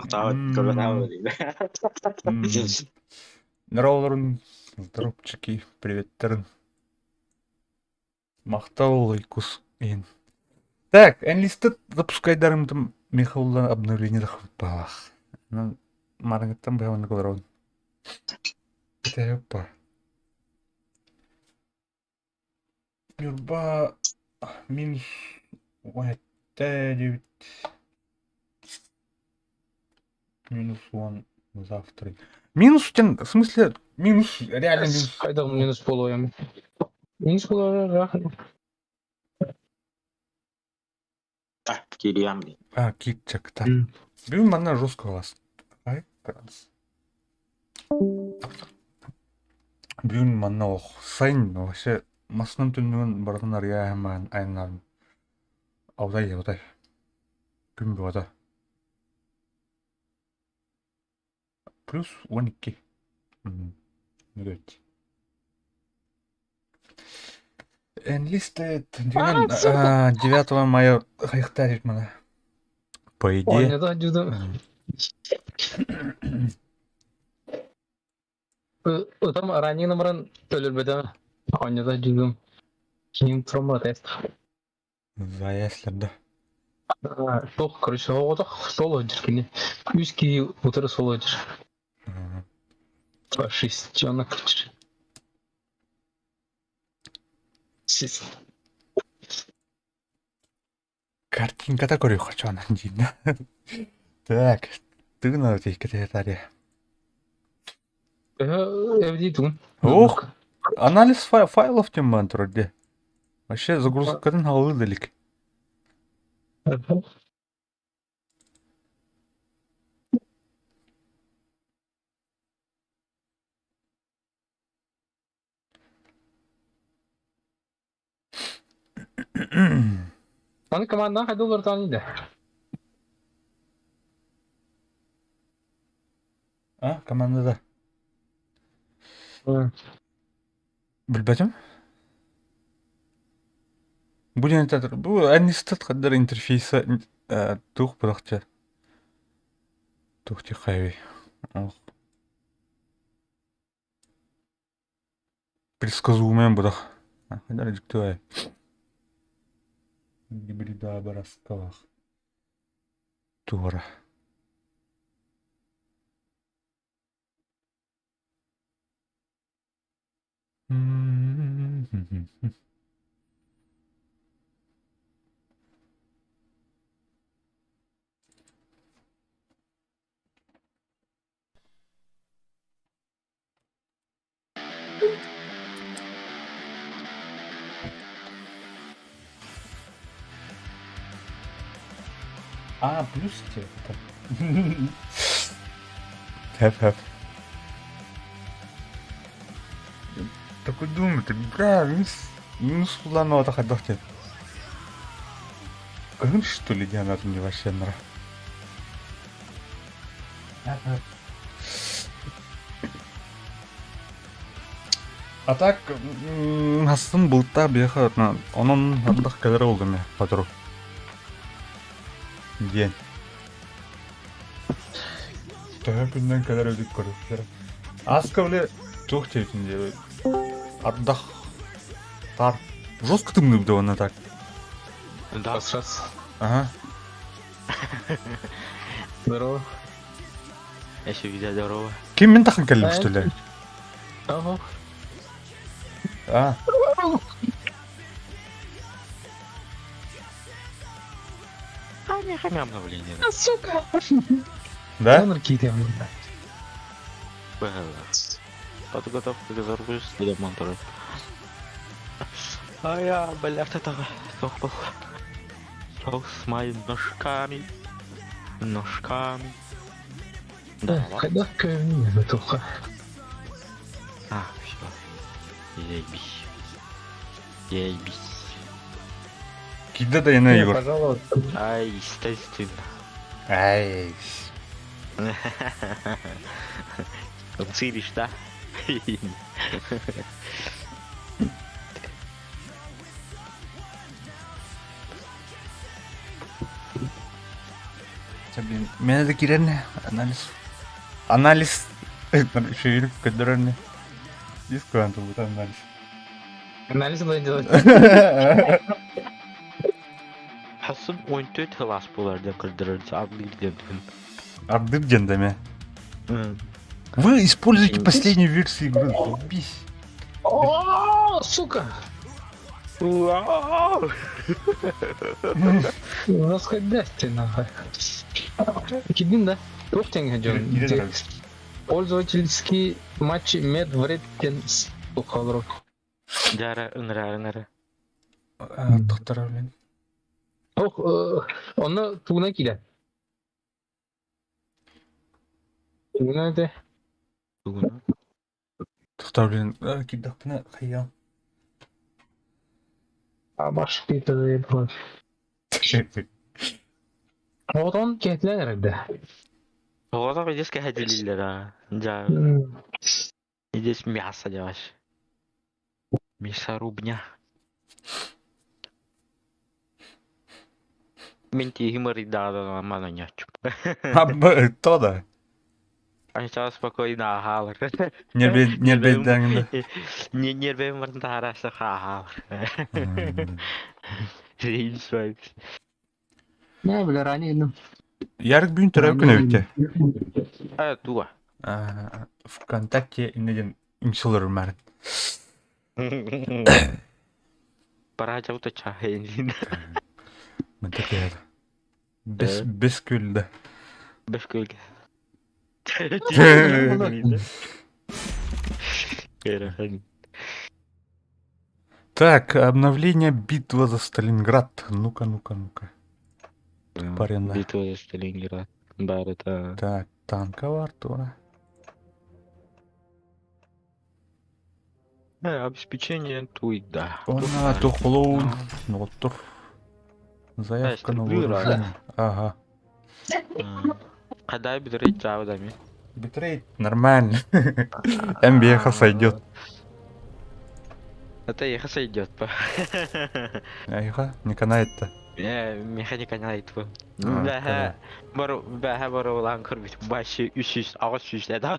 Тохтообот көрбөтөҕүм Здороволорун, здоровчики, приветтерин. Махтал Лайкус иһин. Так, enlisted запускайдарым Михаилдан обновление баалаах. Марыҥыттан быһабаннык олоробун. Опа. Ньурба минус уон диэбит минус 10 завтра. Минус в смысле минус реально минус. Хайдах минус буолуом. Минус буолуо Кириям А, китчак, так. Бүгүн манна жестко вас. Ай, раз. Бүгүн манна ох, сайын вообще массынан түннүгүн барытын арыйа айаннаан аудай аудай. Күн бөҕөтө. Плюс 12. Нүрөт. Enlisted 9 мая хайыхтаар мана. По идее. Ытам ранее номерын төлөрбөтө. Оонньото дьудум. Киним тромба тест. Заясларда. Туох, короче, оҕотох соло дьир кини. Үс киһи утары соло дьир. Шестенок. Картинката көрүөххэ чоонан диин. Так, тыгын тиһиккэ Эбди тугун. Ох, анализ файлов тем турар де. Вообще загрузкатын халыы делик. Аны командаҕа хайда олорутаан да? А, командада. Билбэтим. Бу диэн бу Аннистат хаддар интерфейса туох бырахча туох тихайви. Предсказуемый бырах. Хаддар дьиктивай. Гибрида бараскалах. Туора. А, плюс это. Хэп хэп. Такой думаю, ты, бля, минус, минус улаан хайдах диэн. Кыһын что ли диэн мне вообще нра. А так, хасын булта биэхэ онон ардах кэлэр олдум сотору. Диэн. Төһө күннэн кэлэр эбит көрүстэр. Аска бile туох диэбитин диэбит. Ардах тар жестко тымныбыта уонна так. Да. Раз. Ага. Здорово. Я еще видел здорово. Ким мин тахын кэллим что ли? Ага. А. А, не хамя обновление. Сука. Да? Подготовка к загрузке для монтажа. А я, блядь, это был. С моими ножками. Ножками. Да, Хайдах көмү туха. А, все. Ебись. Ебись. Кида да яна Егор. Пожалуйста. Ай, естественно. Ай. Цириш, да? Блин, миэнэ да киирэн анализ анализ үчүгэйдик көрдөрөн диск турбута анализ. Анализ надо делать. Хасым 14 хылас булар деп кырдырыр ардыр деп. Ардыр диэн да эмэ. Вы используете последнюю версию игры. Долбись. О, сука! Расходясь нахуй. Кидин, да? Туох тэҥэ дьон. Пользовательский матч мед вред диэн олорор. Дьара ыҥыра ыҥыра. Тохторо блин. Ох, онно тугунан киирэн? Тугунан этэ? Тугунан? Тохтор блин, киирдэхпинэ хайыам. Башки Оҕотон киһитинэн эрэрдэ. Оҕотох идес кэһэтилиллэр аа. Дьа идес мясо делаешь. Мясорубня. Мин тииһим ырыйдаҕына мананньааччым. То да. Ачаа спокойно ааһаалар. Нербейдээҥин да. Нербейм барын таһарааччы хааһаалар. Рейнс vibes. Не, бля, ранее, ну. Ярик бүгүн төрөөбүт күнэ эбит Э, туга. ВКонтакте иннеден үҥсүлэр марын. Пора жаута чахайын. Мынта Бес бес күлді. Бес күлге. Так, обновление «Битва за Сталинград». Ну-ка, ну-ка, ну-ка. Парень. Битва за Сталинград. Бар это... Так, танковая Артура. Обеспечение туйда. Она тухлоун. Ноттур. Заявка на вооружение. Ага. Когда битрейт жабыдами? Битрейт нормально. МБХ сойдет. Это ехо сойдет по. Айха, не канает-то. Не, меха не канает по. Бэхэ, бар бэхэ бар улаан көрбүт башы үс аҕыс сүүс эдэ.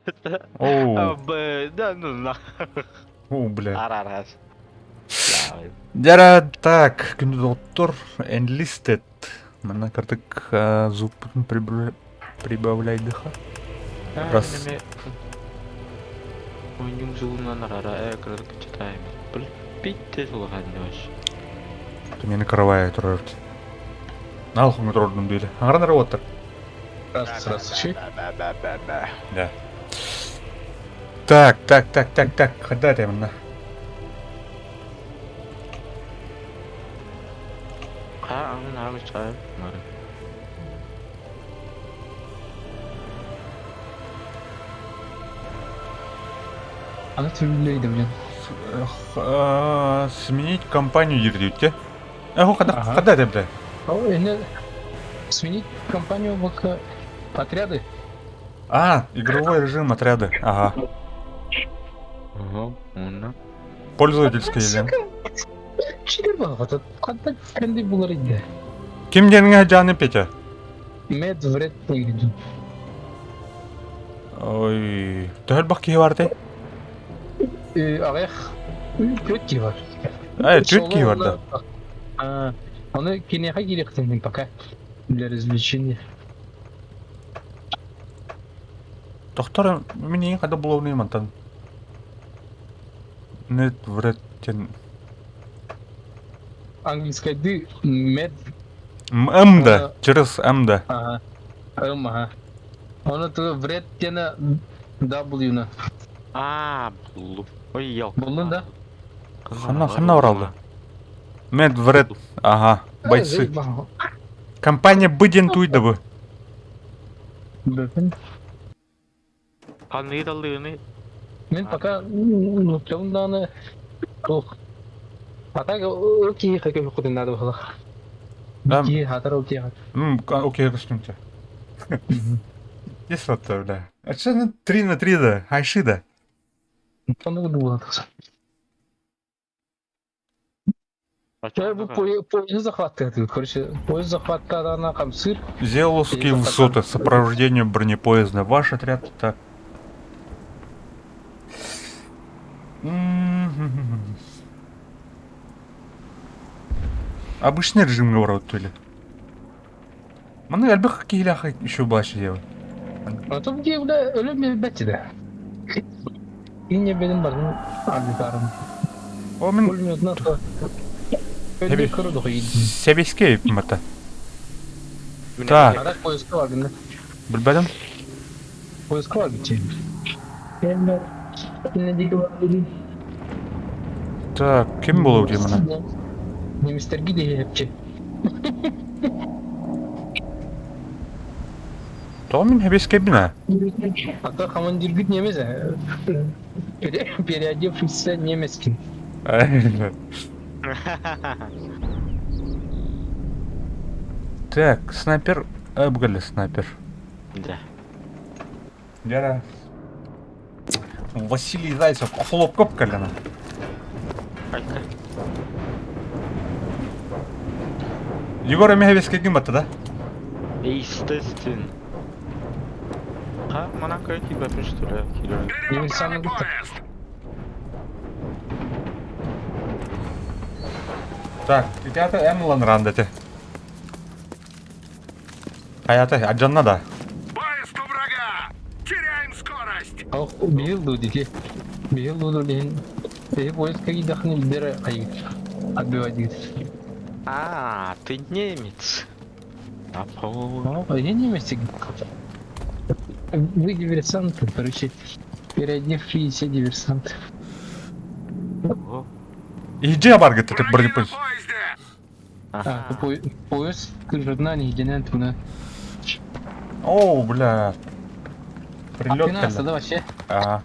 Оу. Да ну на. О, бля. Арарас. Дяра, так, күндү доктор enlisted. Манна картык зуб прибавляйдыха. Раз. Ойнум зугунан арара э кырдык читаем. Битте сулахан дёш. Мени каравай турар. Нал хуңы турордум дейли. Аңаран работар. Раз, раз, ши. Да. Так, так, так, так, так, хада темна. Ха, аңын армы чайым. Аны түбүллөйдүм жан. Сменить компанию дирдүүтте. Эхо, когда когда темде? О, сменить компанию в отряды. А, игровой режим отряды. Ага. Ага, онна. Пользовательский или? Чидер багат. Кантан кенди булар иде. Ким деңе жаны Петя? Мед вред пойду. Ой, төһөл бак киһи бар те? Аҕыйах түөрт киһи бар. Э, түөрт киһи бар да. А, Оны кинеха кириэхтэнин пока для развлечения. Тохтор мин иин хада буловный мантан. Нет вред тен. Английская ды мед. М да, через М да. Ага. М, ага. Оны ту вред тена W на. А, булду. Ой, ел. Булдun да? Ханна ханна оралды. Мед вред. Ага, бойцы. Компания Быден туйда бы. Бөпін. Ханны далыны. Мен пока ну даны ох. А так окей, хочу куда надо было. Да. Окей, хатар окей. М, окей, костюмте. Здесь вот, бля. А что 3 на 3 да? Айшида. Сонда было. Бу поезд захваттыыр, короче, поезд захваттаана хамсыыр. Зеловские высоты, сопровождение бронепоезда. Ваш отряд так. Обычный режим говорят, то ли. Маны элбэх киһилээх еще башы диэбит. Отом диэбилэ өлөм билбэт да. Инне benim барым арбитарым. О мин Пулеметна то. Эби- Көрдөх Сэбиэскэй мата. Так. Арак поездка бар гына. Билбэтим. Поездка бар гичи. Так, ким буолур дии мана? Немистерги диэпчи. Тоҕо мин сэбиэскэйбин аа? А то командиргит немец переодевшийся немецкий. Так, снайпер, Эбгали снайпер. Да. Дьэ Василий Зайцев охлопкоп кэллэна. Айка. Егор эмиэ сэбиэскэйгин батта да? Естественно. Ха, манан көрөн тиийбэппин что ли? Киирэн. Диверсанты Перебиваем поезд! Так, итята эн ылан рандете. Хайата, адьанна да. Поезд у врага! Теряем скорость! Ох, бил дудики. Бил дуду диэн. Эһи поездка киирдэххинэ билдэр хайыыр. Отбивать А, ты немец. Напомню. Ну, я немец. Вы диверсанты, короче. Переодевшиеся диверсанты. Иһдьэ баргыт это Враги на бронепоезд. поезде! А, Ага. поезд крыжадна нигденен туна. О, бля. Прилет Аттына кэллэ. да вообще. Ага.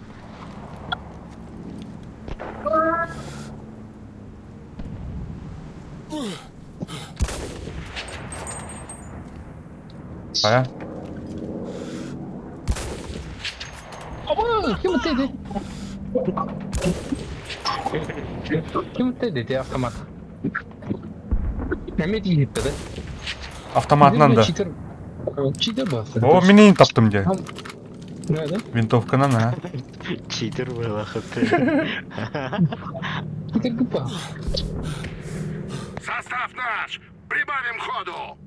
Хайа? Оба, ким ты? Ким ты дете автомат? Эмиэ тиийбиттэ да? Автоматынан да. Читер. Читер басты. О, мин таптым дии. Да, да? Винтовканан, а. Читер было ты. Читер гупа. Состав наш! Прибавим ходу!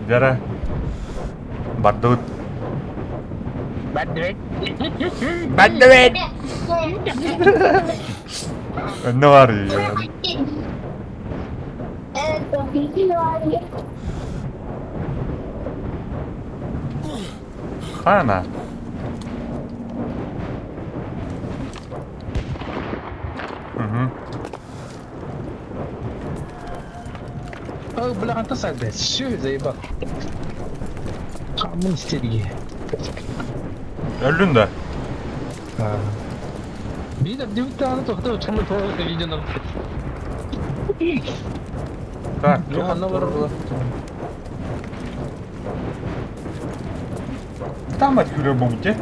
Дьэ бардыбыт. Бардыбыт. Бардыбыт! Онно баар Хана. Угу. О, бля, антон сагда. Все, заебал. Хамын истерги. Өллүн да? Биир дебиттааны тохто чамы тоҕо видеону. Так, Ханна барар Там открыл бумте.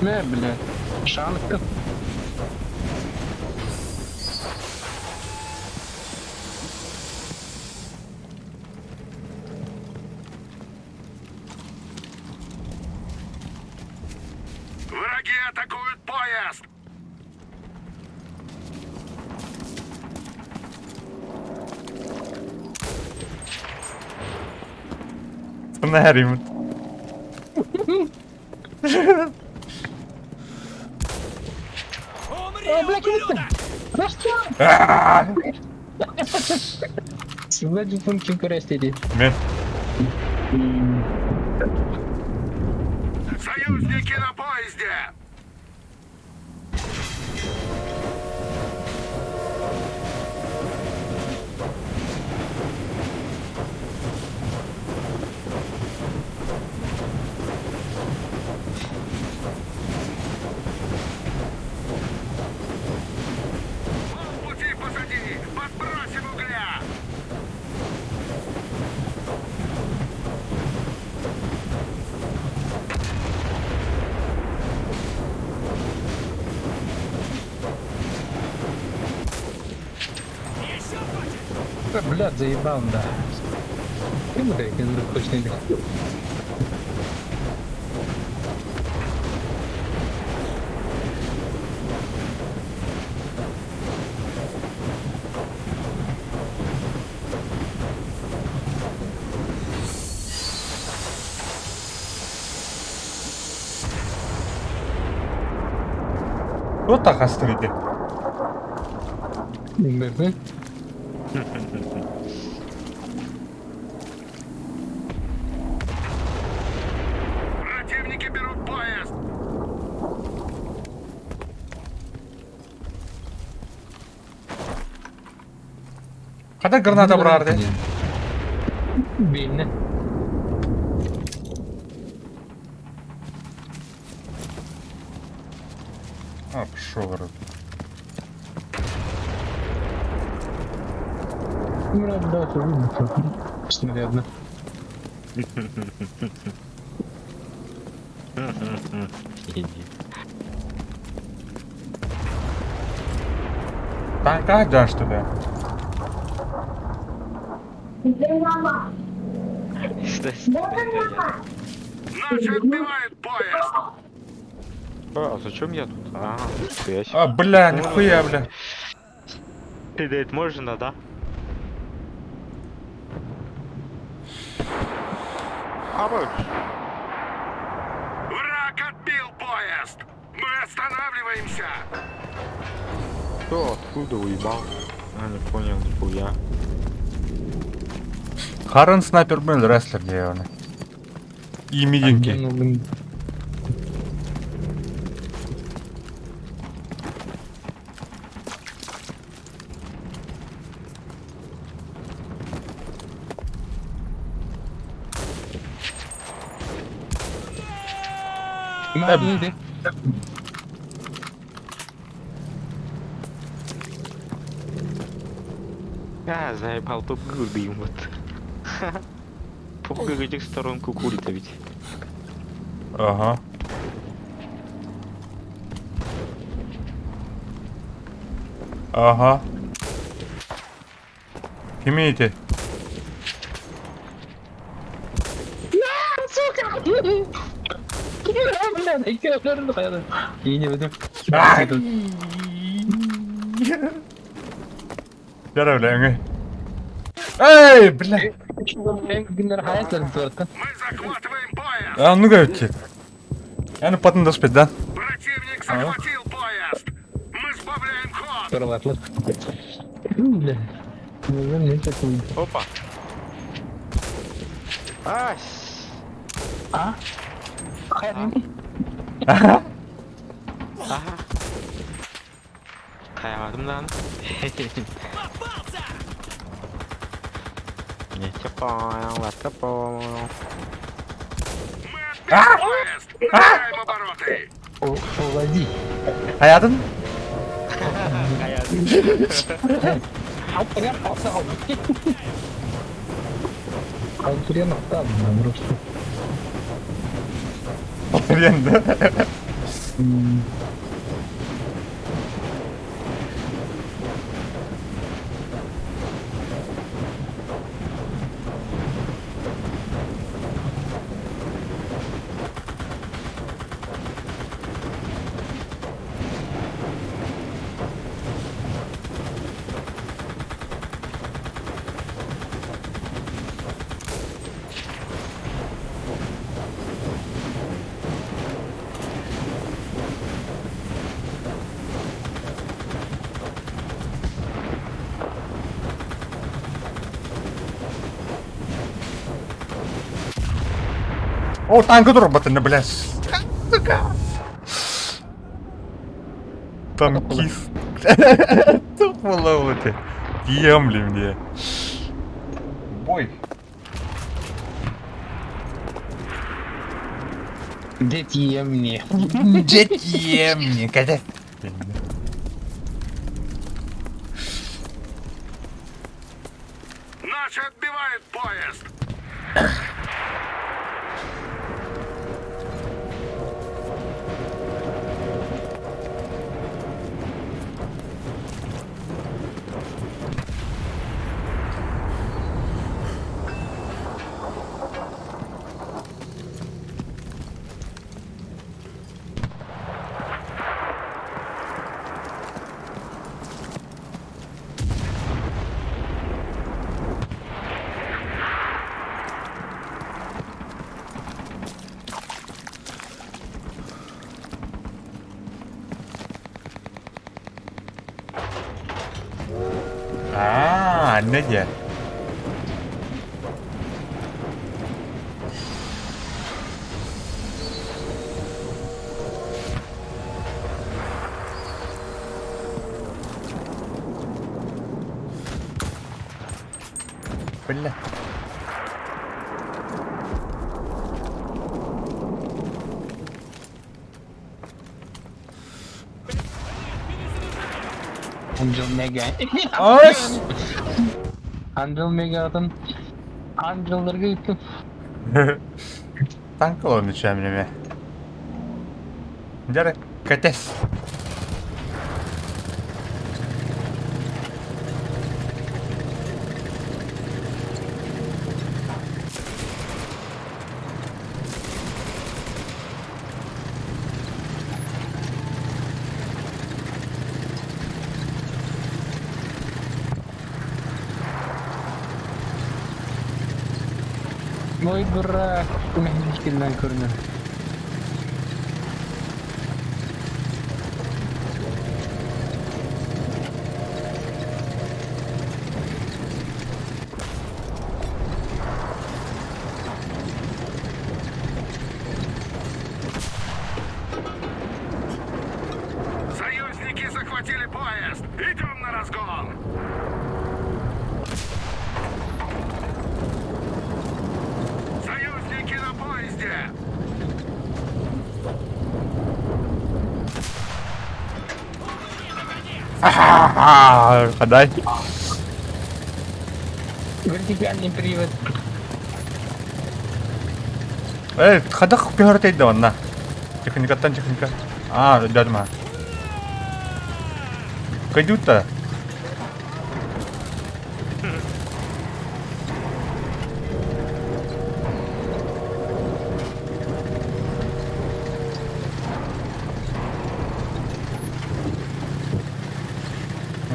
Мэ, бля. Шанка. Враги атакуют поезд! Сценарий. О, бля, ким На что? Бля, функцию көрөстеди. Мен. Союзники на поезде! Полпути позади! Подбросим угля! Бля, заебал, да. Ким это точно Туох тахастыр ити? Бэбэ. Противники берут поезд! Хата граната быраар дии. Билнэ. А, пошел, говорю. Ну, да, это видно. Снарядно. Иди. Танка да, что ли? Наши отбивают поезд! А зачем я тут? А, нихуя себе. А, бля, нихуя, бля. Ты дает можно, да? А вот. Враг отбил поезд! Мы останавливаемся! Кто откуда уебал? А, не понял, нихуя. Харан снайпер был рестлер дьявола. И мидинки. Ну, блин. Иди. А, заебал, попгугай вот. Попгугай этих сторон кукули-то ведь. Ага. Ага. Имейте. Сука! Бля, И не веду. Бля, бля, Эй, бля. Мы захватываем поезд! А, ну говорите. Я ну потом доспеть, да? Противник захватил поезд! Мы сбавляем ход! Опа. А, А? Ага. Хайваным lan. Не те понял, это понял. Мы отбили поезд! Набираем обороты! Уводи. Хаятын? Алтурен там, просто. Алтурен, да? О, танка турбатын, бля. Сука! Танкист. Туох буолла ол Тиэмлим дии. Бой. Дьэ тиийэмни. Дьэ тиэмни, кэтэ. Наши отбивают поезд! Аа, анна диэн. Бля. Angel Mega. Ось! Angel Mega'dan Angel'larga gittim. Танк олорон үчүгэй Дьэ кэтэс. Мой дурак. Мехникиннан көрүнэр. Союзники захватили поезд! Идем на разгон! Союзники на поезде! Ходай. Вертикальный привод. Эй, хадах көһөртөйдө онна. Техникаттан техника. Аа, дядьма. Кайдута.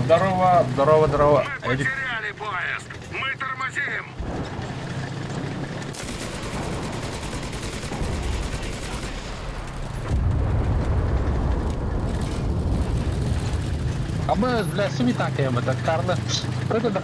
Здорово, здорово, здорово. Мы Эдик. потеряли поезд! Мы тормозим! А мы, бля, сами танкаем это, Карла. Это да,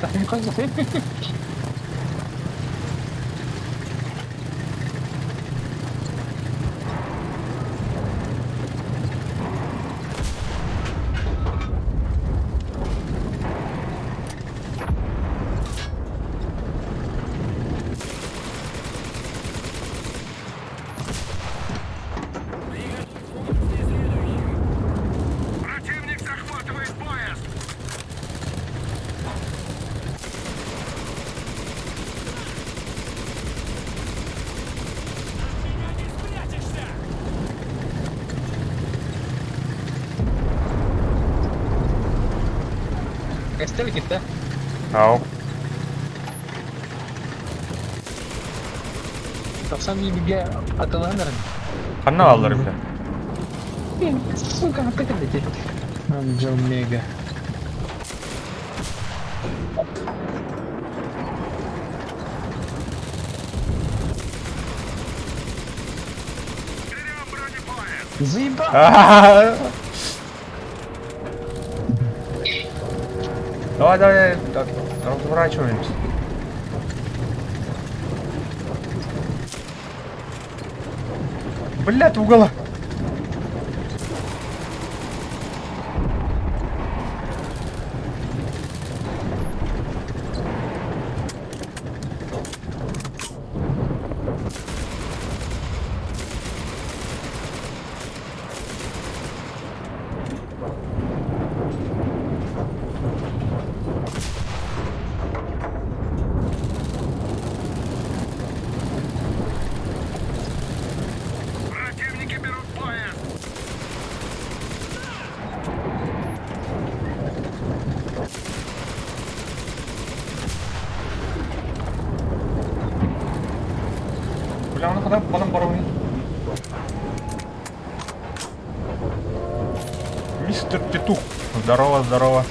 Противник захватывает поезд! Эстель да? Ау. Тахсан бигэ атыланар. Ханна аллар бile. Сука, опять летит. Анджел Мега. Берем бронепоезд! Заебал! Давай, давай, так, разворачиваемся. Блядь, в угол. Мистер Петух. Здорово, здорово.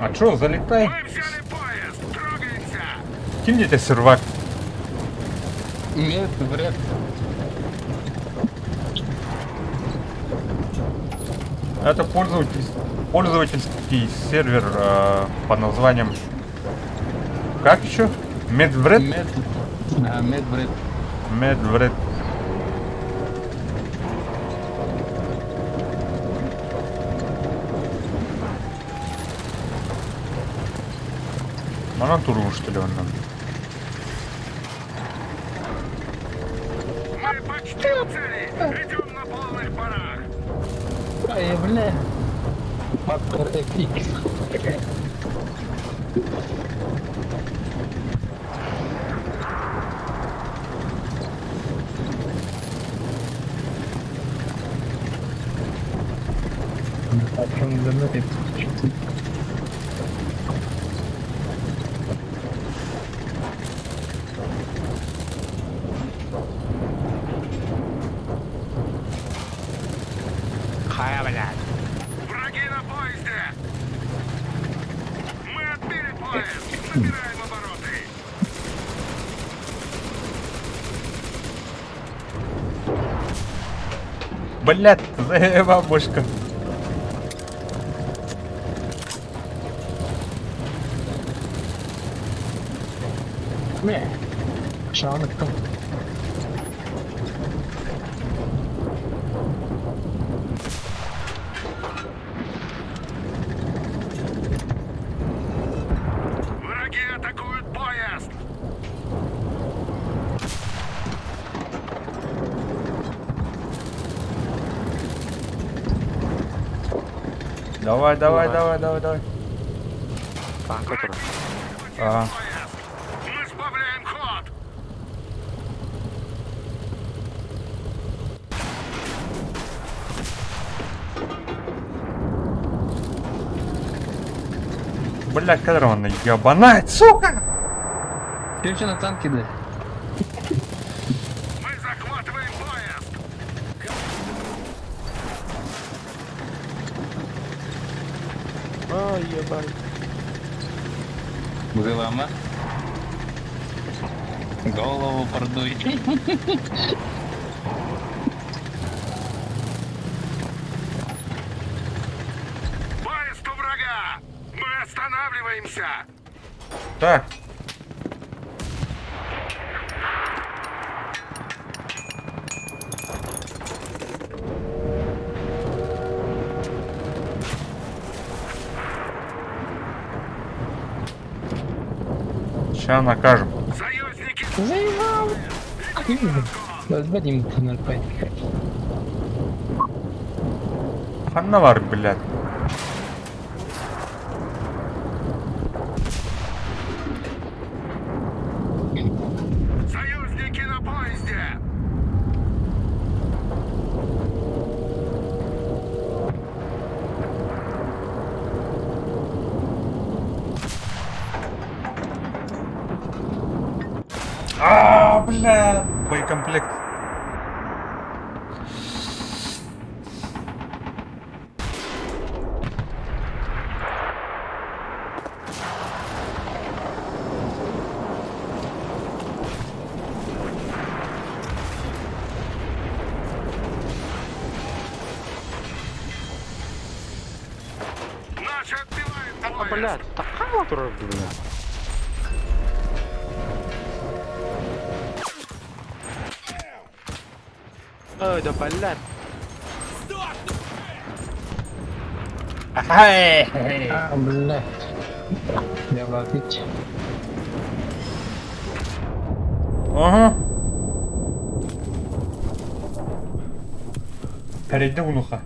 А чё, залетай? Мы взяли поезд! Трогаемся! Ким где сервак? Нет, вряд. Это пользовательский сервер по названием... Как еще? Медвред? Мед. А, медвред. Медвред. Манан туругун что ли онно? Мы почти у цели! Идем на полных парах! Ай, бля. Паттер FX. Хайа, блядь. Враги на поезде! Мы отбили поезд! Набираем обороты! Блядь, заеба бошка. Мэ. Шаны кто? Враги атакуют поезд! Давай, давай, давай, давай, давай. Танка турар. А. Поезд! Мы сбавляем ход! Бля, кадрована ебанать, сука! Ты что на танке, да? Мы захватываем поезд! Ой, ебать. Голова. Голову продуй. Поезд у врага! Мы останавливаемся! Так. Ща накажем. Союзники Заебал! Возьми 0,5. Ханнавар, блядь. Союзники на поезде! А, бля, боекомплект. Наши отбивают А, поезд! блядь, такая турар, блядь. Ой, да, блядь. А, блядь. Я ловить. Ага. Перейди унуха.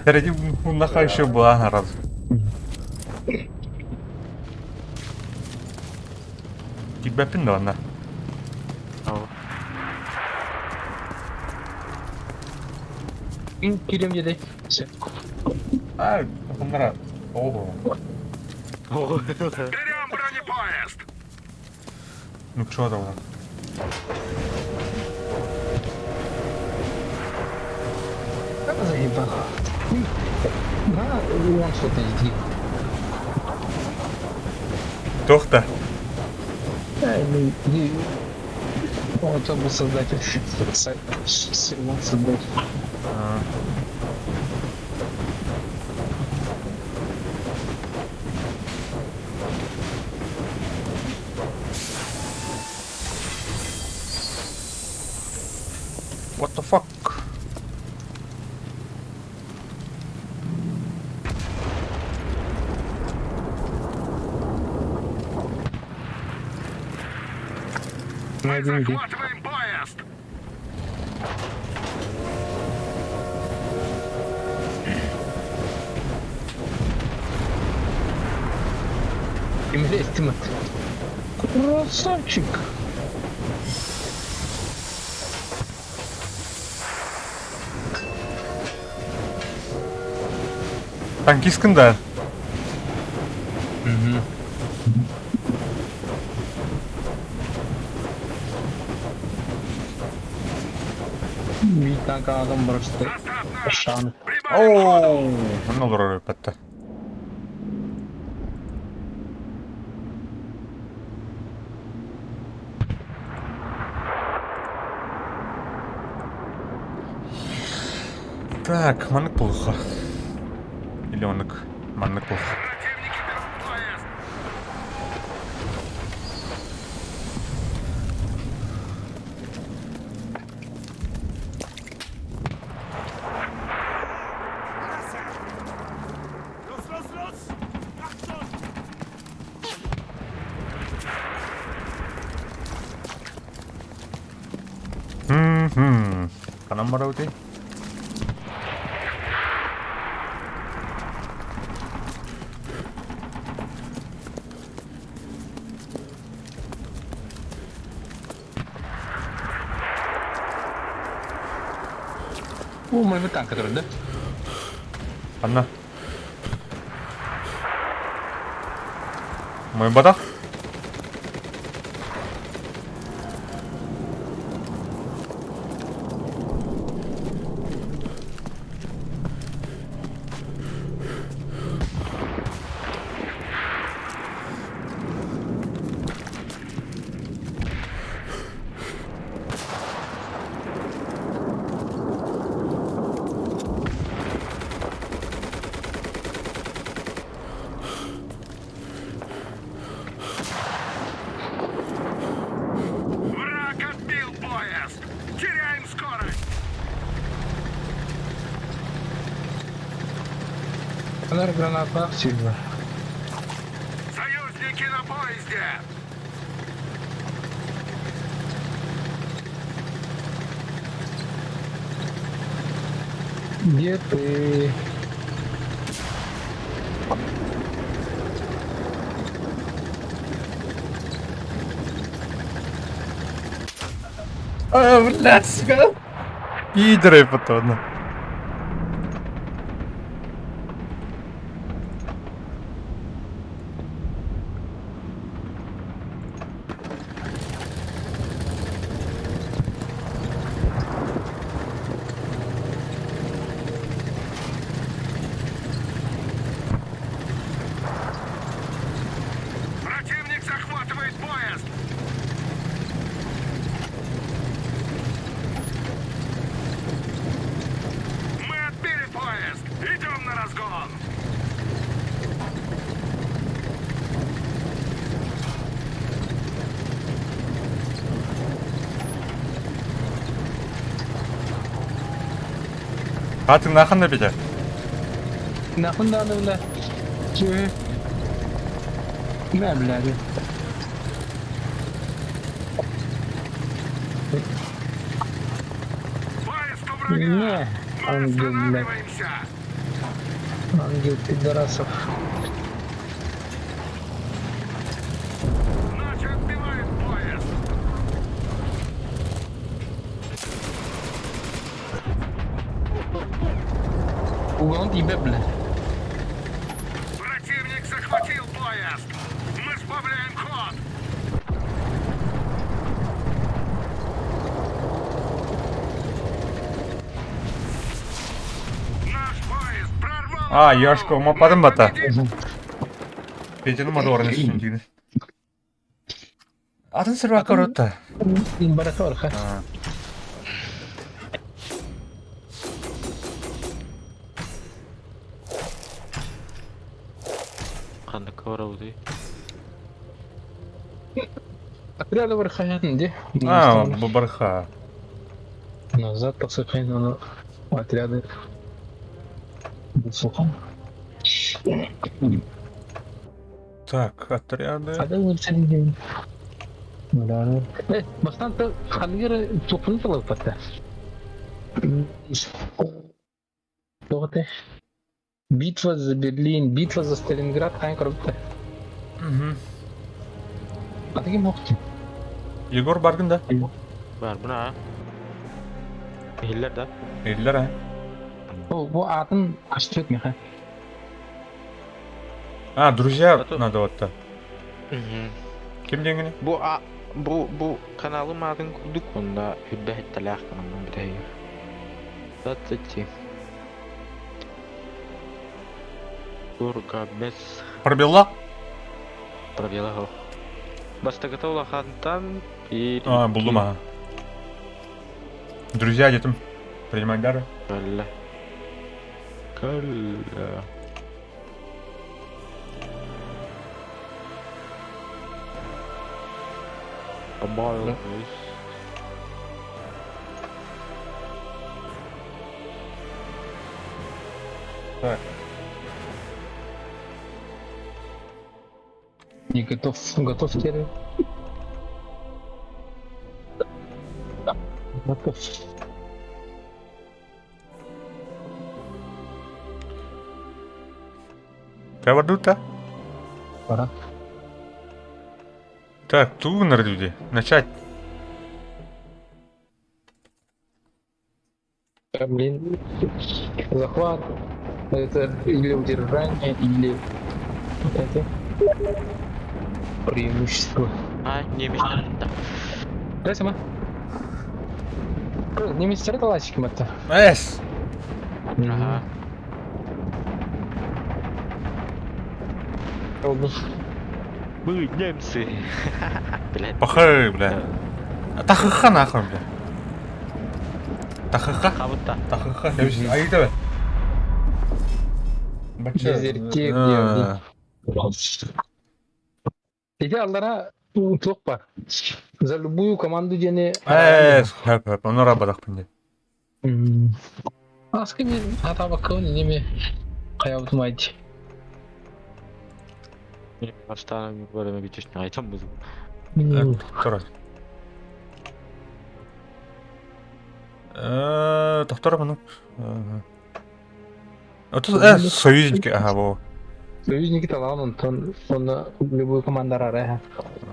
Перейди унаха еще была на раз. Тебя пиндона. Ау. Кирем деди. А, нра. Ого. Берем бронепоезд! Ну чё там? Заебал. На, он что-то иди. Туох да? Он там был создатель сайта. Симон создатель. What the fuck? Мы захватываем поезд! Им Красавчик! Танкисткын да? Угу. Биир танка аҕам барыста. Состав наш! Шан. Прибавим ходу! Оу, онно олорор эппэттэр. Так, маннык буолуохха. Или оннук, маннык буолуохха. Противники берут поезд! Мм. Ханан барабытый? О, мой танк, который, да? Ханна? Мойбатах? Враг отбил поезд! Теряем скорость! Она граната сильно. Союзники на поезде! Где ты? А, блядь, сука. Пидоры потом. Противник захватывает поезд! Мы отбили поезд! Идем на разгон! А ты нахуй на меня? Нахуй надо, бля. Че? На, блядь. Поезд у врага! Не, Мы ангел, блядь. останавливаемся! Ангел пидорасов. Наши отбивают поезд! Угон тебе, блядь. Противник захватил поезд! Мы сбавляем ход! А, Яшка, умаппатын бата. Петяны моторын үстүн Атын сырбакка оротта. Барака барха. Ханнык барабытый? Отряды бархаятын ди. А, барха. Назад тахсыхайн аны отряды Сухан. Так, отряды. Бастан хангер тупын тылыппатта. Тоҕоте. Битва за Берлин, битва за Сталинград хаан көрбүттэ. Атыгым охтун. Егор баргын да? Бар бuna. Иһиллэр да? Иһиллэр а. Бу бу аатын көстүбэт миэхэ. А, друзья надо вот так. Ким диэҥҥиний? Бу а бу бу каналым аатын курдук онно үрбэ хэттэлээх каналым бүтэһигэр. Двадцать Курка без Пробела? пробела суох. Бастакыта улахантан и А, буллум аха. Друзья детим. Принимать дары. Кэллэ. Кэллэ. Добавил Так. Не готов, готов теперь. Готов. Кавардута? Пора. Так, ту люди. Начать. Блин, захват. Это или удержание, или вот это преимущество. А, немецтер да. Да, сама. Немецтер талачки матта. Эс! Ага. Мы немцы. Блядь. Пахай, бля. Тахыха нахуй, бля. Тахыха. Хабытта. Тахыха. Айда. Дезертир, Ити аллара туох бар. За любую команду диэни... Эс, хөп, хөп, ону рабадахпын дии. Аска мен атабаккабын инеме хайабытым айт. Бастан бөлөмө бүтүшүн айтам бузуп. Турар. Тохтор муну. Ото союзники, ага, во. Союзники талаан онтон онно любую команда арара.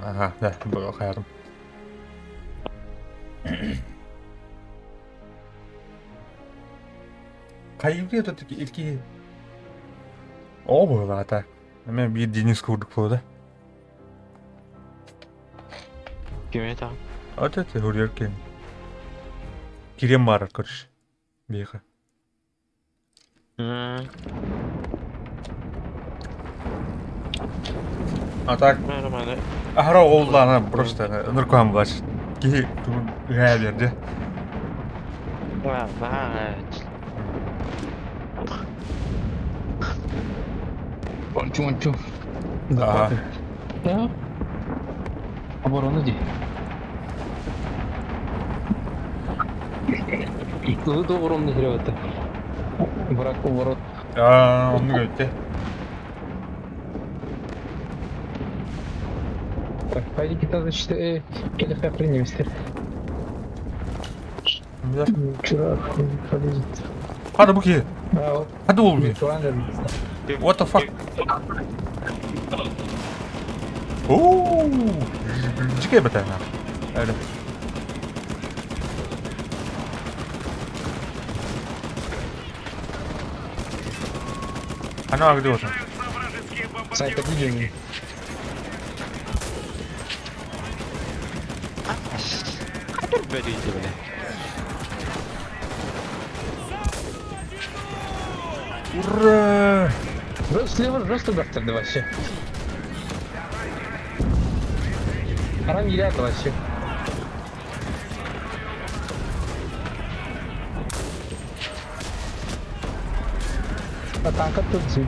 Ага, да, бу хаярым. Хайы это ики О, была Мен биир Денис курдук буолла. Ким это? Вот это хурьер кем. Кирем бар, короче. Беха. А так, Нормально. ахара оллана просто ныркам баш. Ки тун гаалерде. Ончу ончу. Ага. Да. Оборону ди. Ылы оборону хиребете. Брак оборот. Аа, онну көттө. Так, пойдите защита келихе немецтер. Вчера полезет. Хада бу ки. Хада ол ки. What the fuck? Ооо! Жике бата. Әлі. Ана агды болсын. Сайт видео. Ура! Слева жестко бахтарды вообще. Арам киирэр вообще. Атака тут зуб.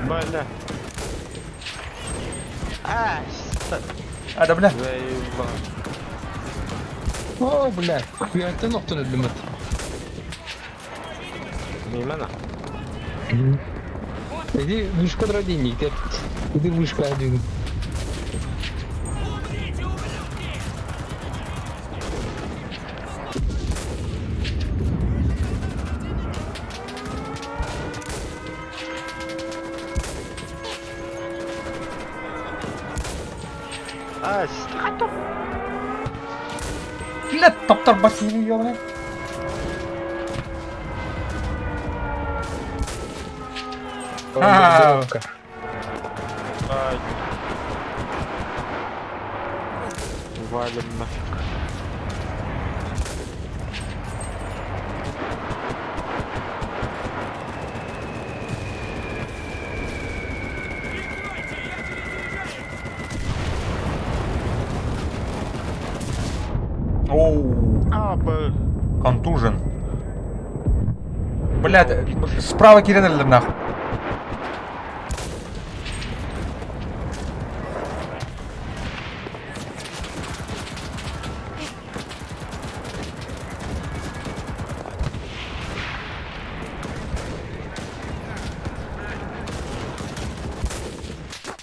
Бля. А, А, да бля. Заебал. О, бля, үөһэттэн охтон өллүм эт. Мимо Иди вышка драдинник, иди вышка один. А, Бля, таптар бассейн ёбаный. А. Валим нафиг. Оу, А, б. контужен. Блядь, справа киирэн нахуй.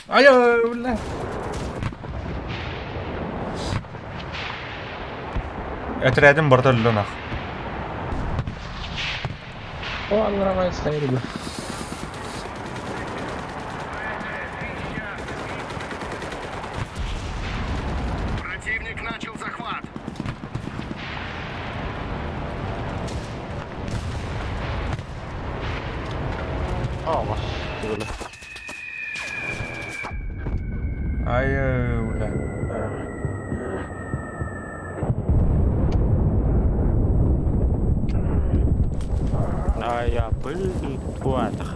Ай, бля. Отрядым барда нах. О, нравится, стояли. Противник начал захват. О, бля. Ай, бля. А я был туатах.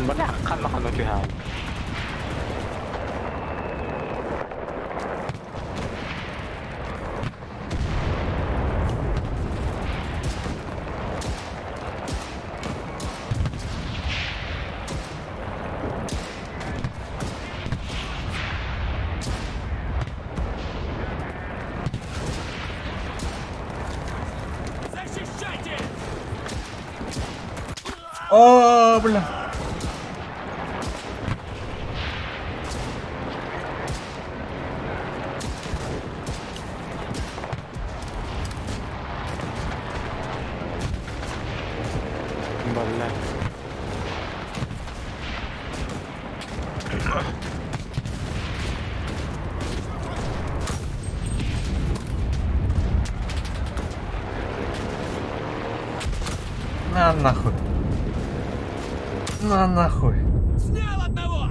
Бля, ханна ханна түһэ. О, бля. Бля. На нахуй. На нахуй. Снял одного!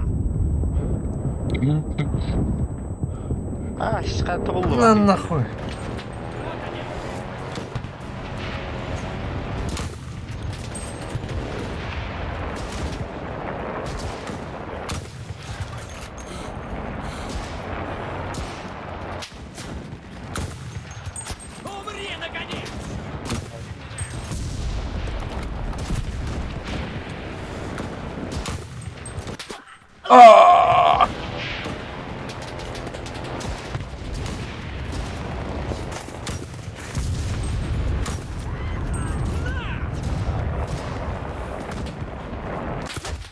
А, сейчас толлу. На нахуй. Умри, наконец! А!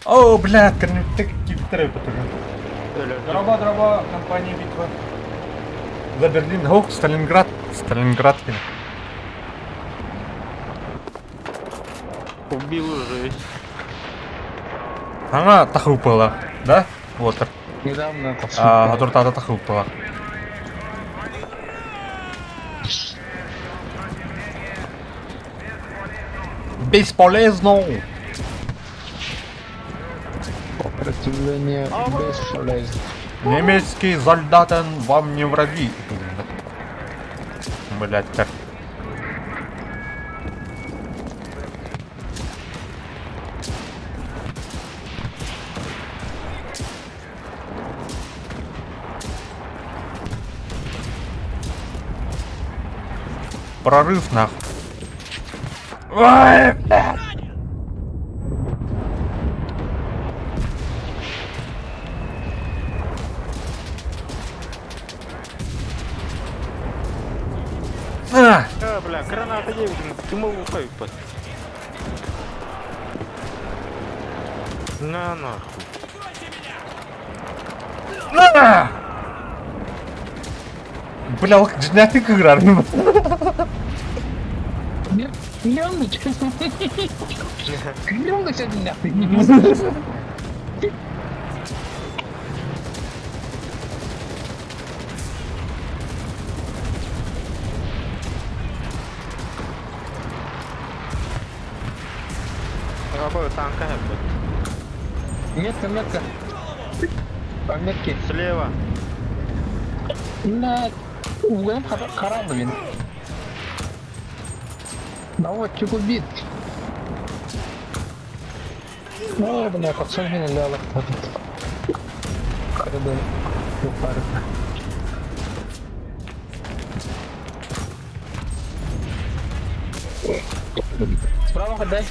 О, бля, кэнниттэн киирбиттэр эбит уже. Дорообо, дорообо, компания битва. За Берлин, ох, Сталинград, Сталинград. Убил уже. Саҥа тахыыппалар, да? Уотар. Недавно А, Соторутааҕыта тахыыппалар. Бесполезно! Сопротивление бесполезно. Немецкий солдатен вам не враги. Блять, как. Прорыв нахуй. Ой, блядь. А! А, бля, граната 9, ты мог выпасть. На нахуй. А! Бля, ол дьиҥнээхтик кыырар. Миллион Миллион Какой танка Метка, метка. По метке. Слева. На угон корабль. Наводчик убит. О, бля, пацан меня ляла. Корабль. Справа ходай.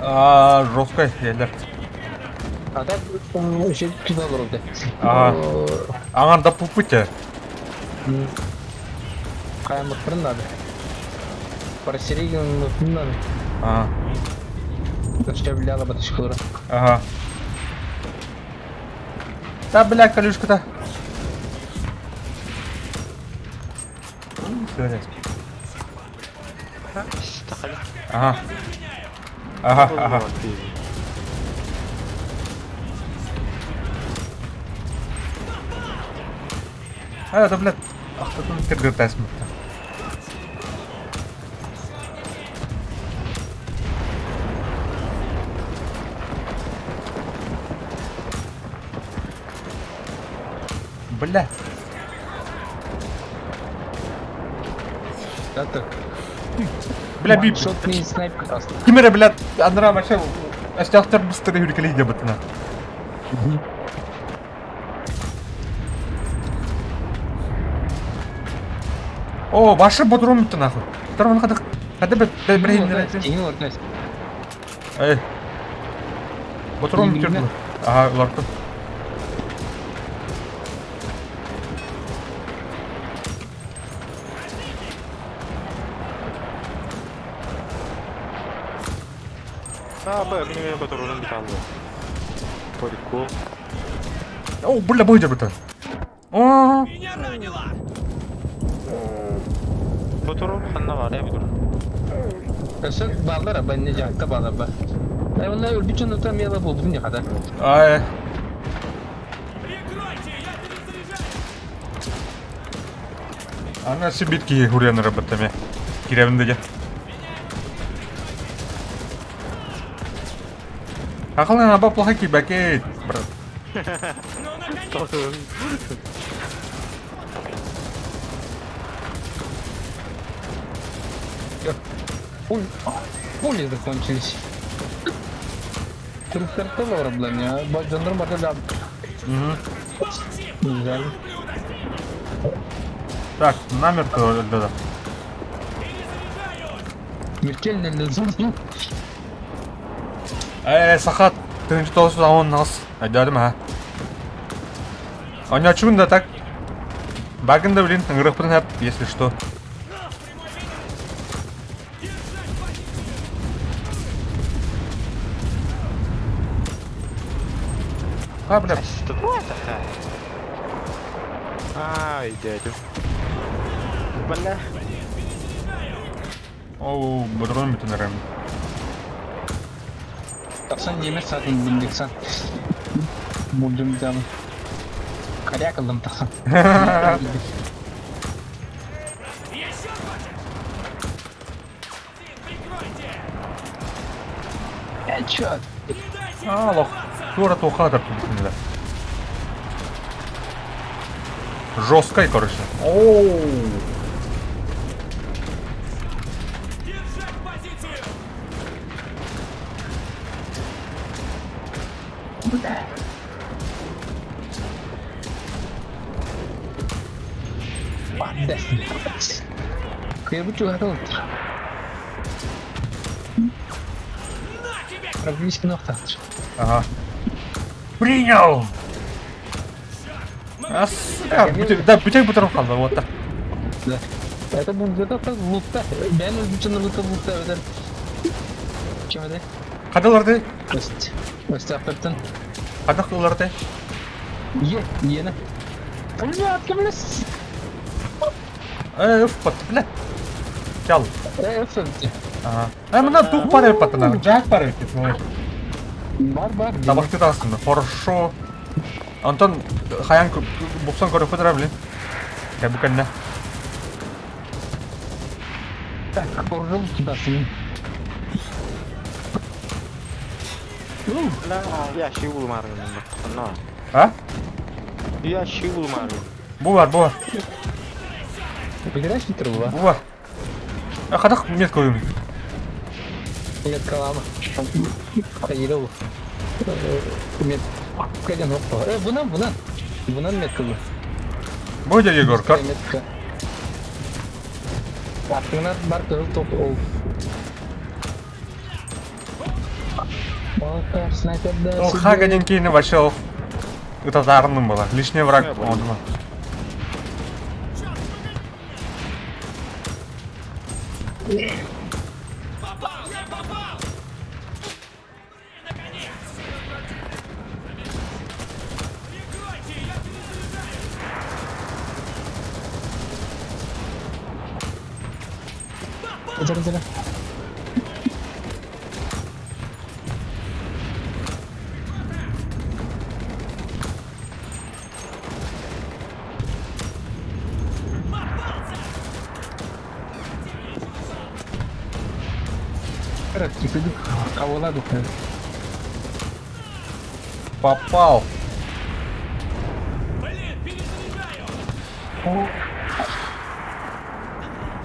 А, жесткая елер. А так еще туда вроде. Ага. Аңар да пупыте. Каймак надо. Просеригин не надо. Ага. Зашляла батышкалара. Ага. Да, бля, колюшка-то. Ага. Ага, ага. А, да, блядь. Ах, ты кыргыртас Бля. Это... Бля, бип. Шотный снайпер просто. Кимере, блядь, анра вообще... Астяхтар быстрее үркелей деп бытына. О, башы бодром бітті нахуй. Тарван қадық. Қады бір бір бір Эй. Бодром бітті. Ага, уларты. А, Б, мне который он битал. Прикол. О, бля, быдер бітті. О, Ботрон ханна бар, я буду. Өссө бааллар аба инне дьаһалта бааллар ба. Э, онно өлбүт дьонуттан миэла буолбутун дии хата. Ай. Ана сибитки хурьян работами. Киревин дедя. Ақылын аба плохо кибәкет, брат. Пуль... Пули закончились. Трактор проблем, Баджандар барда Жаль. Так, намертво да. Смертельно лежу. Э, Сахат, ты что сюда он нас? Айдарым, а? Аня чун да так. Багын да, блин, ыңырықпын если что. А, бля. Что такая? Ай, дядю. Бля. Оу, бодрон бітін. Тахсан немец саатын бындыксан. Булдум дьабы. Коряк ыллым тахсан. Э, чё? Аа, лох. Туора туохха тартыбытыннар. Жесткой, короче. Оу. Кыайбыт чугаһата Прогресс нохтаахтар. Ага. Принял! А, сука, да, бүтей бүтэрэн хаалла, вот так. Да. Это был где-то лутта. Бэйэн өлбүтүн лутта лутта эбэтэр. Чем это? Хадаларды? Өст. Өстөөхтөртөн. Хадах ыларды? Е, иэнэ. Блядь, кемлес. Э, өф пат, бля. Чал. Э, өф өф. Ага. Э, мына тух бар патына, жак бар эбит. Бар бар. Табахты тағысын, хорошо. Антон хайан буксан көрөк көтөрө блин. Кә бу кэннэ. Так, оружие туда-сюда. Бля, ящик булмаргын. На. А? Ящик булмаргын. Бу бар, бу бар. Выбираешь труба? Бу бар. А хадах метка уйум. Меткалама. Хайырыл. Мет. Кайдан опа. Э, бунан, бунан. Бунан метка бу. Бу дядя Егор, как? Метка. Артынан бар кызыл топ ол. Опа, снайперда. Ол хагаден кейini вообще ол ытатаарным была. Лишний враг. Онтума. Зara зara. Попал.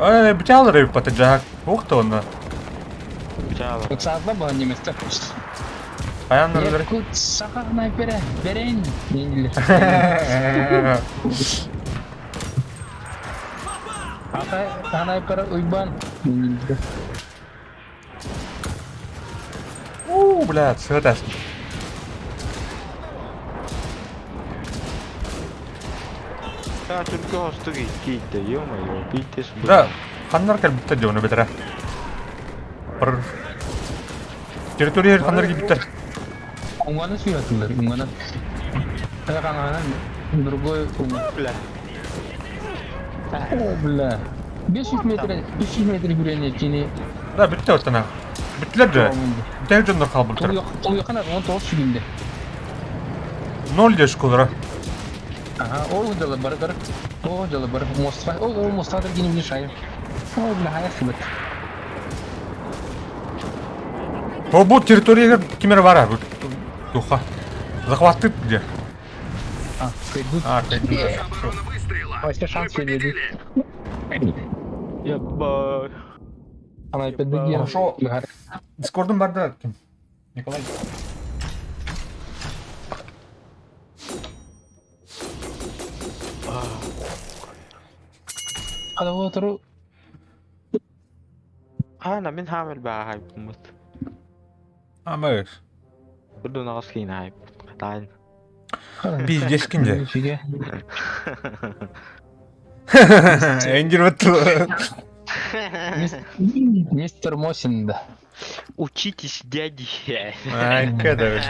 Эй, бутялары патаджак. Ух ты он. Саатла була немецтер. Баян Якут саха снайпере, берен. Ата снайпера уйбан. У, блядь, сытас. Я түркө хостук иккийде, ё-моё, бийтес бу. Да, ханнар кэлбиттэр дьону бэтэрэ. Пыр. Территория ханнар кэлбиттэр. Уңаны сүйәтілер, уңаны. Другой Бля. О, бля. 500 метр, 300 метр хүрен кини. Да, бүттэ оттана. Бүттүлэр дьэ. Бүтээх дьоннор хаалбыттар. Тулуйхан 19 сүгүндэ. Ноль деш кулара. Ага, ол дала бар бар. О, дала бар. Моства. О, о, моства да гини мешаем. О, бля, хая сыбыт. О, бу территорияга кимер бара. Духа. Захватты где? А, кайдут. А, кайдут. Оборона выстояла. Вообще Мы шанс не победили. Ебать. Она опять догия. Хорошо. Дискордун бар да ким? Николай. هذا هو ترى انا من هعمل بقى هاي بموت. Амаш. Буду на вас хай. Тайн. Пиздец кинде. Нифига. Эндир вот. Мистер Мосин, да. Учитесь, дяди. Ай, когда.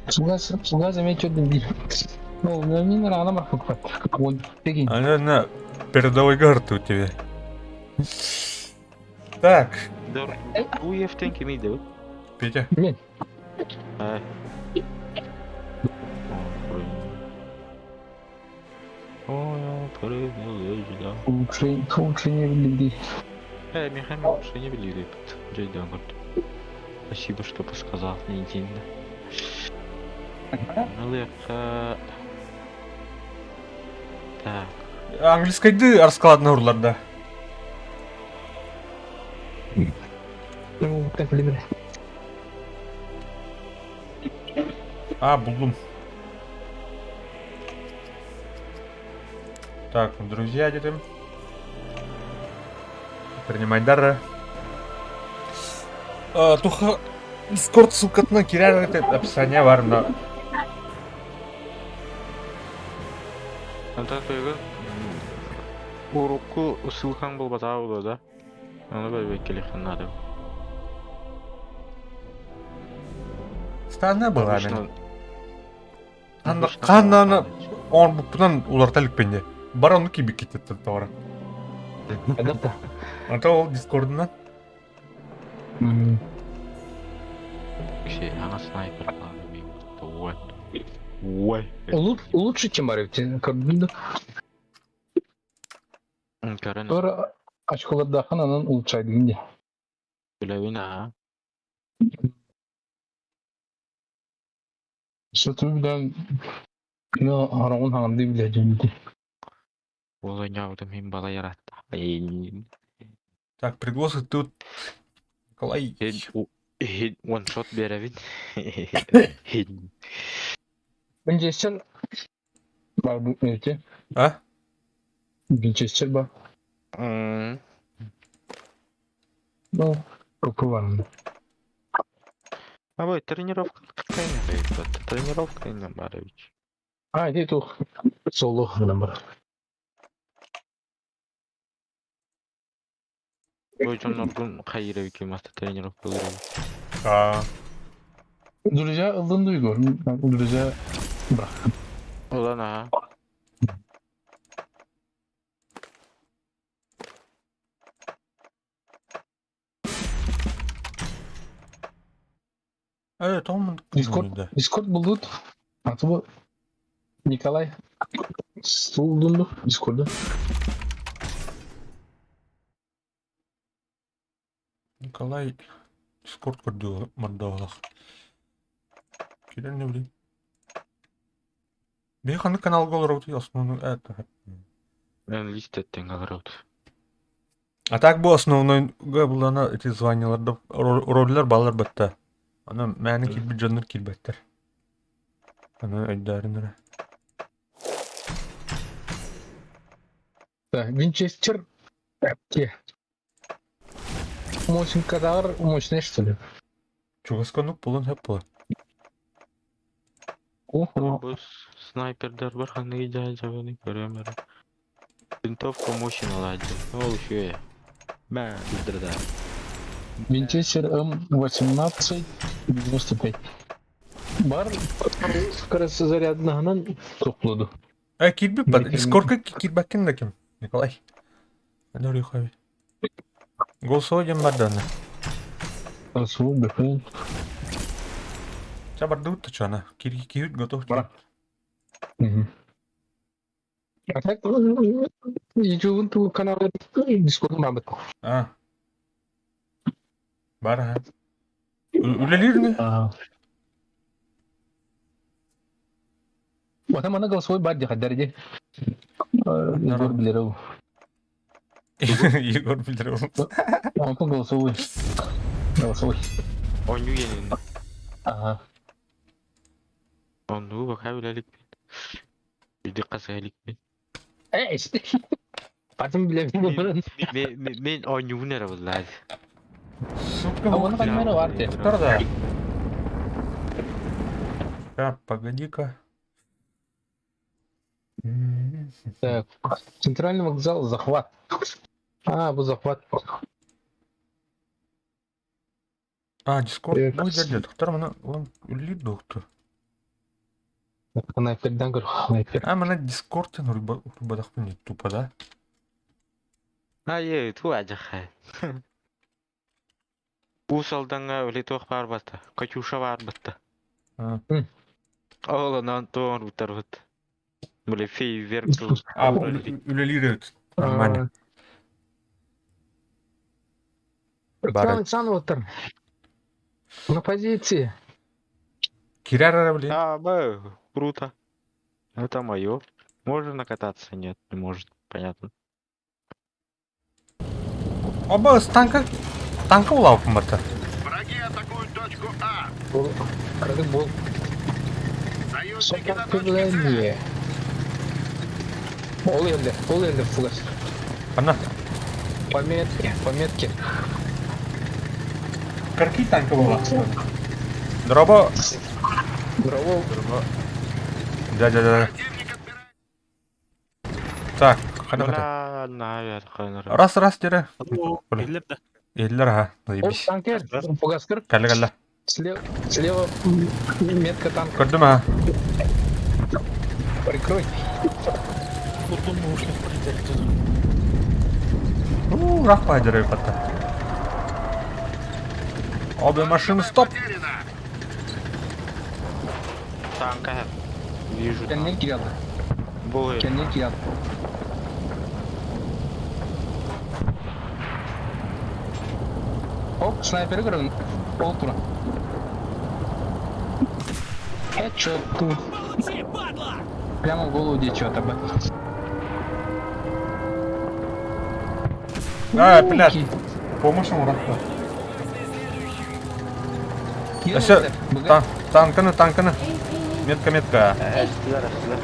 Суга, суга заметил Ну, мне не рано марфук. Он беги. Она на передовой гард у тебя. Так. Уефтен кимиди? Петя. Мен. Э. Улучшение билди. Э, Михаил улучшение билди. Жайдан көрдүм. Спасибо, что подсказал, не едино. Налыка. Так. Английскайды раскладны урлар да. Ну, так билимер. А, буллум. Так, друзья где-то. Принимать дары. Туха Дискорд ссылкатынан кирэр описание бар мына. Антон Тойгун урукку ссылкаң болбатаҕа буолуо да? Ону бэрбэккэ кэлиэххин наада. Странная была мен. Обычно Ханна оҥорбуппунан уларыта иликпин дии. Бар ону киирбиккиттэн тоҕо. Да. Ата ол Дискордунан. Кişi ана снайпер Ой. Ой. Лучше, чем Аревтин. Көрдүм Көрөн Тора очколардахан анан улучшайды дегенде. билэбин аа. Что-то билэн ну хараҕын хаҥардыы билэ Ол ойньообутум иһин балай ыраатта. Так, пригласы тут. Николай. Иһин one-shot биэрэбин. Иһин. Винчестер бар бу эти. А? Винчестер бар. Ну, какой бар. А бой, тренировка какая Тренировка Иннамарович. А, иди тух. Соло номер. Бой дьонноргун хайыра үкүмаста тренировкалар. А. Друзья ылдын дуйгор. Друзья бырахтым. Улан аа. Том Дискорд, Дискорд булдут. Аты бу Николай Сулдунду Дискорда. Николай Дискорд көрдүү мордоолох. Кирен не билим. Бей ханнык каналга олоробут основной это. Мен листеттен аларабыт. А так бу основной булана эти званияларда роллер баллар батта. Аны мэни килбит дьоннор килбэттэр. Аны өйдөөрүн Так, Винчестер те. Мощный мощный, что ли? Чугасканук булан хөп була. О, Бу снайпердер бар ханныгы жай жабаны көрөм эрэ. Винтовка мощный ладжы. Ол үшүө. Мә, билдирде. Винчестер М18 95. Бар скорость заряднаһынан топлуду. Э, килбит бар. Дискордка килбэккин да ким? Николай. Аны хаби. Голосовой дем бар да. Голосовой бэхэн. Ча бардыбыт та чана. Кир кир готов. Бар. А так YouTube ту каналы Дискорд мабыт. А. Бар ха. Үлэлиир Ота мана голосовой бар дихат дәрде. Егор Блеров. Егор Блеров. Онтон голосовой. Голосовой. Оню енин. Ага. Онну баха билеликпин. Биди касайликпин. Эй, Потом билебин. Мен мен онюун эрэ буллаад. Сука. А он камера варте. Да. Так, погоди-ка. Так, центральный вокзал, захват. А, был захват. А, Дискорд бу жерде доктор мына он үллир доктор. Снайперден көр, снайпер. А, мына Дискордтан урбадахпын тупо, да? А, е, ту ажаха. Уус Алдаҥҥа үлэ туох баар батта? Катюша баар батта. Ол онон туох оҥорбуттарбыт. Били фейверк А, үлэлиир эбит. Нормально. Бар. Александр на позиции. Кирэр эрэ блин. А, б, круто. Это мое. Можно накататься? Нет, не может. Понятно. Оба танка. Танка улааппын батта. Враги атакуют точку А. Кыргыз бол. Союзники на точке С. Ол елде, ол елде фугас. Ханна. По метке, по метке. Какие танка була? Дроба. Дрово. Дроба. Да, да, да. Противник отбирает Так, хана хата. Бля, наверх. Раз, раз, дере. О, Иллер да. Эллер, ага. Ол Заебись. танкер, фугаскыр. Калла, калла. Слева, слева метка танка. Көрдүм, ага. Прикрой. Куртун наушник полетели. У, рах дере батта. Обе машины стоп. Потеряно. Танка. Вижу. Кеннер киралды. Бой. Кеннер киралды. Оп, снайпер көрөн. Ол тура. Headshot тут. Прямо в голову дечет об А, блядь. Помощь ему рах. Все, танканы, танканы. Метка, метка. Сюда, сюда.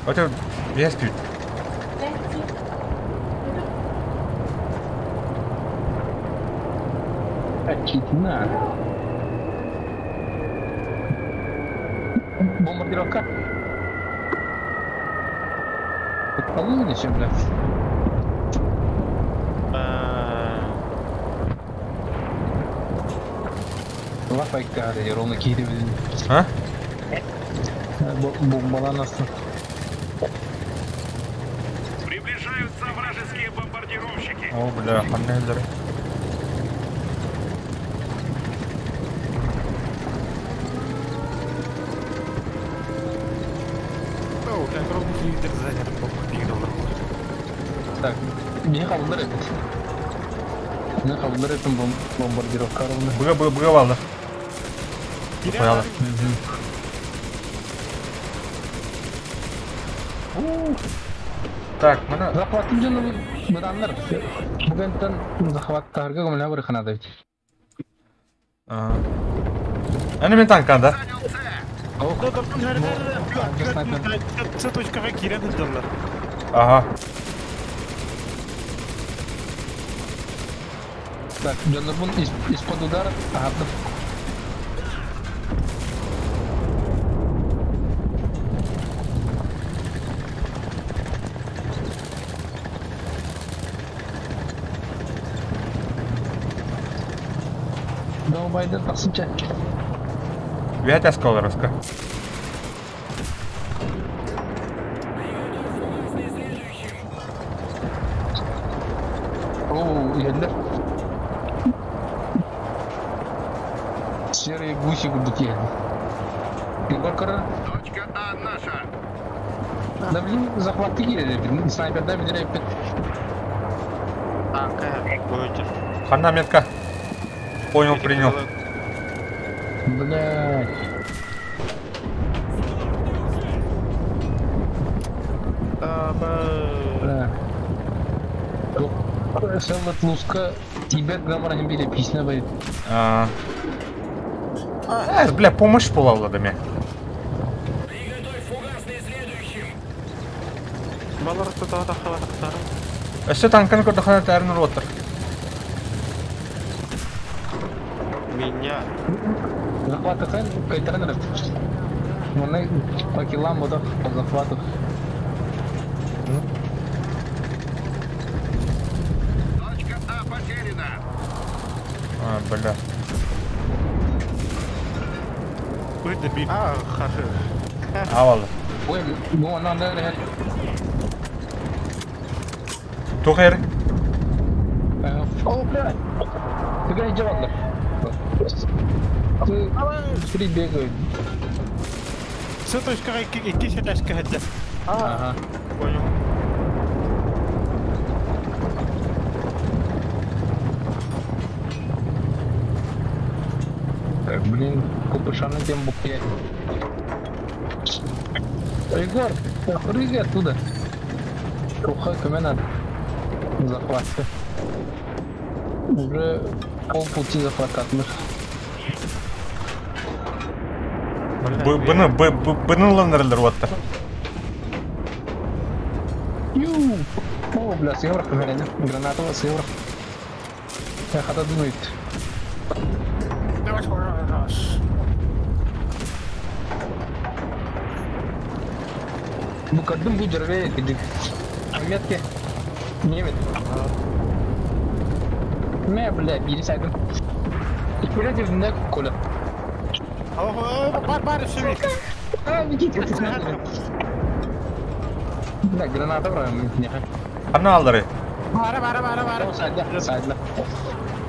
Вот я спит. На. Бомбардировка. Подполудни чем, блядь? Лафайка, ровно кири, блин. А? Бомбалан астын. Приближаются вражеские бомбардировщики. О, бля, ханна эллер. О, как ровно телевизор занят, бомбардировал. Так, не қалдыр этот. Не қалдыр этим бомбардировка ровно. Быга, быга, быга балды. Понял. Так, мына Захваттым жonu бұдандар. Бүгінтен захваттарға көмілі бір қанады ведь. Әне мен танканда. Занял С. Ох, Да, да, да, да, да. С точкаға кирен дылар. Ага. Так, жонурбун из-под удара. Ага, Долбайды тақсынча. Вятя сколороска. Оу, елдер. Серые гуси будут ехать. Егор Точка А наша. Да блин, захваты келеді. Снайперда білдіре Танка. Будете. Ханна метка. Понял, принял. Блядь. Бля. Селлет луска Тибет гамарахим биле письна байт. А, бля, помощь була да ме. Балар туда тахара. Өссө танканы көрдөхөнө тәрін ротор. Меня. Захваты хэн, кайтарнер. Маны по килам будах по захвату. Точка А потеряна. А, бля. Өйді би. А, хорошо. Авалы. Ой, ну она да Тухер. О, блядь! Ты где он? Ты три бегают. С точкаҕа икки икки этажка сылдьар. Ага. Понял. Так, блин, копышаны тем букве. Егор, прыгай оттуда. Руха надо. Захватка. Уже полпути захвататных. Б-ны, Б, Б, Б-ны ылан эрэллэр уоттар. Ю! О, бля, сыграх гранат. Граната сыграх. Я хата думает. Бу кадым бу дерве кидик. Метки. Немец. Мэ, бля, бери сайдым. Иккилэ Коля. Бар бар үсүбүт. А, бегите, Бля, граната брам, не. Ханна аллары? Бара бара бара бара. Сайдла, сайдла.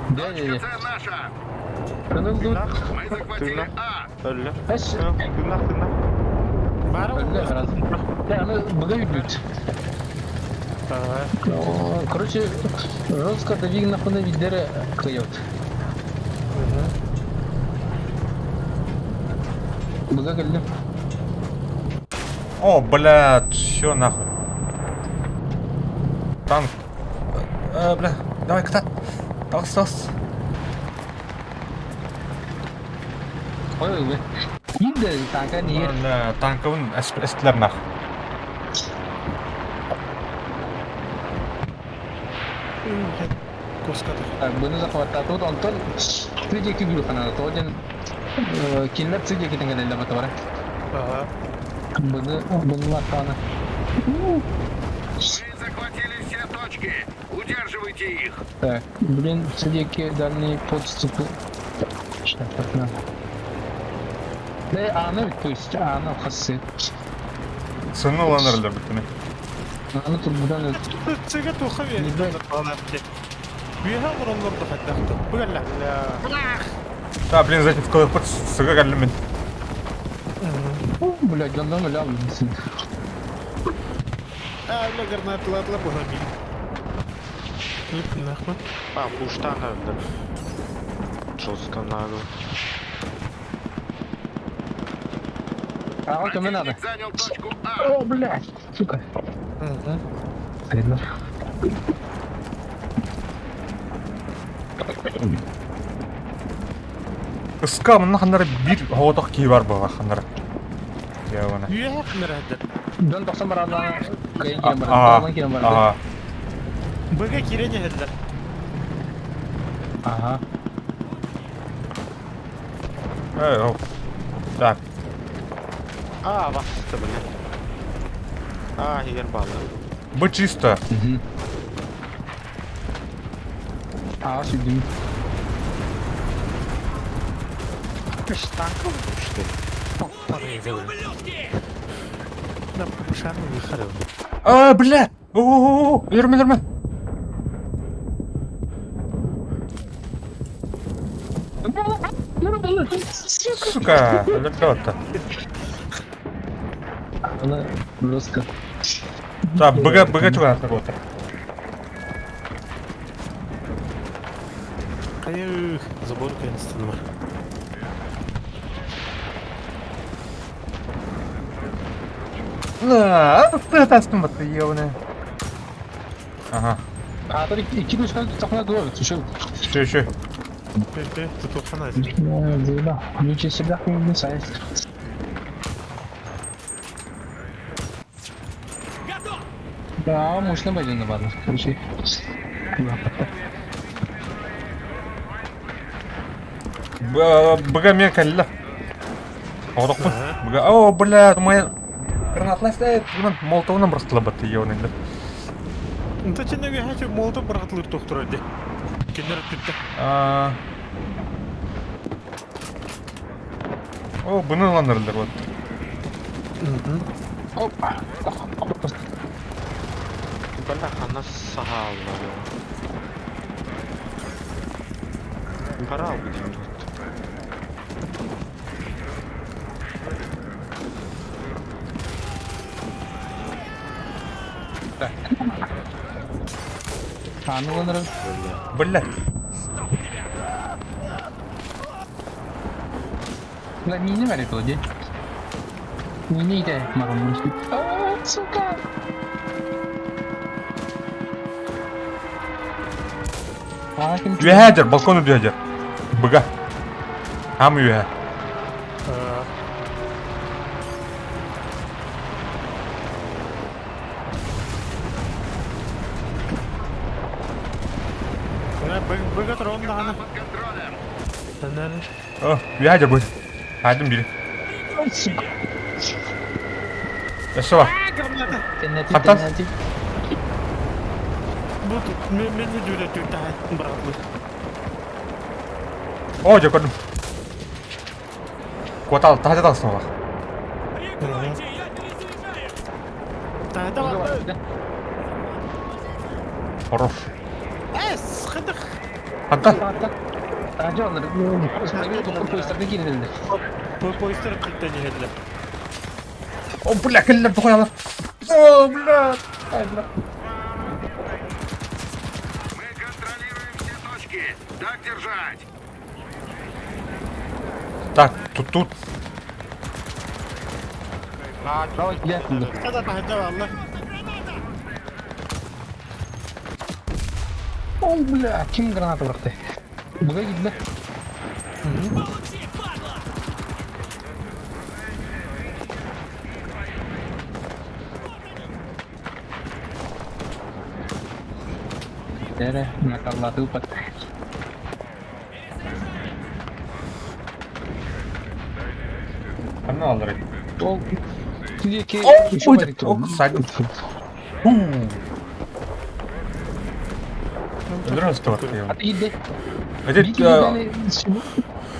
Де, де, де. Точка С наша! Мы захватили А! Өллө. Эс. Тынах, тынах. Бара. Өллө, раз. Да, аны быга үрдүт. Короче, жестко давиг нахуй видере кыйот. Быга келдим. О, блядь, все нахуй. Танк. Бля, давай, кытат. Тас, тас. Ой, ой. Инде танка не. Бля, танковын эстилер нахуй. Куската. Так, буну захвататут, онтон цидеки гүлхана, тооден кинлер цидеки теңгелелле батабара. Ага. Буну буну латана. Мы захватили все точки! Удерживайте их! Так, блин, цидеки дальние подступы. Что так надо? Да, аны, то есть, аны хасы. Сыны ылан эрэллэр бүттүнэ. Аны тут будан Цыга туха бе. Үйе олороллор да хайдахты. Бугалла. Да, блин, за этим в колокот сыга кэллим. Бля, дьоннон өлөм. А, бля, гранаталаатылар буһа бил. Нахман. А, пуштан өлдө. Жестко нагло. А, он көмө надо. Противник занял точку А! О, блядь, сука. Стыдно. Ыска мына ханнары бир хоҕотох киһи бар буолла ханнары. Явана. Үйе хакнар Дьон тохсон барана кыйын киирэн барар. Аа, Талан киирэн барар. аа. Быга кирене хәлләр. Ага. Эй, оп. Так, А, басты, блин. А, егер балы. бы чисто. Угу. А, сюда. Танком, что ли? На пшану выхарил. А, бля! О-о-о, өлөрмө, өлөрмө. Сука, өлөрдө Она жестко. Так, быга, быга чуган работа. Кайы забор кайныстын бар. На, тастым бат, ёбаная. Ага, А, то икки точка тохна дуо, еще. еще, еще. Пе-пе, тут ухана. Да, ничего себе, не сайт. Да, мощно пойдем на ладно, короче. Быга мен кэллэ. Оҕотохпун. Быга, о, бля, моя гранатлар стоит. Бунан молотовынан бырахтыла бат, ёбаный. Нта ченеге хачы молотов бырахтылыр тоқтур әді. Кенер түтті. А. О, буну ылан вот. Опа. Бля, она сахала. Пора будем. Аны ылынырым. Бля. Бля, миини баар этэ дии. Миини итэ марым. Сука! Үөһээ дьэр, балкон үрдүһэ дьэр. Быга. Хам үөһэ. Быга туран даҕаны. О, үөһэ дьэр бу. Хаадым бири. Өссө бар. Хантан? Бу мен жүдүрэ түтаһа быраҕыллар. О, дьэ көрдүм. Куотал, таһырдьа таҕыстым олох. Хорош. Эс, хадах. Хантан? Поездар кыттан иһэллэр. О, бля, кэллэр тухайалар. О, бля. Ай, бля. Мы контролируем все точки. Так держать. Так, тут тут. О, бля, ким граната бырахты? Буга киирдэ. Эрэ, накаллатыы пат. Ханна алларай? Ол диэки О, садим. Здравствуйте. Иде. Эти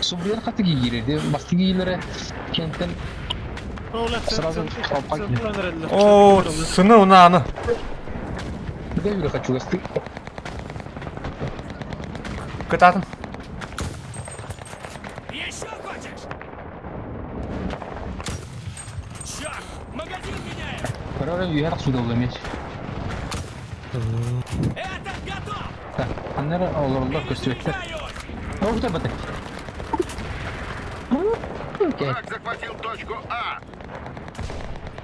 Субуйар хаты киирди. Бастыҥ киилэрэ кентэн сразу толпа киирдэ. О, сыны унааны. Быга юры хочу гасты. Кытаатын. Еще хочешь? Черт! Магазин меняем! Көрөр үһэр судалламеш. Этот готов! Так, аннары олороллор көстүбэттэр. Перезаряжаюсь! Ол бата. Окей. Враг захватил точку А.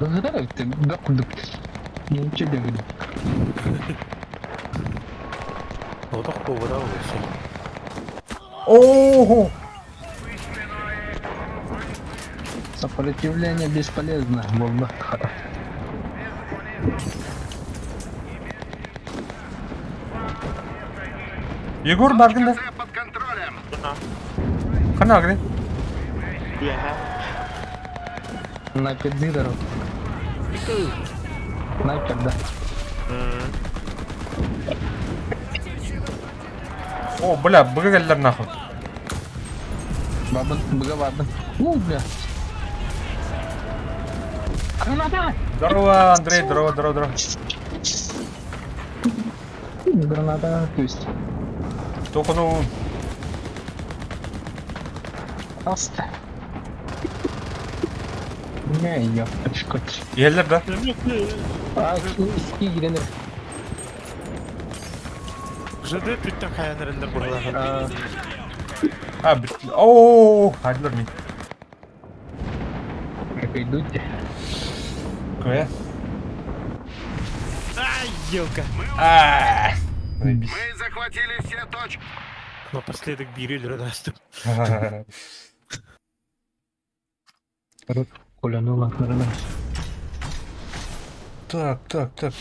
Ыгытар эбит, бөх курдук. Ничего дегүн. Отох буолбатах олорсун. Ого! Сопротивление бесполезно, буолла. Егор бардын да. С под контролем. Ханна агрин. Снайпер дидоров. Снайпер, да. О, бля, быга кэллэр нахуй. Бабын, быга бабын. У, бля. Граната! Здорово, Андрей, здорово, здорово, здорово. Граната, то есть. Только ну... Аста. Не, ёпточка. Иһэллэр да? А, ски гренер. ЖД түттэн хайан эрэллэр буолла. А, бит... О, хайдылар мин. Как идут. Кое? Ай, елка. А, заебись. Мы захватили все точки. Напоследок биир өлөрөн Коляну латнарына. Так, так, так.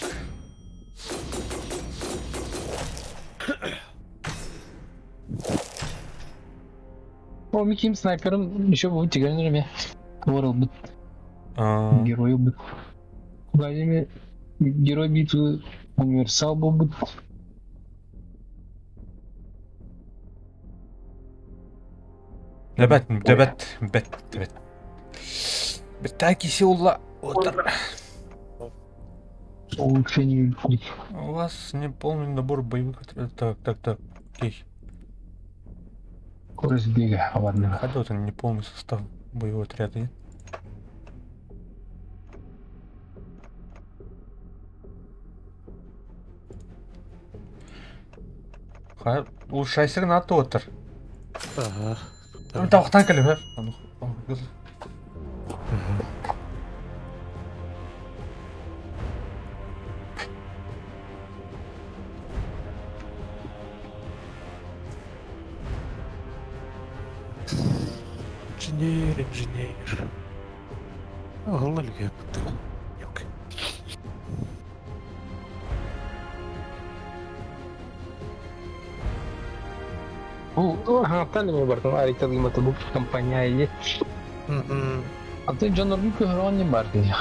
О, Миким снайпером еще будет тигренерами. Ворол бы, А, герой бы. Владимир, герой битвы универсал был бы. Дебет, дебет, бет, дебет. Беттай киси улла. Отар. Улучшение У вас неполный набор боевых отрядов. Так, так, так. Окей. Скорость бега, ладно. Хадот он не полный состав боевого отряда, нет? Улучшайсың на тотыр. Ага. Тавықтан кіліп, Инженер, инженер. Оҕолор Yok. Бу хаҥаттан эмиэ бартын арыйталыымата бу компания или А ты дьонноргун көһөрөҕүн диэн баар дии.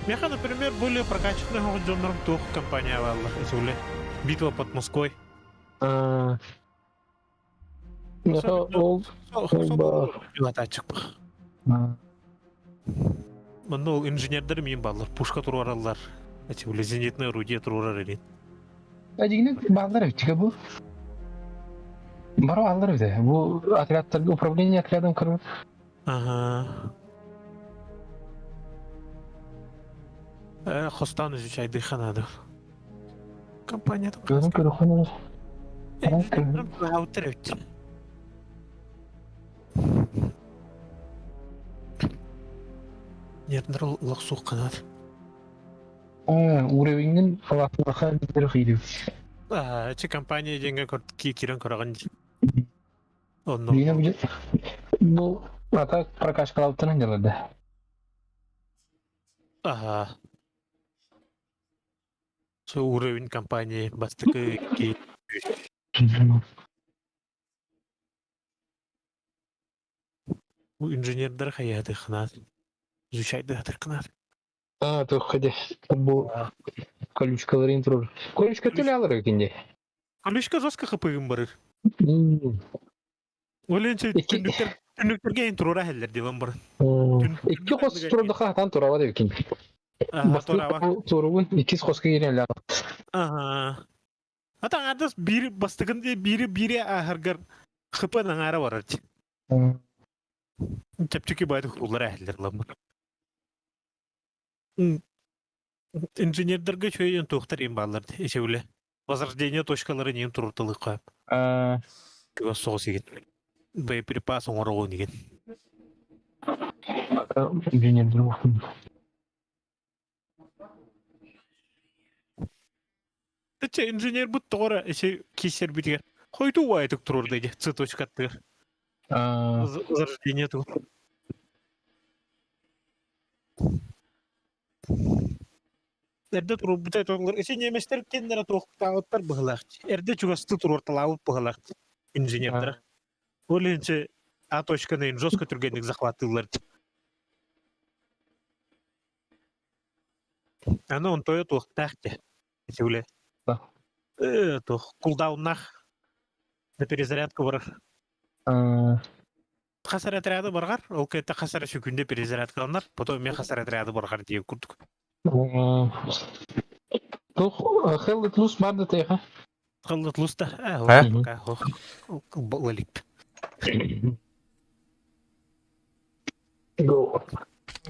Меха, например, более прокачанных дьоннорум туох компания бааллар. Эсуле. Битва под Москвой. Ол Манна ол инженердер миин бааллар, пушка туруораллар. Эти зенитное орудие туруорар илин. Дьиҥинэн бааллар эбит бу. Бары бааллар эбит. Бу отрядтарга управление отрядом көрөр. Ага. Хостан изучай надо. Компания там. Көрөн көрөхөн. Нердер лох канат. Уровеньин алаха бир хиди. А, эти компания деньги кирен көрөгөн. Онно. Бу ата прокачкалаптан делады. Ага. Со уровень компании бастыкы ки. Инженердер хаяты хнат. Изучайды хнат. А, то ходи. Бу колючкаларын турур. Колючка төлө алыр экенде. Колючка жестко хпыгым барыр. Оленче түннүктер түннүктерге ин турура хеллер дилан бар. Икки хос турдуха хатан турава деп экен. Туругун иккис хоска кирен Ага. Ата ардас бир бастыгын бири бири ахаргар хп наңара барар. Чепчики байды хуллар әһеллер ламыр. Инженердерге чөйден тоқтар им баллар эшеуле. Возрождение точкалары нем туртылыкка. Кыва соғыс еген. Боеприпас оңорогон деген. Инженердер Тече инженер бут тоғыра эше кесер битигер. Хойду уайтык турur деди. Ц точкаттыгар. Возрождение ту. Эрде турур бүтэй тоғлар. Эше неместер кендere тоқтауттар бұғылақ. Эрде чугасты турур талауыт бұғылақ. Инженердер. Оленче А точканы жестко түргендик захватылар. Аны он тойо туохтаахте. Эсеуле. Туох кулдауннах. На перезарядку барар. Хасар отряды баргар, ол кетте хасар күндө перезарядкаланар, потом мен хасар отряды баргар диye курдук. Тух хеллет лус барды теха. Хеллет лус да. Лалик. Go.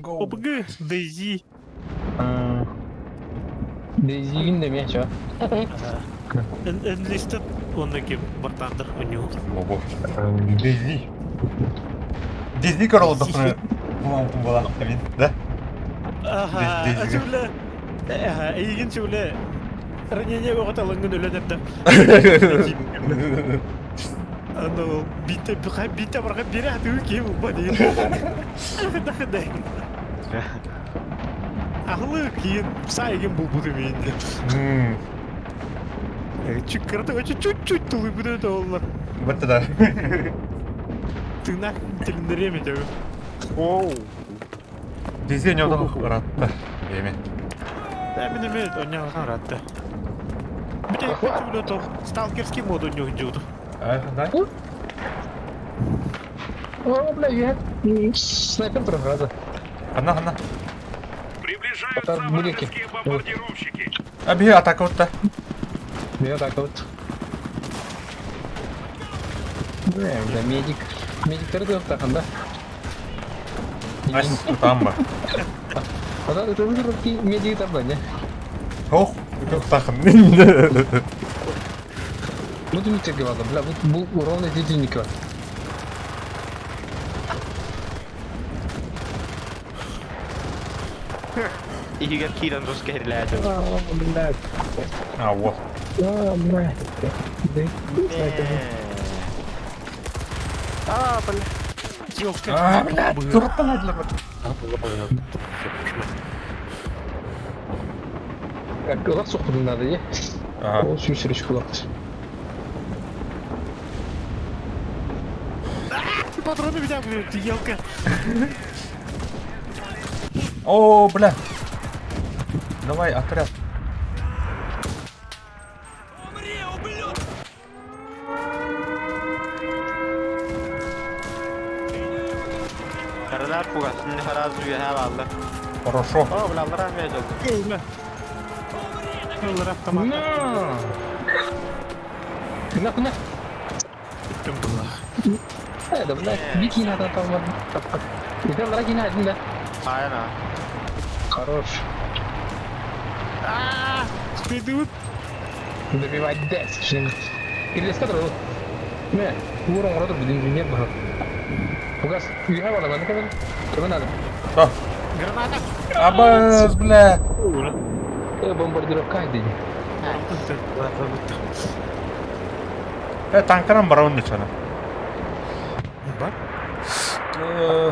Go. ОБГ, DayZ. DayZ де мен чо. Enlisted оннуки бартандыр оню. Ого. DayZ. DayZ королдохны булан була бит, да? Ага, сүле. Ага, эйгин сүле. Ранение оҕоталыҥҥын өлөн эрдэ. Аны бите бите барга бире атыы киһи булба диир. Дахыдай. Ахлы киин сайгын булбутум иинде. Чүккырты өчү чуть-чуть тулуйбут өтө оллар. Вот да. Тыынах тилиннереме дебе. Оу. DayZ не одан ыратты. Эми. Да, мен эме оньяҕа ыратты. Бите көтүлө сталкерский мод оньоһун дьууту. А, да? О, бля, я снайпер турар Ханна, ханна. Приближаются вражеские бомбардировщики. А би атака утта. Я так вот. Да, медик. Медиктары туохтаахын да? Ас, ытаан ба. Ода ытылыр ки медиги тарда не? Ох, ытыахтаахын. Ну ты миттерге барды. Бля, бу бу ровно тетинники бар. Иһигэр киирэн рус кэһирлээдим. Бля. А, вот. А, бля. А, бля. Ёлка. А, блядь, туртан айдылар. Как сохтудун надо, е? Ага. Ол сүүсүрүш кулак. Патроны меня, блядь, елка. О, бля. Давай, отряд. Умри, ублюдок! Каралар фугасын харазы үөһэ бааллар. Хорошо. О, бля, аллара эмиэ дьолду. Бля. Ыллар автомат. На! На, на. Бүттүм была. Да, бля, бики надо там. Это враги надо, да. Айна. Хорош. Идут. Добивать дес. Или эскадру. Не, урон уроду блин инженер был. Фугас, я вала, надо кого? Кого надо? Да. Граната. Абас, бля. Ура. Бомбардировка иди. Танканан барабын дечана. Бар.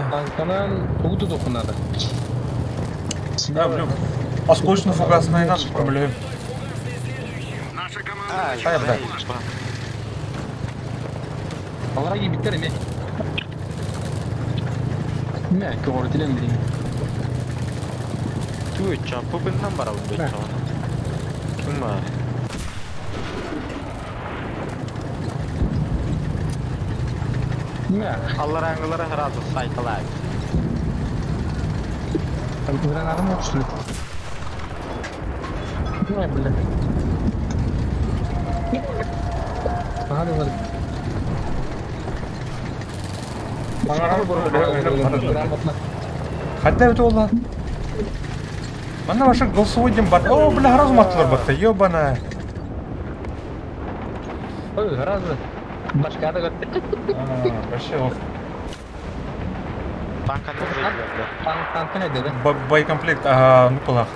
Танканан угду доху надо. Да, блин. Осколочно фугасный нам, блин. Наша команда Ай, Ай, бля. Алараги биттер эме. Мә, көҕөрүтүлэн билин. Туй, чапы быннан барабын дечана. Ким бар? Мә, Аллараңылары харазы сайталар. гранатам yok что ли? Мә, бля. Ага, давай. Грамотно. Хотя это ола. Манна ваша голосовой дем бар. О, бля, разум аттылар батта, ёбана. Ой, гораздо. Башка да көттө. А, Вообще, ох. Танканы бля. Танк танкы не деди? Боекомплект, ага, ну палах.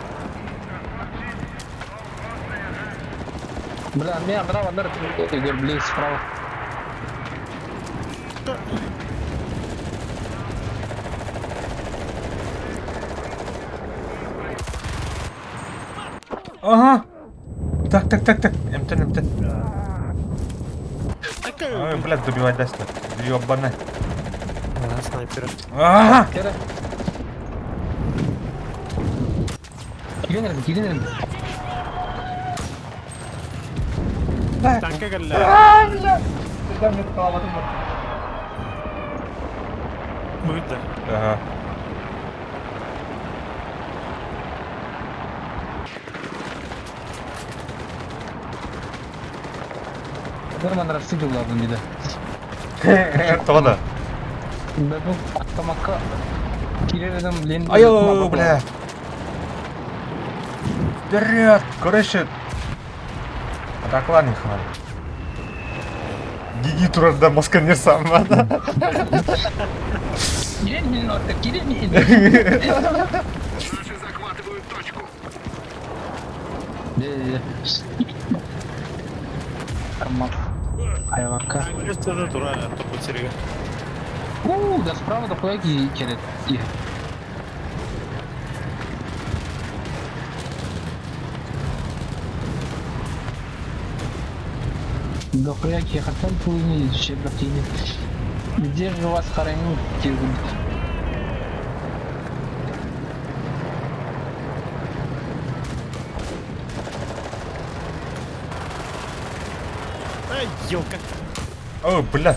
Бля, мен браво, нар, Игорь, блин, справа. Ага. Так, так, так, так. МТ, МТ. Ой, блядь, добивать даст. Ёбана. Снайпер. Ага. Кere. Кигенерим, кигенерим. Танка кэллэ. А, бля. Ты мне талабатым. Будет, да. Ага. Нормально рассыпал диде. Тода. Бу автоматка кирердем, блин. Айо, бля. Вперед! Короче, атакалан их надо. Гиги турарда москанер сам. Кирен орта, кирен. Наши захватывают точку. Де, де. Армат. Айвака. Танка тура турбут серега. У, да справа да куяки керет. Да хуяки, я хотел бы увидеть, щебетини. Где же вас хоронить? Ай, елка. О, бля.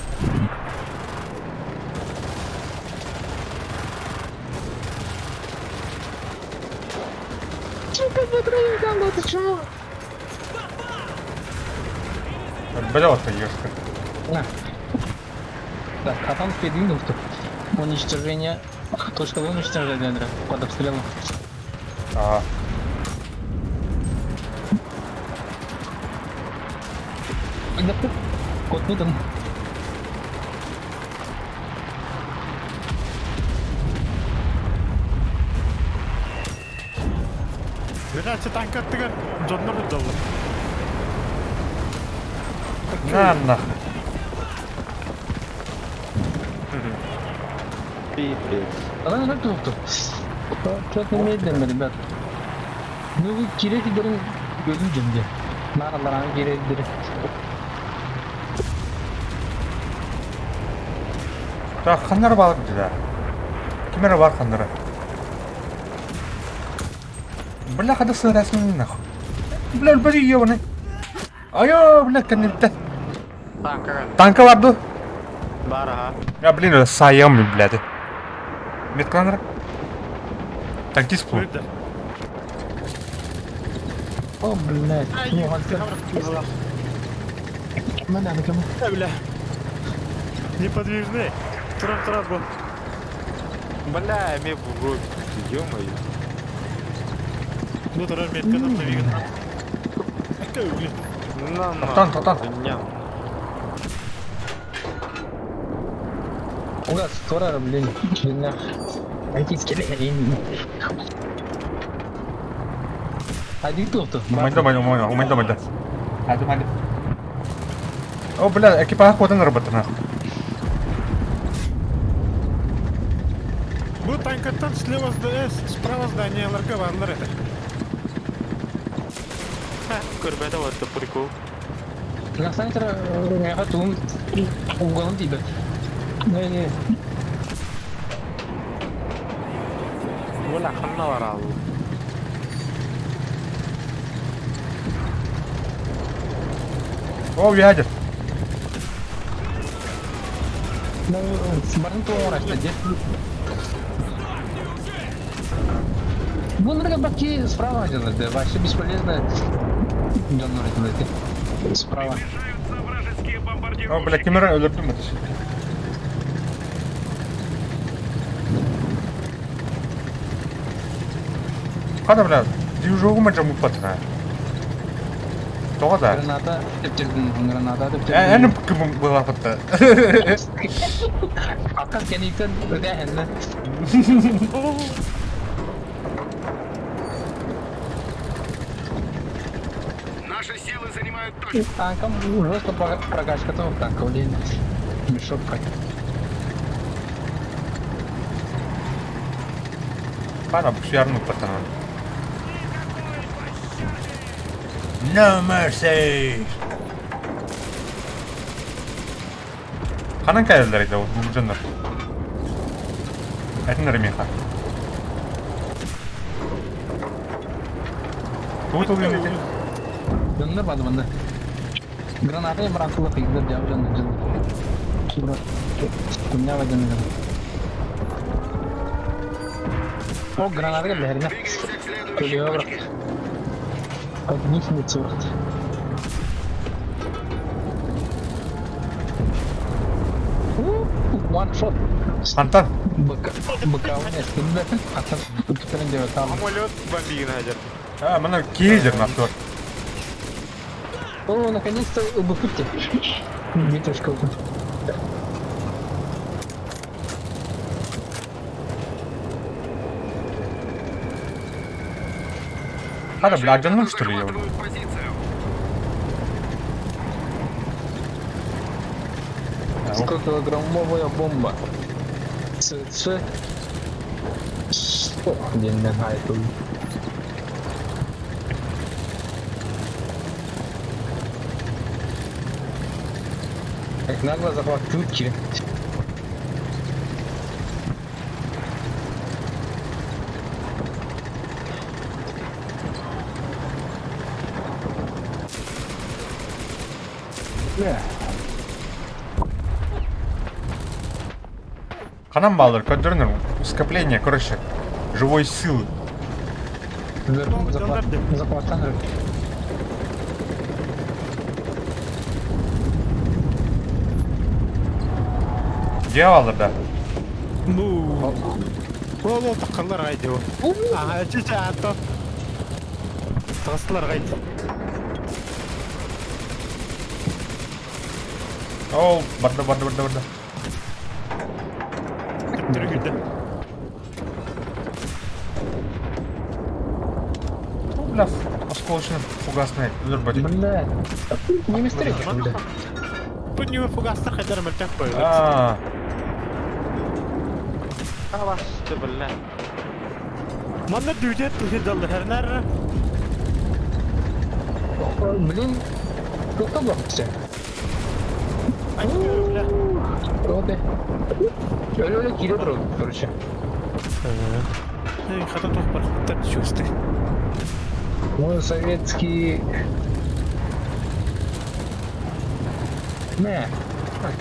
Бля, вот ешка. На. Так, а там впереди уничтожение. Точка уничтожения под обстрелом. Аа. Кот ну там. Бирачы танкаттыгар дьоннор удаллар. На нахуй. Пипец. Давай на тут. Что-то медленно, ребят. Ну вы кирекидерин görünce diye. Naralarını kirekideri. Так, ханнары баар дии. Ким эрэ баар ханнары. Бля, хада сырасың нахуй. Бля, бля, ебаный. Айо, бля, кэнниттэн. Танка. Танка бар дуо? Баар ха. Я, блин, сайым, блядь. Меткаланнара. Танкист был. Көрдө. О, блядь. Не, он Кімін әні кімін? Бля. Неподвижный. Туран-туран был. Бля, мне в рот. Ё-моё. Ну туран меткадан навиган. На на. Тоқтан, тоқтан. Ням. Угас, турар, блин. Блин, Айтискеле. Один тут. Умайда, умайда, умайда, умайда, умайда. Hadi, hadi. О, бля, экипаж куотан работа нахуй. Бу танкаттан слева справа здание ларга бааллар это. Көрбөтө вот это прикол. На сантер тугум угалым тиде. Не, не. Бля, ханна барал. О, ядер. Ну, барын тугум де. Ну, баки справа делать, да, вообще бесполезно. Делать, справа. Приближаются вражеские О, бля, бомбардировщики. ким эрэ өлөрдүм это. Хада, бля, движугу жаму патра. Тоҕо да? Граната тептердин, граната тептердин. Эн ким была патта. Акка кенитен өдәһенне. Наши силы занимают точку. Танком жестко прокачка того танка, блин. Мешок как. Хана бушярну патана. No mercy. Ханан кайдалар еді бұл жондар. Этинер меха. Тугу тугу ете. Дөннөр бады мында. Граната быракылы кыйдыр жабы жонду жыл. Кумня бадын. О, граната келди херне. Двигаемся к следующей Төлөйө точке. Одних не. One shot. Хантан. Быка, быка у меня стында. Ата туттырын деп там. Самолет бомбигин хадер. А, мына кейзер нахуй. О, наконец-то убыхте. Витяжка. Хада, бля, жаным что ли я? Захватывают позицию. 100 килограммовая бомба. ЦЦ. 100 день тут. Как нагло захват чутки. Бля. Ханан баалар көрдөрүнөр скопление, короче, живой силы. Захват, захваттан Дьиэ бааллар да? Ну, ол ол таххаллар аҕай дии. Аха, чича аатто. Тахсылар аҕай. Ол барда барда барда барда. Төттөрү киирдэ. Ну, бля, осколочный фугасный өлөрбөтүк. Бля. Немецтер экен, бля. Бу ньүө фугастар хайдар мөлтөх бойулар. Аа, Аласты, бля. Манна дүүтэ тыһыдаллар хэрнэр. Блин, кто блокся? Ай, бля. Вот и. Өлө-өлө киирэ турар, короче. Эй, хата туох бар, чувствуй. Мой советский... Не,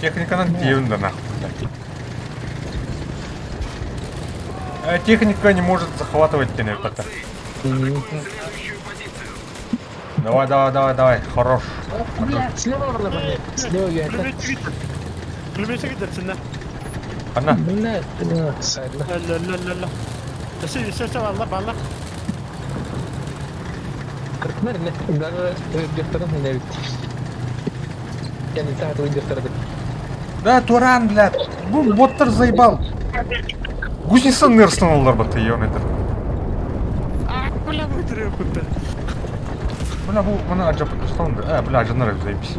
техниканан тиевин да нахуй. Э, Техника не может захватывать тенепата. Атакуем следующую позицию. Давай, давай, давай, давай, хорош. Бля, слева вроде, слева я это. Пулеметчик китерсиннэ. Анна, Бля, бля, сайдла. Ла ла ла ла. Өссө өссө балла балла. Кыртмар не, даже директорын не бит. Я не так директор. Да, Туран, блядь. Бу боттар заебал. Гусеница нырсыналар баты, ёметр. А, бля, бытры кутта. Бля, бу мына ажап ұсталынды. Ә, бля, жанар заебись.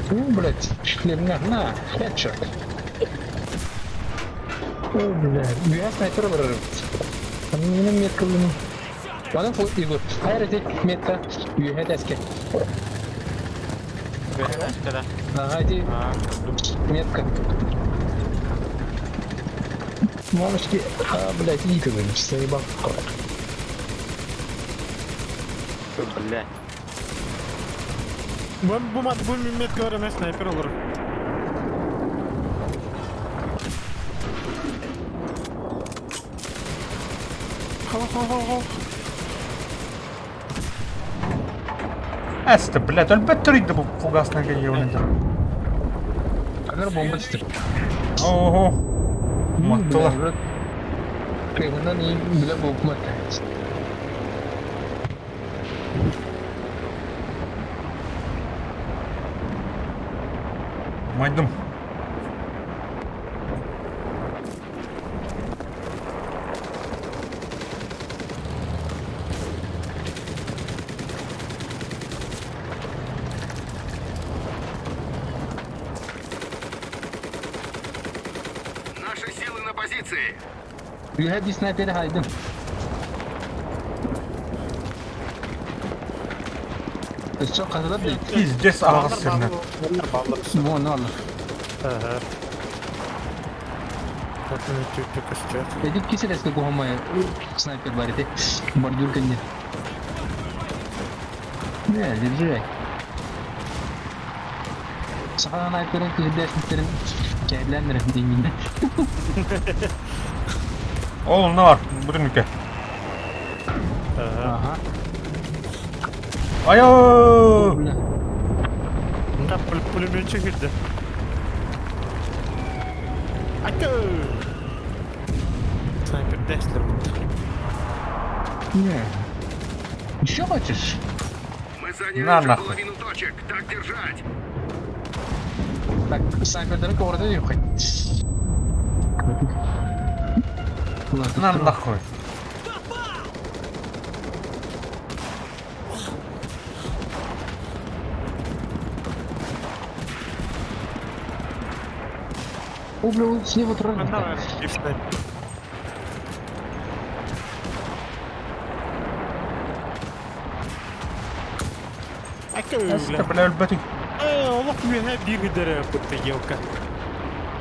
Ну, блядь, шлемня, на, хедшот. О, блядь, я снайпер вырвал. Там не метка, блин. Ладно, Егор, хайр эти метка, юхетески. Ага, эти метка. Мамочки, а, блядь, иди ты, блин, заебал. Бля. Бу бу мат бу метка бар снайпер olur. Хо хо хо хо. Әсті, блядь, өлбәт түрейді бұл фугасный ёметр. Камера бомба түсті. Ого. Маттылар. Кайгынан и бля бомба. Майдым. Наши силы на позиции. Юхет ди снайпер хайдым. Өссө қазылар дейді. Пиздец ағыз сіріне. Баллар баллар. Вон, вон. Ага. Потом чуть-чуть костер. Эдик киселеске кухомай снайпер бар ити. Бордюр кенде. Не, держи. Саха снайперин киһирдээсмиттерин кээблээн деймин. Ол мына бар, бүтүнүкке. Ага. Ага. Айо! Бля. Да, пулеметчик кирди. Атö! Снайпер дәслер бутты. Не. Еще хочешь? Мы заняли На уже нахуй. половину точек. Так держать. Так, снайпердері көрді деп хоть. На нахуй. О, бля, он слева тролль. Ана снайпер. Атö! Әсті, бля, өлбәт. Э, олох мені бір гидере бутты елка.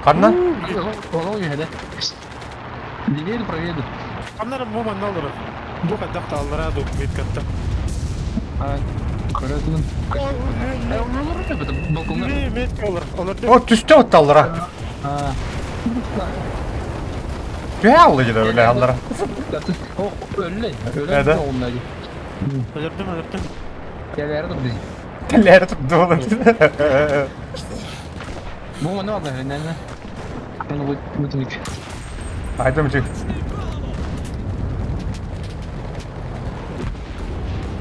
Қанна? Ол үйді. Левее правее. Аннар бу манна олор. Бу кадак таллара ду меткатта. А, көрөтүн. Э, ол балконга. Метка олор. Олор О, түсті отталлара. А. Төһө алла дьэ бля аллара. Өллө. Да. Өлө оҕунна дии. Өлөрдүм, өлөрдүм. Кэлээри турду. Кэлээри турду oğlum. Бу маны алла нәне. Аны бу бүтүнүк. Айдым чик.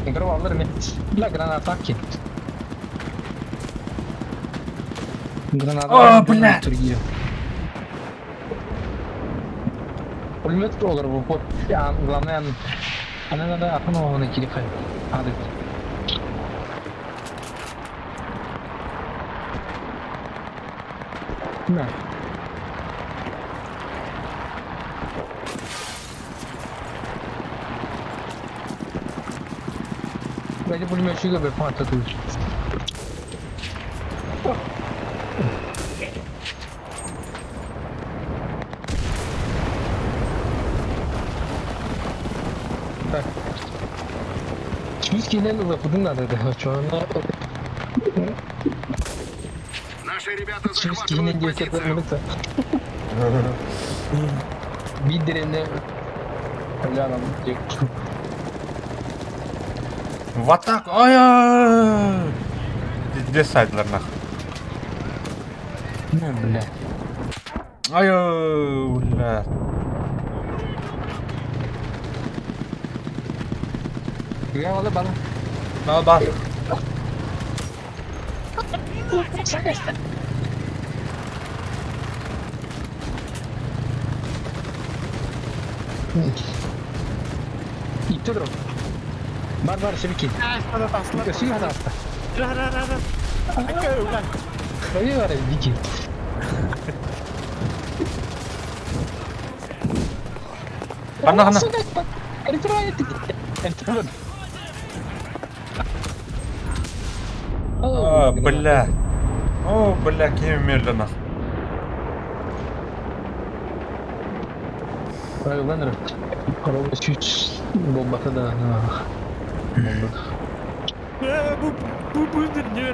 Игру аллар мен. Бля граната ки. Граната. О, бля. Пулемет олар бу. Вот. Главное, она надо атын оғына кире қай. Ады. На. Бәді пулеметчиге бір пантату. Так. Чуйский лапудын надо, да, что она... Наши ребята Чуйский захватывают не позицию. Бидерine Ляна В атаку. Ай-ай. Где сайдлар нахуй? Ну, бля. Ай, бля. Я вала бал. Мал бар. Итте дро. Бар бар себики. Өсү хата. Ра ра ра ра. Акка өлә. Ой бар дики. Ханна ханна. А, бля. О, бля, кем мерді нахуй. Правильно. Коробка чуть бомбата да. Бомба. Бу бу бу не.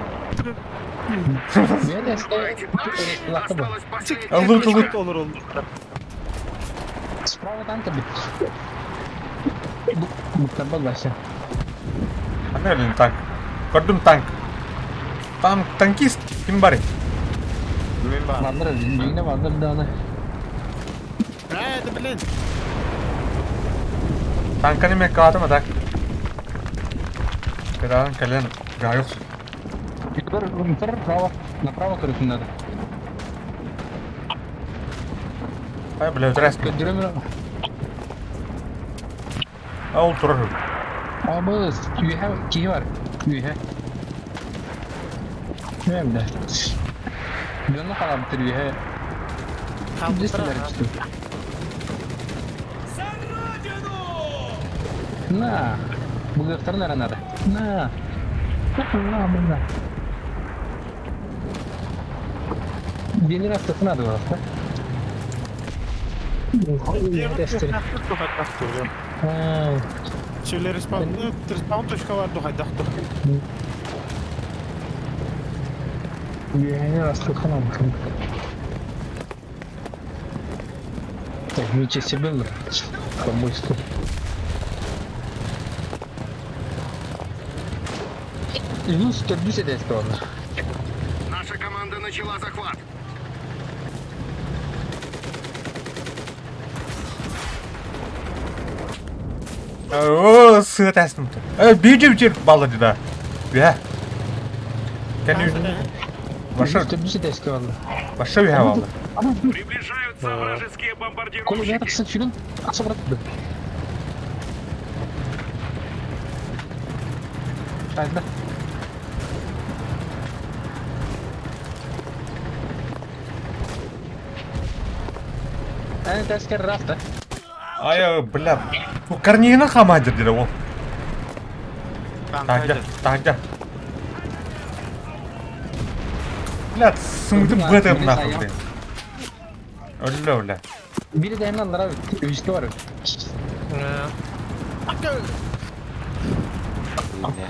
Мен Эти парни осталась последняя А лут, точка. лут. Olur olur. Справа танка бит. Буктарба Вася. Ханна блин танк. Көрдүм танк. Танк, танкист. Ким бар? Мен бар. Вандыр, дүйіне вандыр да аны. Это блин. Танканы мен каатыма так. Кедаан кэлэн гайок. Бір, право. Направо көретін надо. Ай, бля, өтірәс. Көндіремін. Ол турар. Абыз, үйе киі бар. Үйе. Не бля. Дөні қалап тұр үйе. Десілер түсті. За родину! На. Бұлықтар нара надо. На. На, на. Генератор надо было, да? Şöyle respawn, respawn точка var duhayda. Так, ничего себе, по-быстрому. Минус 150 это Наша команда начала захват. О, сыт әстім. Э, бейджи жер бала деді. Бе. Кәне Баша, 150 это баша бе бала. Приближаются вражеские Коля, я бомбардировщики. так сачулин, а собрат. Так, да. Әне тәскер рафта. Ай, бля. Бу корнейна хамадыр деді ол. Тагда, тагда. Бля, сымды бэтым нахуй, блин. Өллө, бля. Бири де hemen алар үсті бар.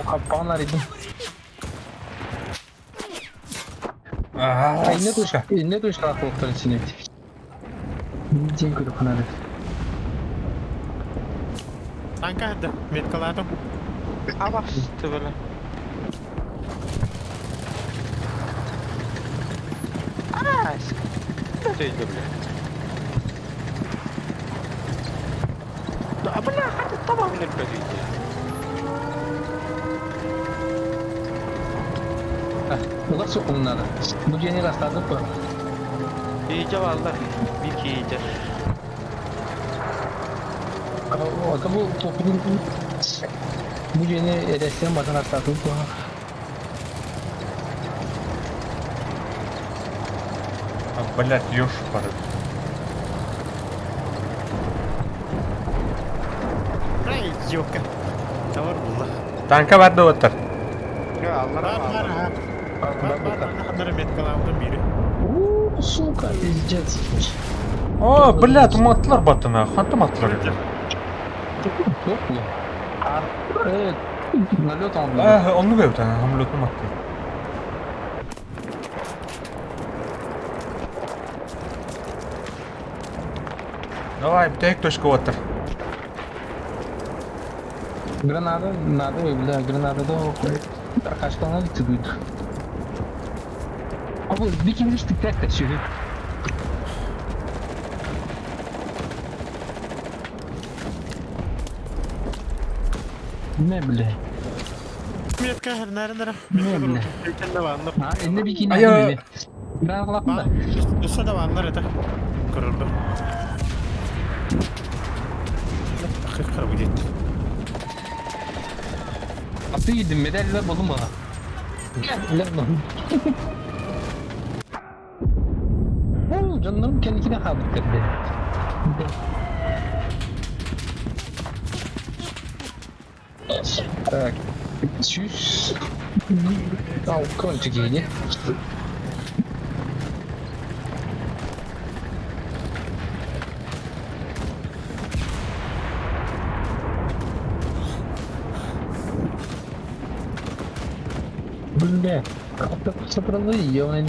Капканлар идим. А, Не туш, сука. не туш рахлыктар içine. Дьиэн көрүөххэ наада. Танка да, меткалаатым. Абасты бля. Аас. Бля, бля. Да, бля, хата табам нөлбөтүйде. Улар суох надо. Бу дьиэни растаатык па. Иичэ бааллар. Bir киичэ. Ото бу топун бу дьиэни эрэстен батан растаатык па. А, блядь, ёж пары. Ай, ёлка. Товар булла. Танка бар да оттар. Бар, бар, ага. Бар, бар, ханнары меткалаабытым бири. У, сука, пиздец. О, блядь, уматтылар баттына. Хантым аттылар еді. Yok mu? Evet. Налет aldım. Э, онну бэбит, хамлетну атты. Давай, бітейік точка оттар. Гранада, надо, бля, гранада да Arkadaşlarına gitti duydu. Abi bir kim işte tek de şöyle. Ne bile? Метка хернәрен дәрә. Ne bile? Ülkende varlar. Ha elinde bir kine Aya. bile. Granada lafın da. Üstü de varlar ete. Kırıldı. Kırkır bu gitti. Atı yedim medaller buldum bana. Gel lan. Oo canlarım kendine kaldı dedi. Так, чуть. Ау, кончики иди. Бля, как-то собралы, ёбаный.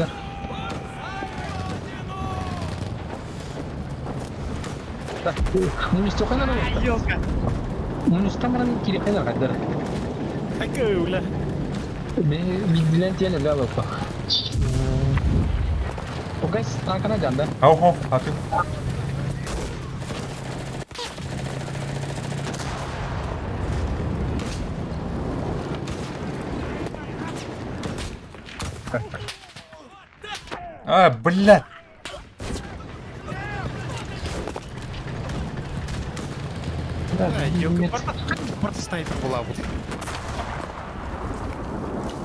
Так, ну не столько надо. Ёлка. Ну не столько надо, кирихайна кадр. Такой, Билен тиene бля лопа. Окей, танкана жанда. Хау, хау, аты. А, блядь. Да, Ёлка. нет, Барта снайпер була бу.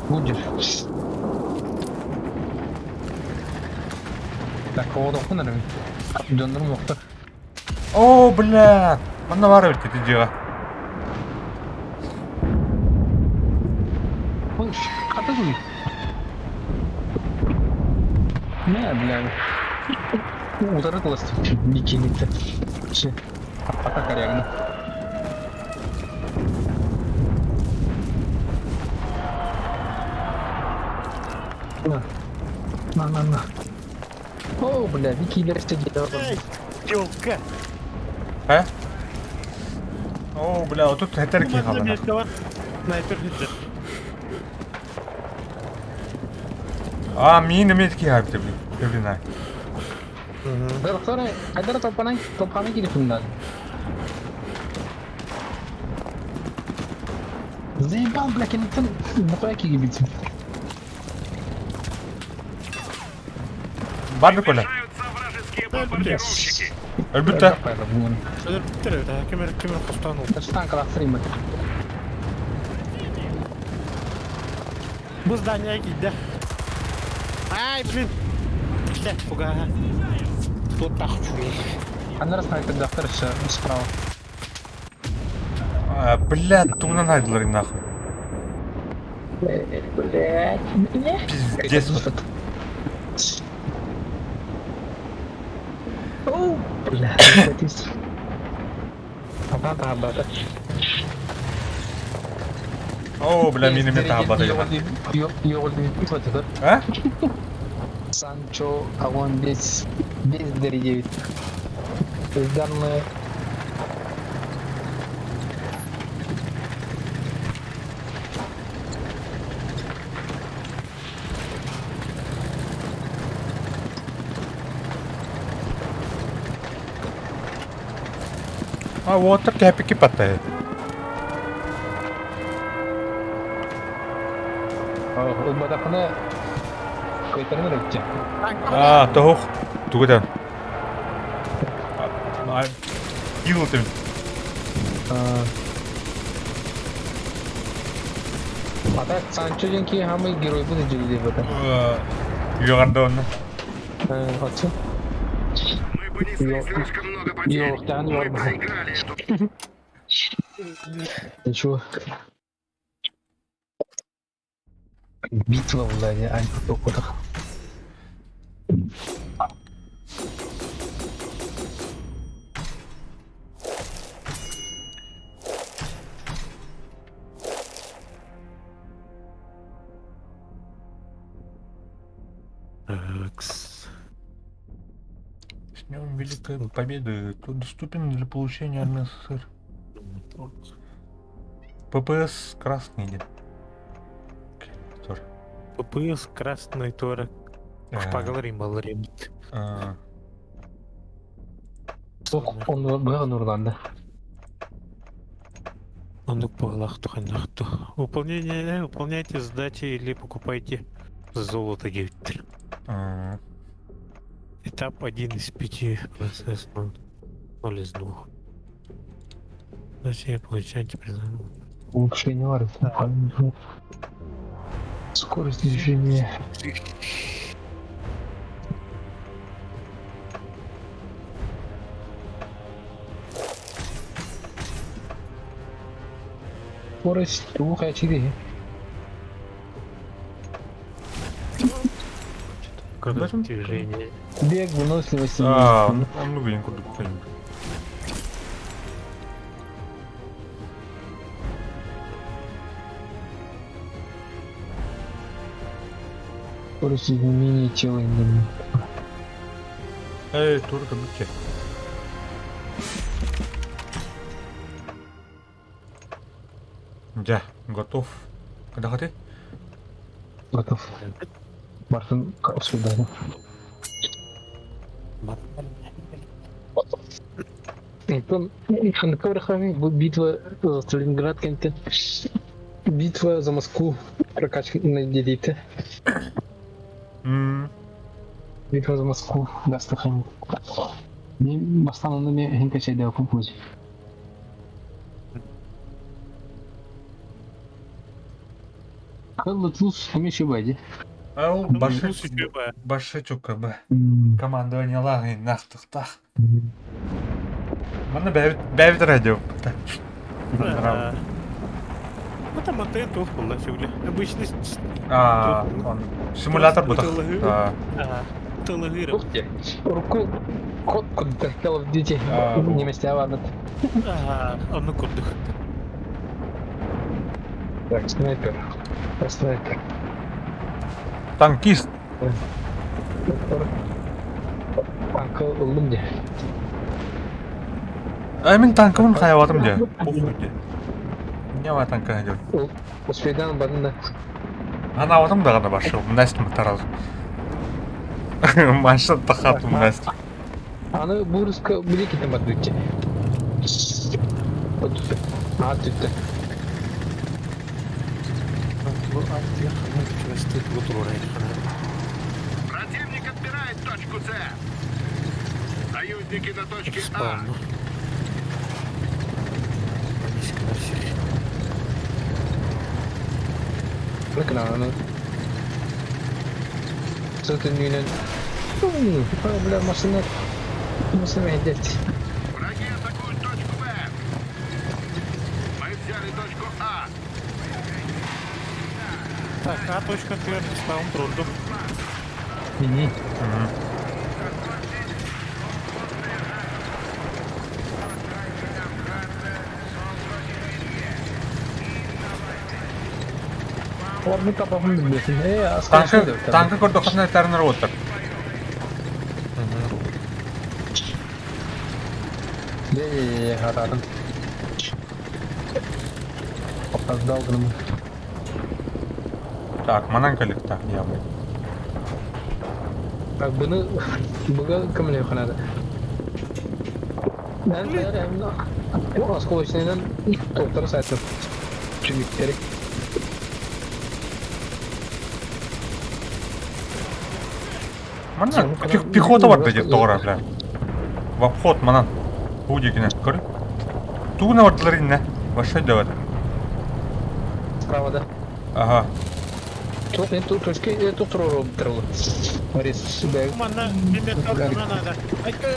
будешь. Так, ода окунар. Дöndürüm yoktu. О, блядь. Манна бар бит ити дьиэҕэ. Ой, хата дуй. Не, бля. Удары класс. Бикините. Че. Атака реально. На. На, на, на. О, бля, Вики версия. Ёлка. А? О, бля, вот тут хетерки халана. Метка бар. Снайпер хиджет. А, мин метки хайпты, блин. Блин, Sonra Haydar topana topana girip bundan. Заебал, бля, кенеттен букайки gibi. Бар коля. Приближаются вражеские бомбардировщики. Өлбүттэ. Өлөр бит Кемер кемер костан ул. Танк аластырayım. Бу здание кидде. Ай, блин. Тихо, пуга. Тут так чуешь. Аннара снайпер доктор справа. А, блядь, тугунан хайдылар нахуй. Блядь. Пиздец. Оу, блядь. Ага, да, да. О, бля, миномет абады. А? Санчо, огонь без 9. Данные. А уоттар кээпики паттайы. Ылбатаххына кыайтаран эрэ Аа, тоһух. Тугу этэн? Киил этим. А так Санчо диэн киһи хаамай геройбун илдьирдиир бата. Үөҕэрдэ онно. Отцу. Мы понесли слишком много потерь. Мы проиграли эту Ничего. Битва була дии антитокутах. Такс. С днем Великой Победы. Тут доступен для получения армии СССР. ППС красный или? Тоже. ППС красный туора шпагалар ималар эбит. Онно быһа нурланды. Оннук быһылаах туханнахту. Выполнение, выполняйте задачи или покупайте золото диэбиттэр. Этап 1 из 5, процесс 0 из 2. Значит, получайте признание. Улучшение бар. Скорость движения. Скорость двух очей. Скорость движения. Бег, выносливость. А, он выглядит куда Скорость изменения тела. Эй, турка, будьте. Дьэ, готов. Когда Готов. Мартын сюда. Битва за Сталинград кэнтэн. Битва за Москву прокачка на делите. Битва за Москву, да, Стахан. Мен бастан оны мен хин качайда окун. Кыллы тус эмеше бади. Ол башы башы чукабы. Командование лагы нахтыхтах. Манна бэбит радио. Ну там антенн туох буолла сүглэ. Обычный А, он симулятор бутах. Тылыгыр. Руку код код Call of Duty немесе аванат. Ага, онну курдук. Так, снайпер. Снайпер. Танкист. Танка ыллым де. А мин танкыбын хайабатым де. Похуй де. Не ва танка идет. Успейдан бадында. Ана аватым да гана башы. Настя тараз. Манша тахатым Настя. Аны бурска биле кетен барды битте. А түттэ. Противник отбирает точку С. Союзники на точке А. Bakın Zaten yine бля, машина машина идет. Враги атакуют точку Б. Мы взяли точку А. Так, А точка твердо ставим труду. Угу. Ладно, капахын билбесин. Э, Танка танка көрдөхөтүнэ тарнар оттар. Дьэ, хатаатым. Опоздал гынаммын. Так, манан кэлиэхтээх дьиэҕэ. Так, быны быга көмөлөһүөххэ наада. Осколочнайынан туохтары саайтым. Түмүктэри. Манна пехота барда диэн тоҕо бля. В обход манан. Бу диэкинэн көр. Тугуна бардылар иннэ? Большой да бар. Справа да. Ага. Туох мен точка туох туруору ол. Рез Манна минометторга надо. Айка.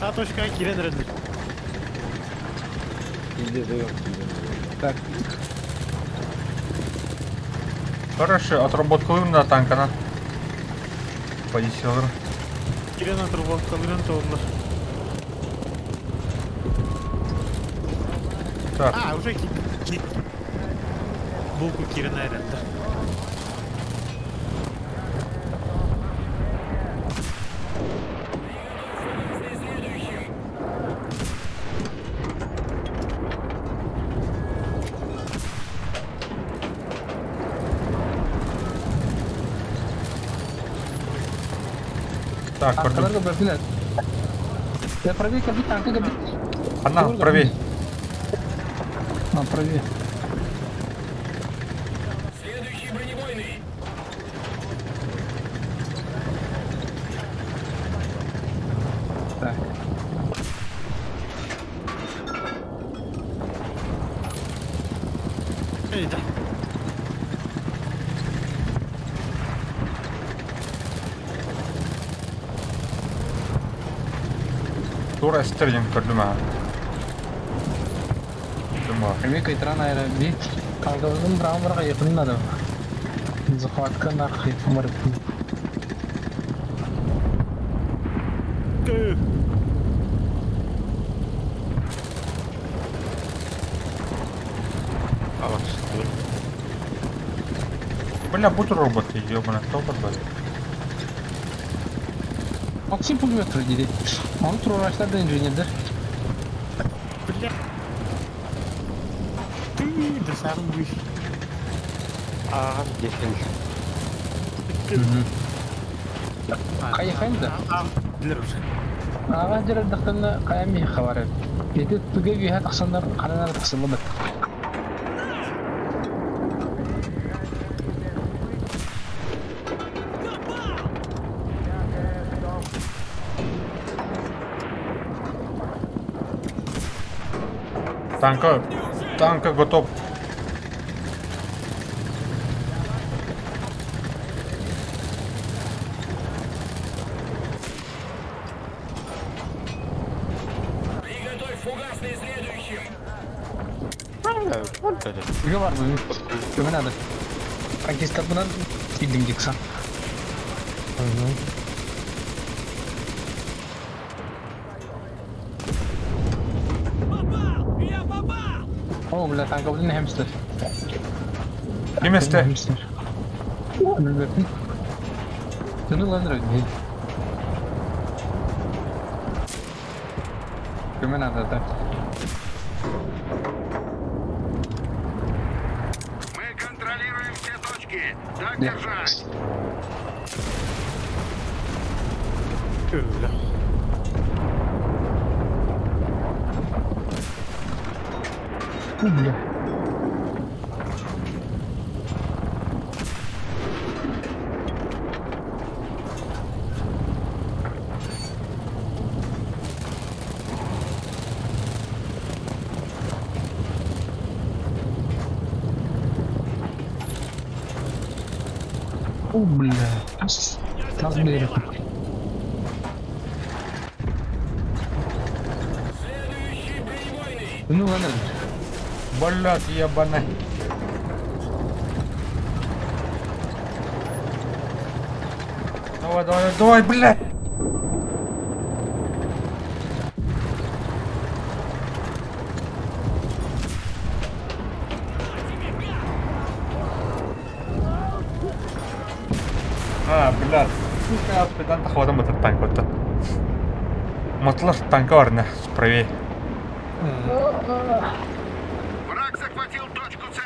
А точка кирен эрэллэр. Так. Хорошо, отработкалыым да танкана. Позициялар. Кирен отработкалырын тооллар. Так. А, уже ки... Булку кирен эрэллэр. Так, көрдүм. Танкаларга бөпүнэ. Я правее кабит, танка кабит. Ханна, правее. А, правее. Следующий бронебойный! Так. Эй, да. Тура эстер диэн көрдүм аа. Көрдүм аа. Эмиэ кыйтаран айра би танкабытын быраҕан быраҕа якын надо. Захватка нахуй барыппын. Кö. Аҕыс. Бля, будь робот, ёбаный, кто подбавит? Максим пулемет вроде. Он туруораачтар да инженердер. Бля. Ты, да сам вы. Ааҕан дьэһэл. Хайахайын да. Билер уже. Аҕа дьарардахтарына хайа миэхэ барар. Ити туга үөһэ тахсаннар ханан эрэ тахсыллыбыт. Танка, танка готов. Приготовь фугасный следующим! Туга бар бу. Көмө надо. Танкистарбынан киирдим диксан. Попал! Я попал! О, бля, танкабытын хемстер. Ким эстэ? Хемстер. Билбэппин. Дьону ылан эрэ Көмө надо да. Мы контролируем все точки. Так Да. держать. Кö, бля. О, бля. О, бля. Тас берег. Следующий бронебойный! Ну ладно. Блядь, ебаный. Давай, давай, давай, блядь! А, блядь. Сука, педанта хватом этот танк вот. Матлар танка барна правее. Враг захватил точку С.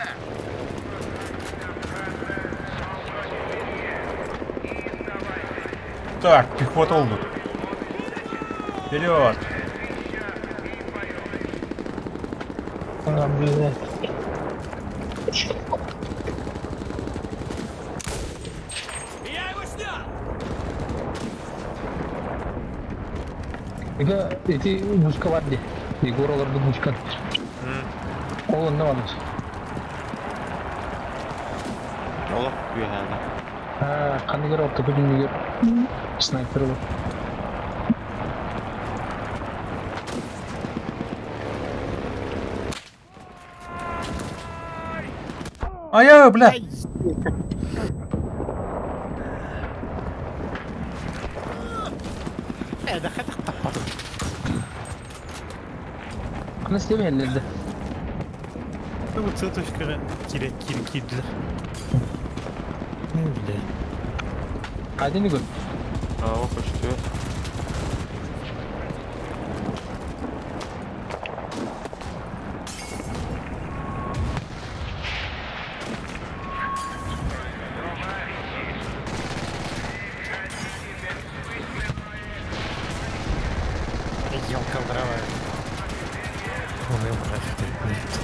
Так, пехота олбут. Вперед! А, блядь. Я его снял! Эгэ, ити мушка бар дии. Егор олорбут мушка. Ол онно барбыт. Олох үөһээнэ. Аа, ханныгар ортоку түннүгэр снайпер олор. Айа, бля! Э, да хатах таппатым. Аны истэбиһэллэр да. Ну, вот С точкаҕа киирэн киирэн киирдилэр. Ну, бля. Один игр. Aa, көстүө. Елка здравая. Ой, блядь, блядь.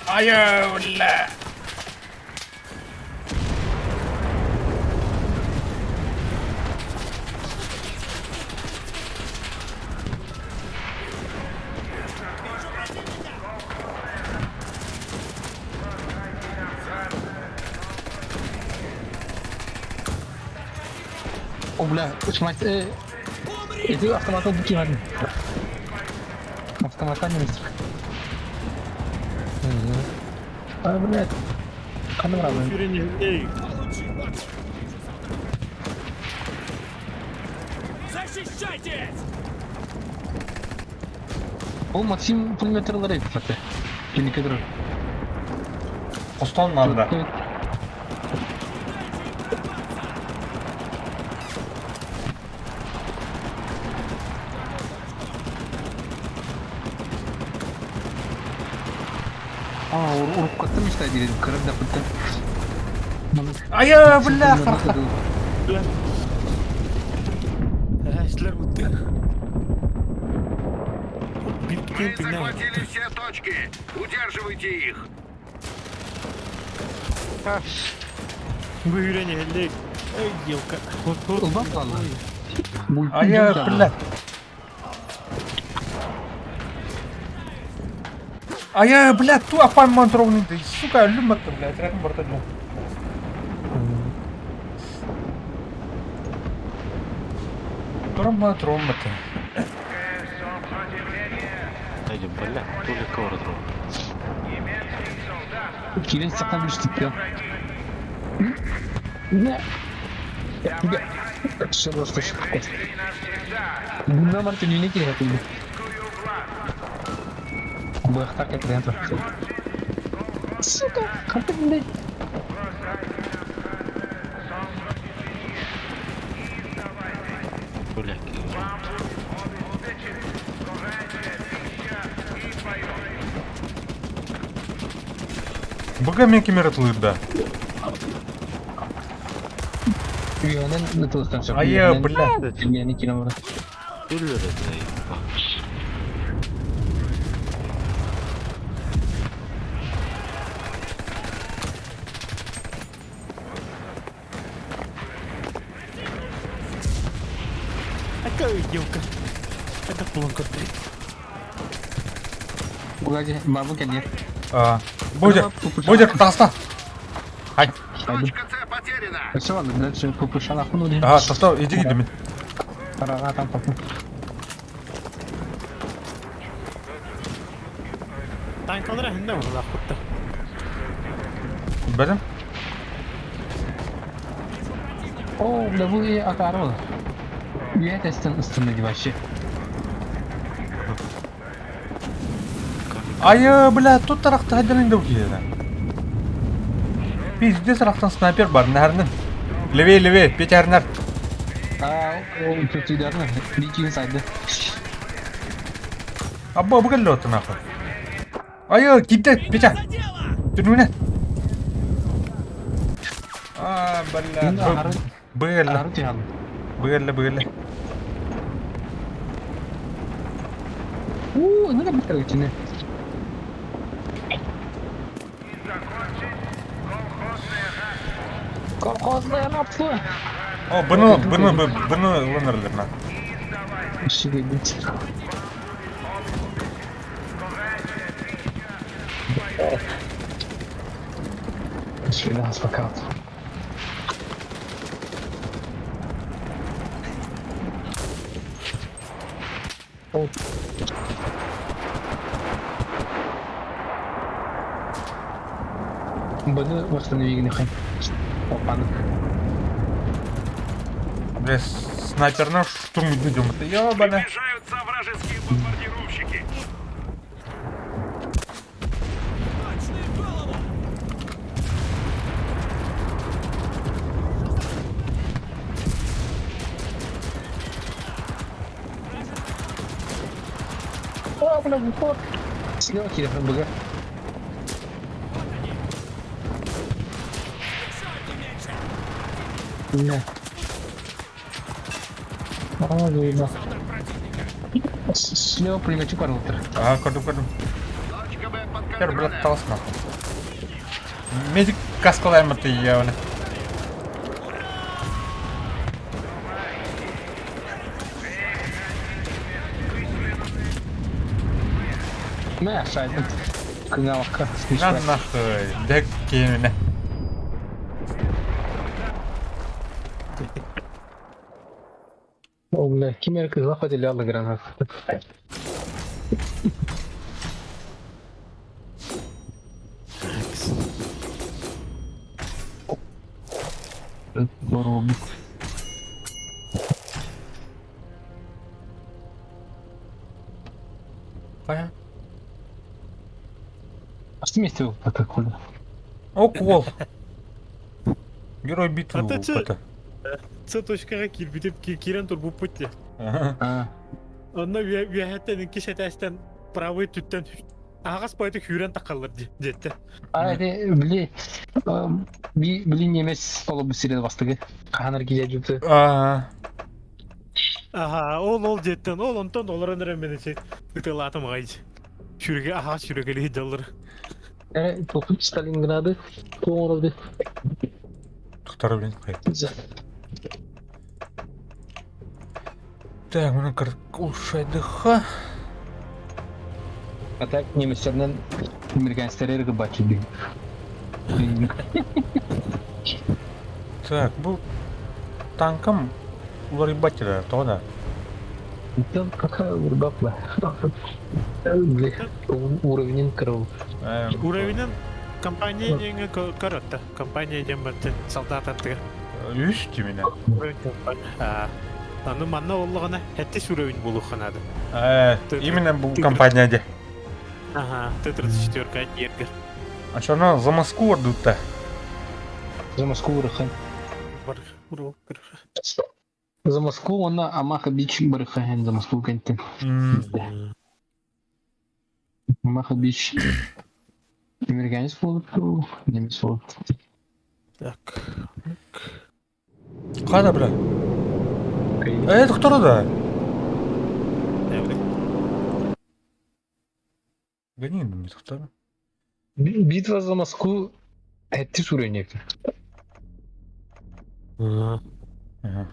Айа, бля! О, бля, мать, эти автоматы букивали. Автомата не мистер. А, блядь. Ханна барабын. Эй, Защищайтесь! Ол Максим пулеметерлар эбит хаты. Киники турар. Хостон надо. А, уруккаттан мечта диир кырыр да пытта. Айа, бля, харха. Эшлер бутты. Мы захватили все точки. Удерживайте их. Бу үйренелик. Эй, елка. Ылбап қалды. Айа, бля. Айа, бля, ту апан мантровный, сука, люматты, блядь, рядом барта, бля. Тромба, тромба ты. Эди, бля, только ордер. Кирен саққа бір Не. Все просто Bundan var tününe kire yapıldı. Быхтар кетирен тур. Сука, қантып мындай. Бля, Быга мен кемер да. Үйөнөн тылыстан сөп. Айа, бля. Мени кино бар. Какая елка. Это планка 3. Бугади, бабу кәне. А, Бодер, Бодер, таста. Ай. Точка С потеряна. Все, ладно, дальше попушала хуну. Ага, таста, иди иди мен. Арага там попу. Танкалар хинде бар хутта. Бәдем? О, бля, бу акары бол. Үйә тестен ыстынды вообще. Айа, бля, тут тарахта хаддалин да Пиздец, рахтан снайпер бар, нәрнен. Левее, левее, Петя Арнар. А, Ол чочуйдарына личиин сайды. Абба бу кэллэ оттон нахуй. Айы, киирдэ, Петя. За дело! Түнүнэ. А, бля. Быэллэ. Ары түһэн. Быэллэ, быэллэ. Уу, ыныры битер үчүнэ. Колхозная рабство. О, быны, быны, быны ылынарлар на. Үчүгэй. Үчүгэй аспакат. О. Быны восстановили. Опа. Бля, снайперна штурм идем. Ёбана. Приближаются вражеские бомбардировщики. Точный в голову! О, бля, в упор. Слева кире, б***ь. Еще одни меньше! Не. А, заебал. Солдат противника! Слева пулеметчик барылтыр. Ага, көрдүм, көрдүм. Точка Б под Тер, блядь, контролем. талас нахуй. Медик каскалаймы ты, ёбана. Мә, шайтан. Кыналыққа. На нахуй. Дек кеміне. О, бля, кимер кызла потеряла гранат. Здорово. Кая? А что вместе вы так хули? О, кол. Герой битвы. А ты чё? это. С точкаға кирбитеп кирен тур буппут де. Ага. А, Онно үөһэттэн икки шэтээстэн правый түттэн аҕас поэты хүүрэн тақаллар диэтте. а это, бли, бли немес олы бісіреді бастығы. Қаныр кейде жүпті. А, Аха, ол ол диэттен, ол онтон олорон эрэ мени ытылаатым аҕай. Сүрге аха сүргелии дьаллар. Ә, тоқып Сталинграды, қоңырды. Второй, блин, кай. Так, мы улучшай ДХ. А так неместерден американецтер эргі бачы Так, был танком уларибателя, то да. Там какая урбапла. Уровень крыл. Уровенин компания диэҥҥэ көрөттө. Компания диэн барытын солдат аттыгар. Үс тимина. Уровень компания. Аа. Аны манна оллоҕуна хэттис уровень буолуохха наада. Именно был компания де. Ага, Т-34 Ергер. А что она за Москву ордут-то? За Москву рыхан. Бар, урок. За Москву она Амаха Бич барыхаен за Москву кентен. Амаха Бич. Американец болып, немец болып. Так. Қада, бля? Это кто да? Гони, не кто. Битва за Москву Әтті сүренекті. Ага.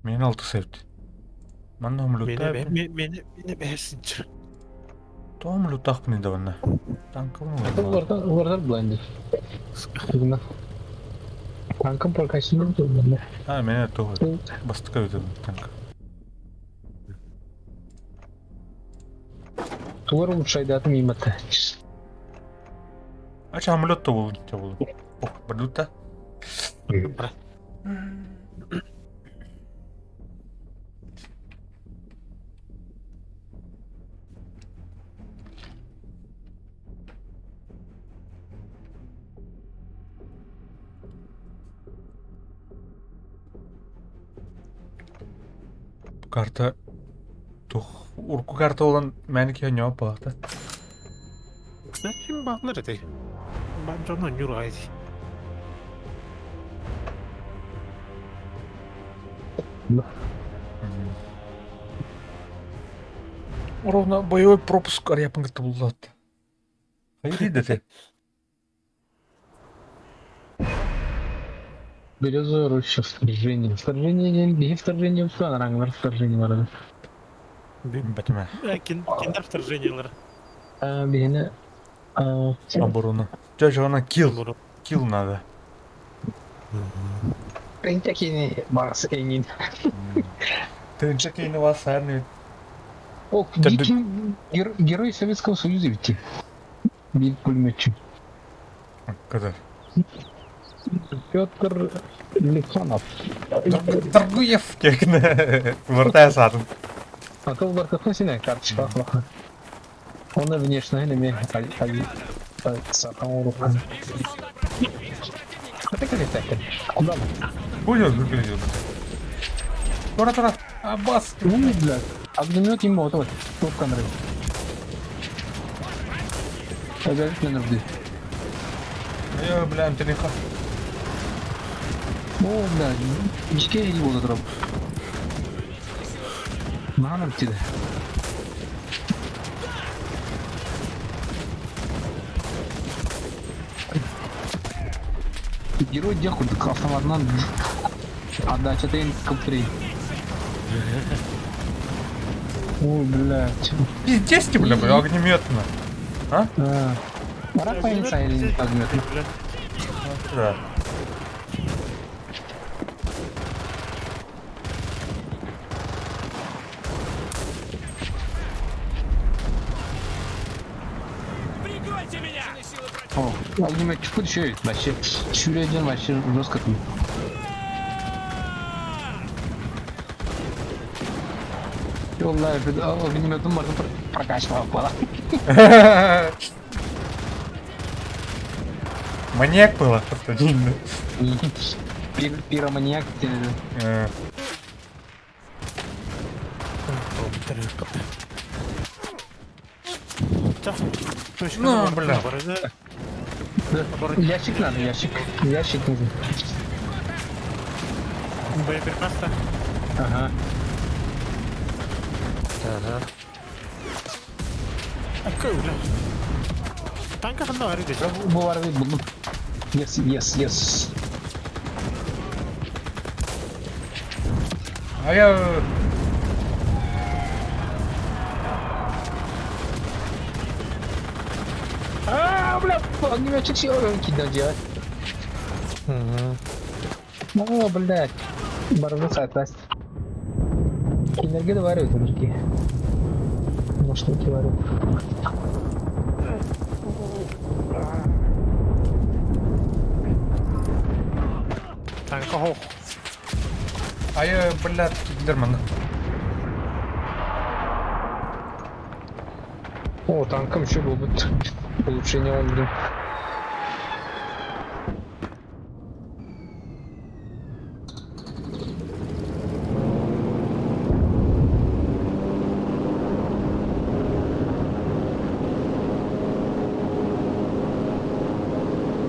Мен алты септи. Манна умлюта. Мені мені мені бәсінчі. Том лютах недавно. Танком. Олардан олардан бланди. Танком прокачан. А, меня тоже. Бастыка өтеді танк. Туар улучшайдатын мимата. А че амулет то был, че был. Ох, бардута. Карта тух урукку карта olan мээнэ киһи оонньообот буолаахта. Ким бааллар этэй? Дьон оонньуур аҕай дии. Ровно боевой пропуск арыйаппын кытта буллаат. Хайыы да ты. Березовая роща, вторжение. Вторжение диэн биһи вторжение устан араҥалар вторжение барар. Бэтимэ. Киндер вторжениелар. Биһини Оборону. Дьэ, она килл. Килл надо. Тыынча киини баас эҥин. Тыынча киини вас саарны. О, ким герой Советского Союза ведь. Биир пулеметчик. Кадar. Петр Лиханов. Доргуев кекне. Вертая сатын. А то баркахын сине карточка лаха. Оны внешне неме сатан урухан. Это как это? Куда? Понял, выглядел. Тора, тора. Аббас. Ну, блядь. Огнемет ему вот вот. Топка нравится. Обязательно нужды. Я, бля, МТНХ. О, бля, дикие не будут раб. Нам тебе. Герой деху автоматынан отдача ты капри. Ой, блядь. Пиздец ты, бля, бля, огнеметно. А? Пора появится или не огнемет? Да. Прикройте меня! О, огнемет чуть еще вообще. Чуря вообще жестко. والله огнеметом можно прокачивал было. Маньяк было. Пироманьяк. Ну, бля. Ящик надо, ящик. Ящик нужен. Боеприпасы. Ага. Ага. Какой, бля? Танка ханна бар иде. Бу бар бит булдум. Yes, yes, yes. А я... А, бля, огнеметчик сел, кидал делать. О, блядь. Барвы соответственно. Энергия варят, мужики. Может, не варят. Танка хох. А я, блядь, киллерман. О, танком еще был бы улучшение он, блин.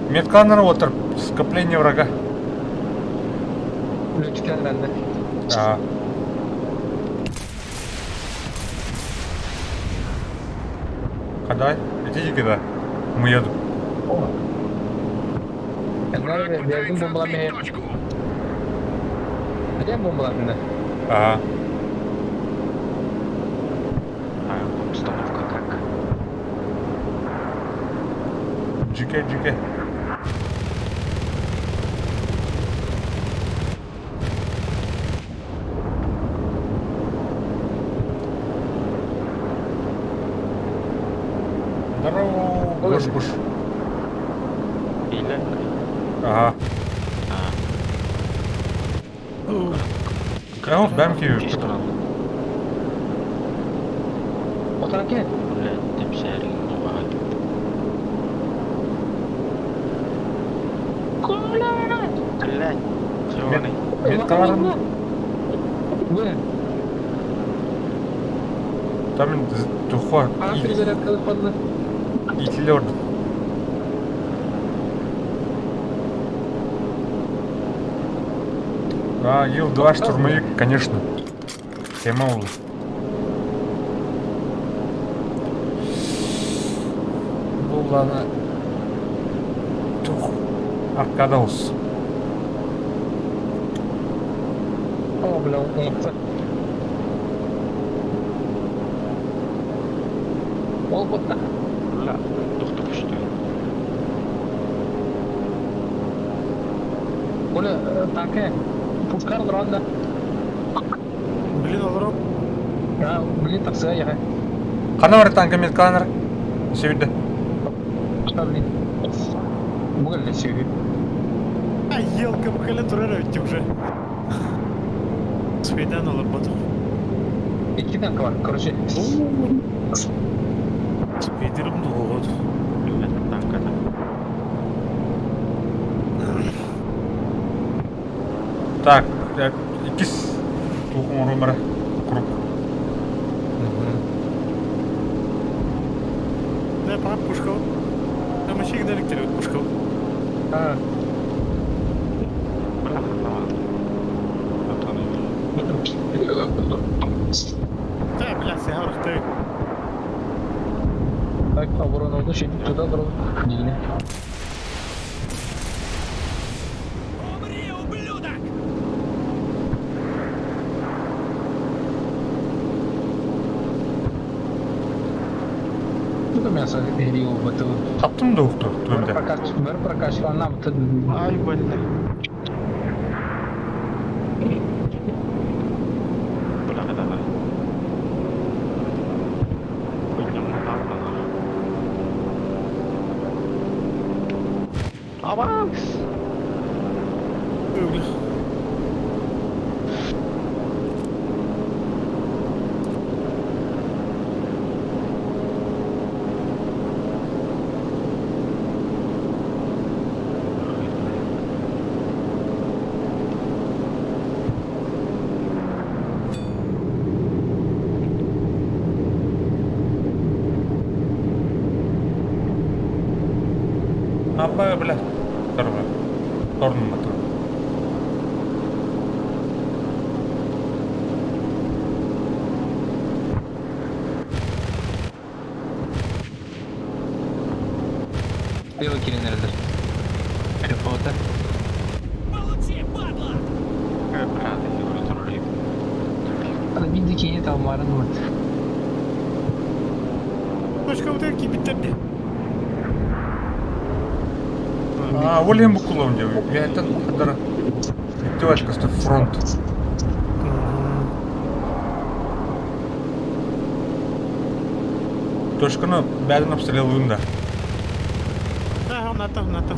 Метка на скопление врага. Летчиктер А. Когда? Идите когда? Мы еду. О. Враг Бердим пытается бомбалар отбить точку. Где бомбалар мене? Ага. А, обстановка как? Джике, джике. Здорово, Гош, Гош. Или? Ага. А. Ну, бәмки. Чисто Отараке? Блядь, там шарик, ну, а. Блядь, зеленый. Меткаларын. Вы. Там тухо А перезарядка падла. Итлер. А, Ил-2 штурмовик, конечно. Тема ол. Булланы тух аркада олус. О, бля, умыппыт. Ол кутта. Бля, тохто көстө. Оля, танка. Пушкар дрон да. Блин, олорон. А, блин, такса я. Ханна бар танка меткаланар? Себидде. Что, блин? Бугал сүйү. А, елка, букале турар өттү уже. Свидан олорбот. Икки танка бар, короче. Спидерим долгот. Бля, танката. Так, иккис туох оҥорумара круг. Да, пап, пушка. Там еще игнорик пушка. А, Бля, хана. Ата не Да, бля, сяхар ты. Так, оборона удачи, туда дрон. Дильне. Умри, ублюдок! Тут мясо грил в эту. Таптым да укту түбүмдэ. Бер прокачка, нам тут. Ай, бля. Бля, да. Подням на Аванс! Бля. Аба, бля. Здорово. Торнум мотор. Белый киринердер. Пехота. Получи, падла! Бля, ты не турли. Ана бидди кини талмарын вот. Пушка вот такие биттер. А, ол эм букулам деп. Я это хадара. Иттивашкасты фронт. Точканы бәрін обстрелуем да. Да, он там, на там.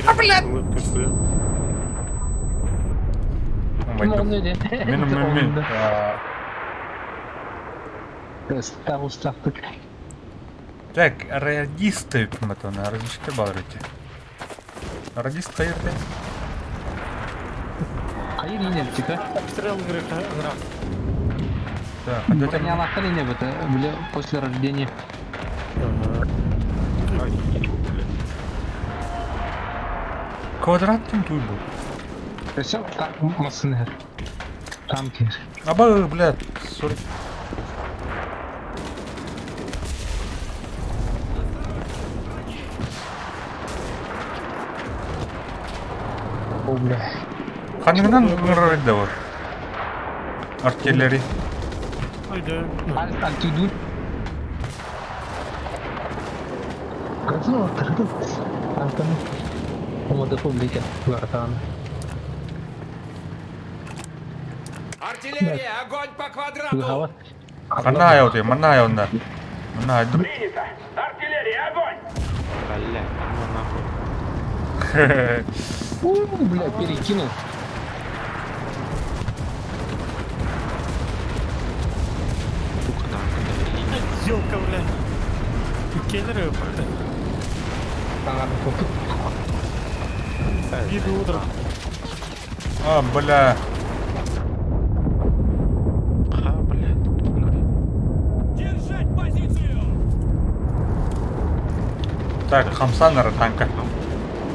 А, блядь! Мен мен мен. Так, радисты матона, радисты балрите. Радист хайырды. Хайыр ине битика. Обстрел грыха. Да, хотя Бронялахтар ине бит, бля, после рождения. Квадрат тем туй был. Все, так, массынер. Танкер. Аба, блядь, сори. О, бля. Ханыңнан ыңырыр да бар. Артиллерия. Айда. Альтидур. Омада публика. Вартан. Артиллерия, огонь по квадрату! Манна оты, манна онда. Манна айдым. Принято! Артиллерия, огонь! Бля, ну нахуй. У, бля, перекинул. Сука, нахуй, Елка, бля. Келлеры, правда. Биду удар. А, бля. Ха, бля. Держи Так, хамсаан танка.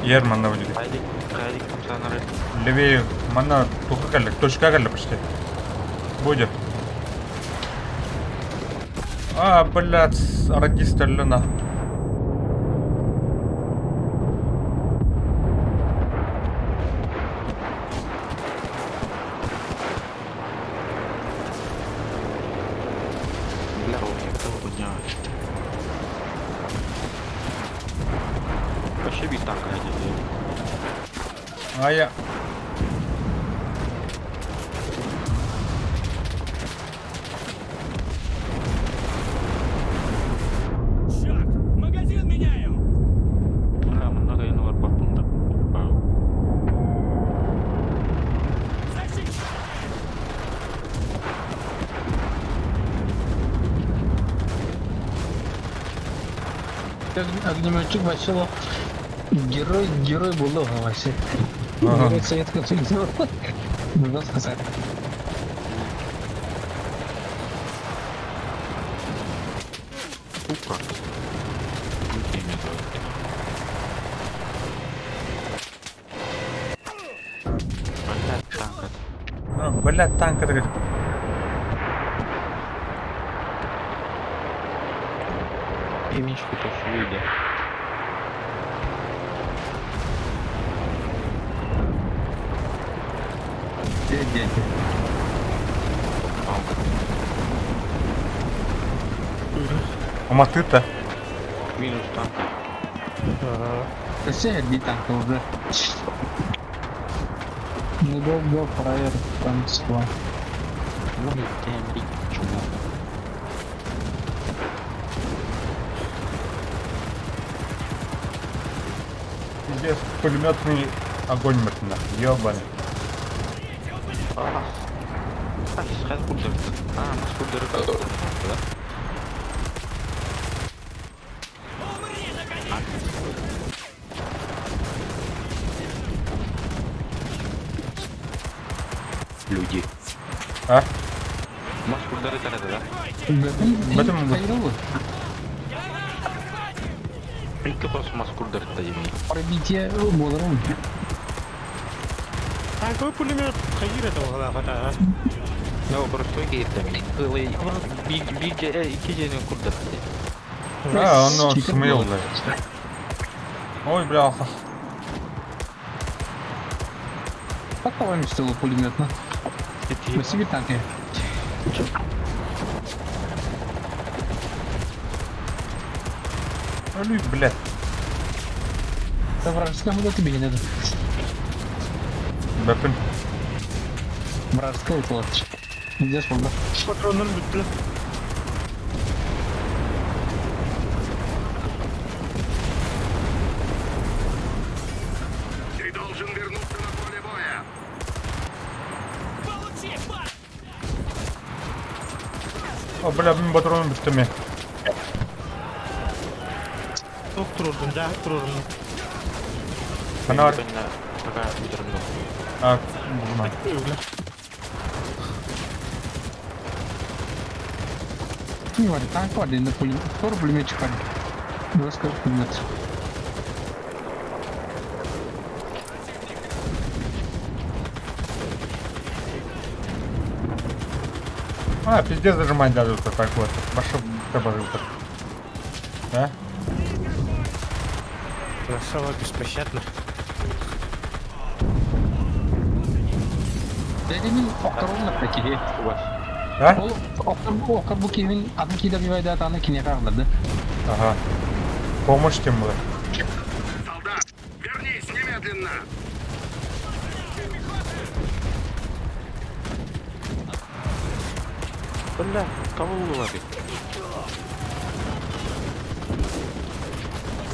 Ер манна будет. Хайдик, хайдик хамсаанары. Левее, манна туха кэллэ, точка кэллэ почти. Будет. А, блядь, радист өллө на. Бля, у меня кто хуйня. Вообще без танка один. А я... Черт! Магазин меняю! Бля, много я на да. Защищайте! Огнеметчик Василов. Герой, герой был Вася. Ага. Герой Советского Союза. Можно сказать. Сука. Руки мне давай. Блядь, танк это. А, блядь, танк это... И Мишку тоже выйдет. Где дети? Уматыта. Минус танк. Ага. Все одни танка уже. Недолго фраер Франсуа. Ой, ты, чмо. Пиздец, пулеметный огонь мертвый, Ёбаный. А, сход курдер. А, нас курдер. Да? Умри, наконец! Люди. А? Нас курдеры да? В этом- Икки хос мас курдер дедим. Пробитие болорум. Танковый пулемет хайыр это хата. Ну, просто кейтем. Биг биг икки жени курдер. А, он он смыл, блядь. Ой, бля. Как по-моему стало пулеметно? Спасибо, танки. Ой, блядь. Да вражеская муда тебе не надо. Бэпин. Вражеская уколочка. Где да? Патронlar бүттү. Ты должен вернуться на поле боя. Получи, падла! О, бля, мин патроным бүттү ме. Ток турурдум, жаа турурдум. Фонарь. Пока ударно. А, бугуна. Не вари, танк вари, на пулемет. Второй пулеметчик вари. Вражеская пулемет. А, пиздец зажимать дадут вот так вот. Баша табажил так. Да? Красава беспощадно. Дедимин окторунна такие. Да? Ол октор бу кивин атын кида бивайда аны кине кагылды. Ага. Помощь тем было. Солдат, вернись немедленно. Бля, кого уловили?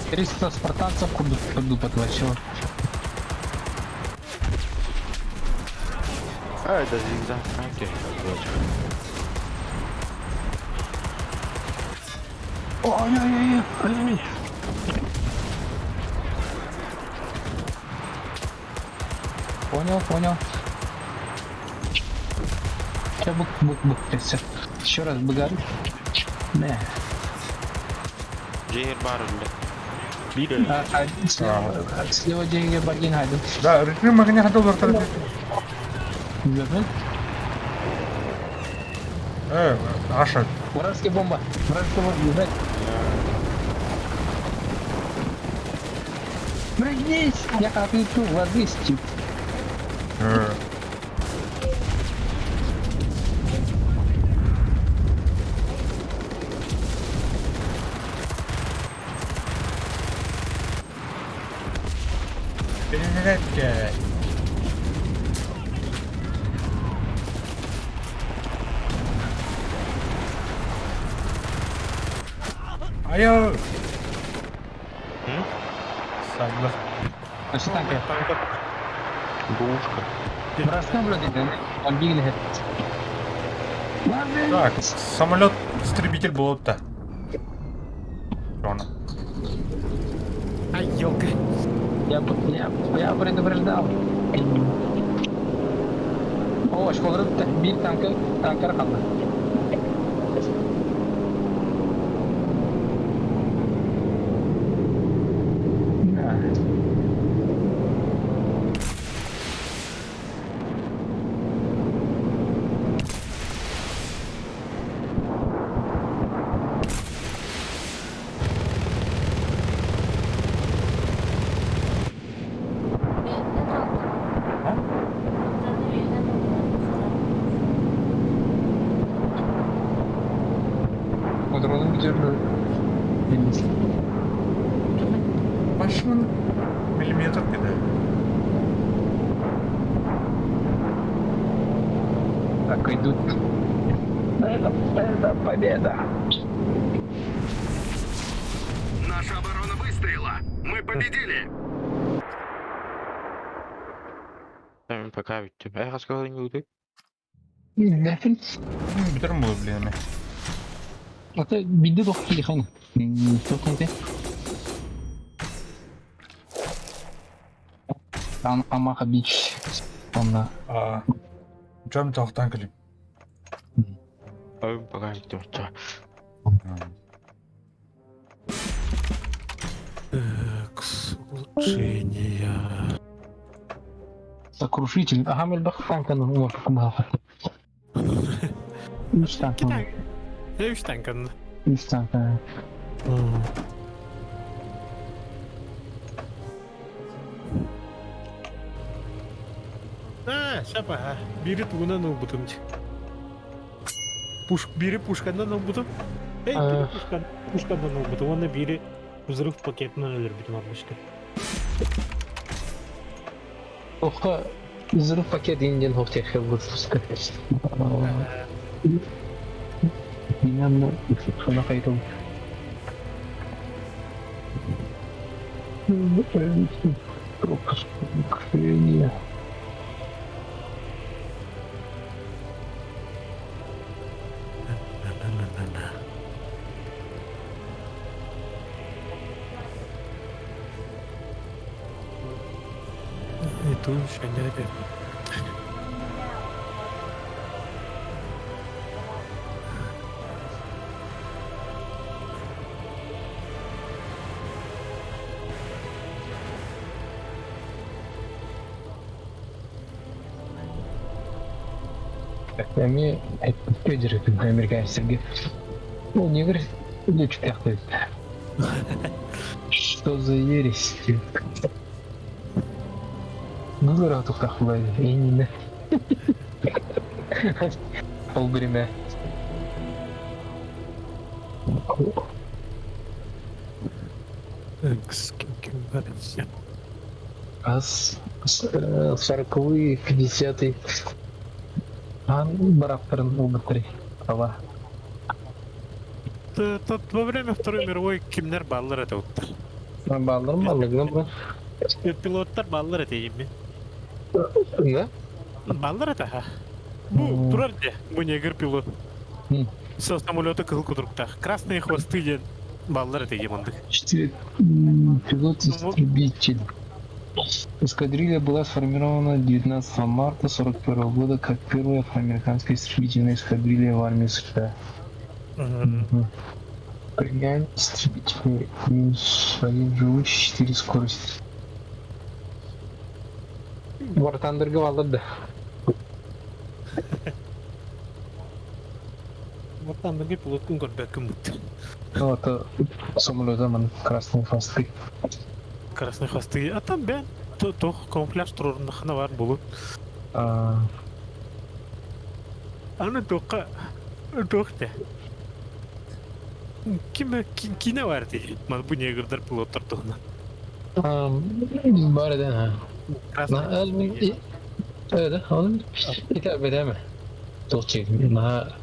300 спартанцев куду куду подвачило. А, это звезда. Окей, Ой-ой-ой, ой. Понял, понял. Сейчас бук бук бук Еще раз быгарю. Не. Джейр бар, бля. Биир эрэ. А, слева, слева деньги Баргин Хайден. Да, режим огня хотел вертолет. Аша. Вражеская бомба. Вражеская бомба. Бежать. Прыгнись! Я отвечу, ложись, тип. Перезарядка. Айо! Сагла. Значит, танка. Бушка. Вражеская вроде, да? Он бигли. Так, самолет истребитель был да. Рона. Ай, елка. Я предупреждал. О, школары бир танка, танкер қалды. Патронын бүтөрү. Башын миллиметр кидает. Так, идут. Это победа. Наша оборона выстояла. Мы победили. Мен пока бүттүм. Эй, хаска көрүн Нәфил. Бүтөрүм буолуо блин. Ата бидде тохти хан. Тохти. Ан Амаха Бич. Онна. А. Жам тоқтан клип. Ой, пока бүттүм. Так, улучшения. Сокрушитель. Ага, мелбах танка ну умар Үч танк. Үч танкан. Үч танк. А, шапа. Бири тугунан ылбытым. Пуш, бири пушкандан ылбытым. Эй, бири пушкан, пушкандан ылбытым. Оны бири взрыв пакетынан өлөрбүтүм арбышты. Оха взрыв пакет инден хохтех выпуска. Меня на хайтом. Крушение. И тут шаняли. Эми американецтерге. Ну, негр лечит. Что за ересь? Ну, здорово, тухтахлай, и не Пол время. А с 40-е, 50-е. Ан бараптарын убытыры. Ала. Тот во время Второй мировой кимнер баллар это вот. Баллар малыгны бу. Пилоттар баллар это ими. Да? Баллар это ха. Бу турар де, бу негр пилот. Со самолета кыл кудруктах. Красные хвосты ден баллар это емандык. Четыре пилот-истребитель. Эскадрилья была сформирована 19 марта 1941 года как первая афроамериканская истребительная эскадрилья в армии США. Принять истребитель минус один живучий, четыре скорости. War Thunder'га баллар да. War Thunder'га пилоткун көрбөккүн бут. Ну, это самолета ман красные хвосты. Красные хвосты. А там бен тох камуфляж туруруннахына бар булу. Аны тоққа тоқ те. Ким кине бар ти? Ман бу негрдер пилоттар туһунан. Бар да. Красный. Evet, onun итә бәдәме? Тоқчы, на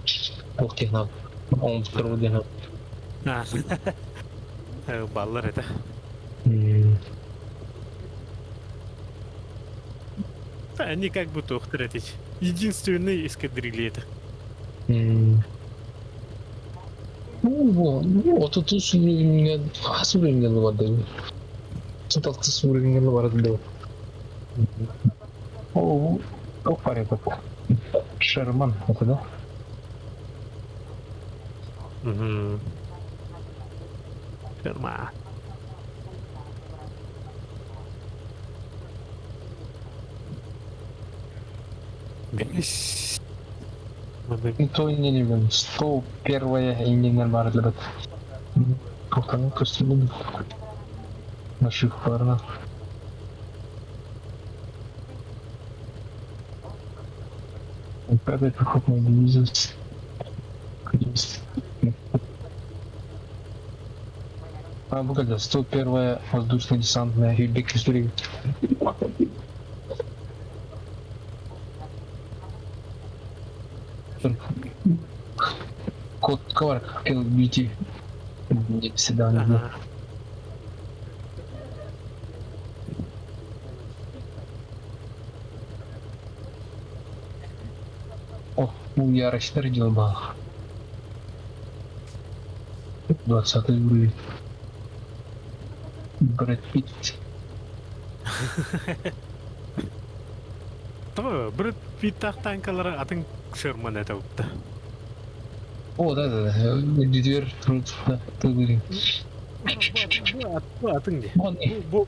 тоқчы на он туру Баллар это. Они как бы тохтар эти. Единственные эскадрильи это. Ну, отутус уровеньге, хас уровеньге барды. Сутактыс уровеньге барды. О, о, парень Шерман, это да? Угу. Шерман. Бес. То не не 101 инженер бар ребят. Тоқтаны костюмы наших парнов. Пятая пехотная дивизия. А, погоди, 101-я воздушно-десантная Юбек истории. Код Кварк LBT. Не всегда не знаю. О, ну я расчердил бах. 20 уровень. Брэд Питт. То, Брэд Питт танкалары атын Шерман это упта. О, да-да-да. Дверь труд, да, ты Атын где?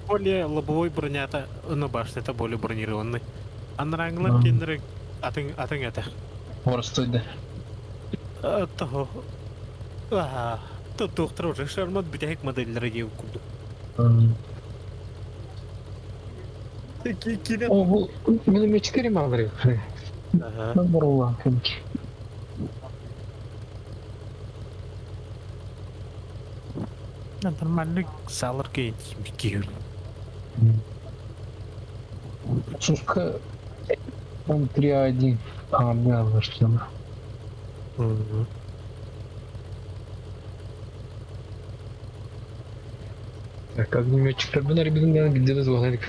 Более лобовой бронята, но башня это более бронированный. А наранглар кендерик атын атын это. Просто да. Того. А, то доктор уже Шерман битек модельләре дию куду. О, бу минометчиктер малдыр. Ага. Наборла кемки. Нормальный салар кейт киюл. Сушка он 3-1. А, да, что там. Так, огнеметчиктер бунар бидин где звонили.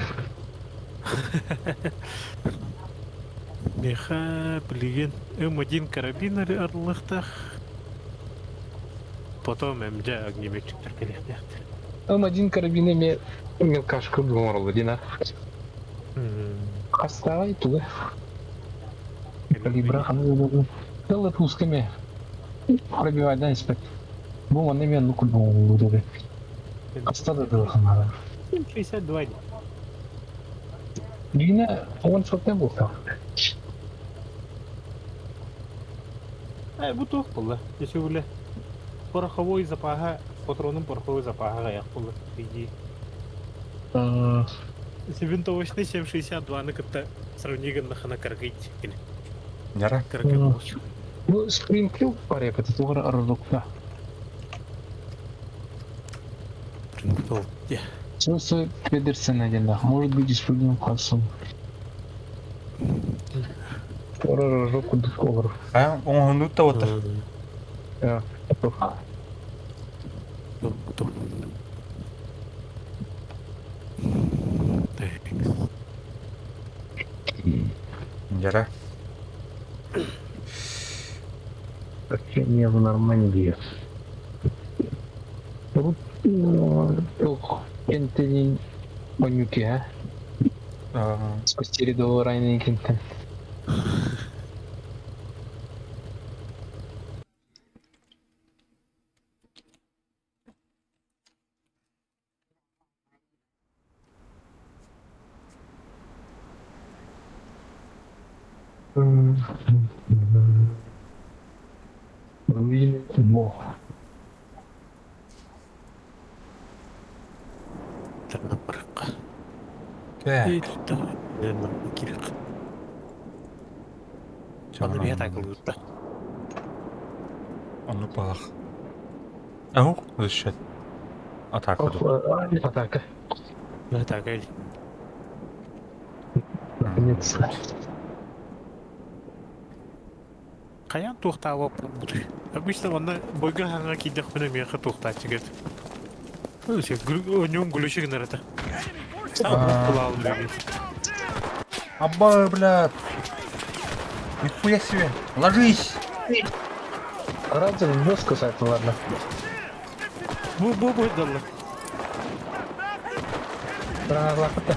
Меха, билген М1 карабин арлыктах. Потом МД огнеметчиктер келехтехт. М1 карабин эме мелкашка думарла дина. Хасталай туга. Калибра ханы Дала пусками. Пробивать да инспект. Бу маны мен ну кудбу буду. Хастада да ханара. 7,62. Дина он шотне был там. Бу туох буолла. Десе үлэ. Пороховой запаха, патронун пороховой запаха гаях буолла. Иди. Если винтовочный 7,62 на кытта сравни гыннахына каргыть. Яра. Каргы Ну, Спрингфилд парепет, это тугар арылыкта. Спрингфилд. Солнце Педерсена один, может быть использован классом. Оророжоку духовр. А, он ну то вот. Яра. Возвращение в Нормандию. Ох, Энтони Онюки, а? Спасти рядового Райана Кента. Руины бог. Так. Аны биһэ такылыырда. Оннук баҕах. Ау, защищать. Атака ду. Атака. Атака. Наконец. Хайаан туохтаабаппын бутуй. Обычно онно бойга хаҥа киирдэхпинэ миэхэ туохтааччы кэт. Оньон глючи гынар этэ. Абба, блядь. Нихуя себе. Ложись. Разве жестко сайт, ладно. Бу бу бу далла. Лапата.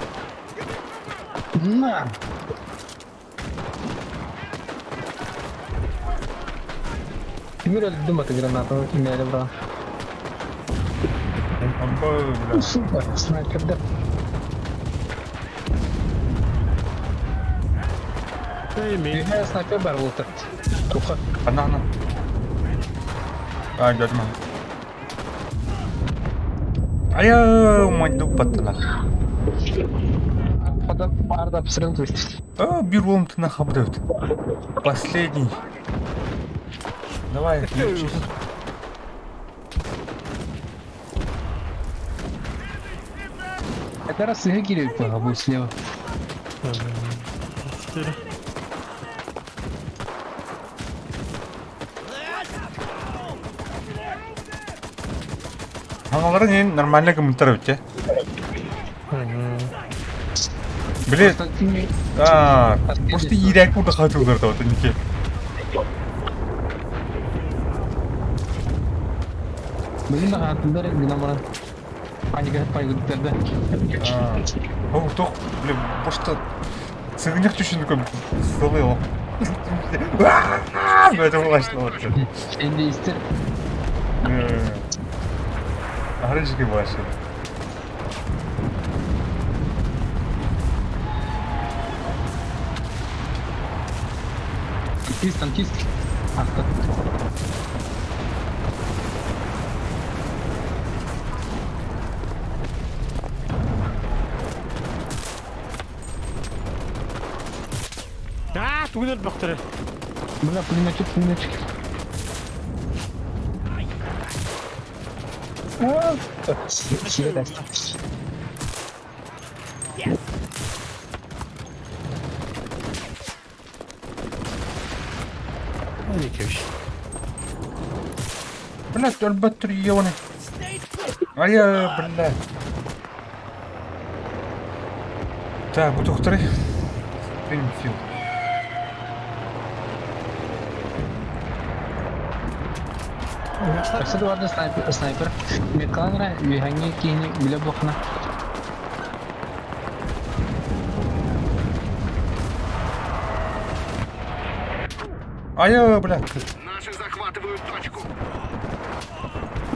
На! Тимир өлдүм аты гранатаны кимээри бра. Абба, блядь. Сука, снайперда. Үйэ снайпер бар болта. Туха. Ана, ана. А, дядь Ая, мать дуппаттана. Арда обстрел то есть. А, биром ты нахабдают. Последний. Давай, лечись. Это раз реагирует будет слева. Аналары не нормально комментарий те. Блин, а, просто иирээк курдук хатылдар да вот ники. Блин, аттылар гынан баран. Паника пайгыттар да. О, тох, блин, просто сыгыньях түшүн көм сылый Это власть Энди истер. Арыжки ваши. Танкист, танкист. Авто. А, тугунар бахтары. Бля, пулеметчик, пулеметчик. А, Сигарета. Блядь, өлбөттөр ебаный. Ая, блядь. Так, бу тухтары. Спрингфилд. Өссө да снайпер, снайпер. Меткаланра, үһәңе киһини билэ буохна. Ая, блядь. Наши захватывают точку.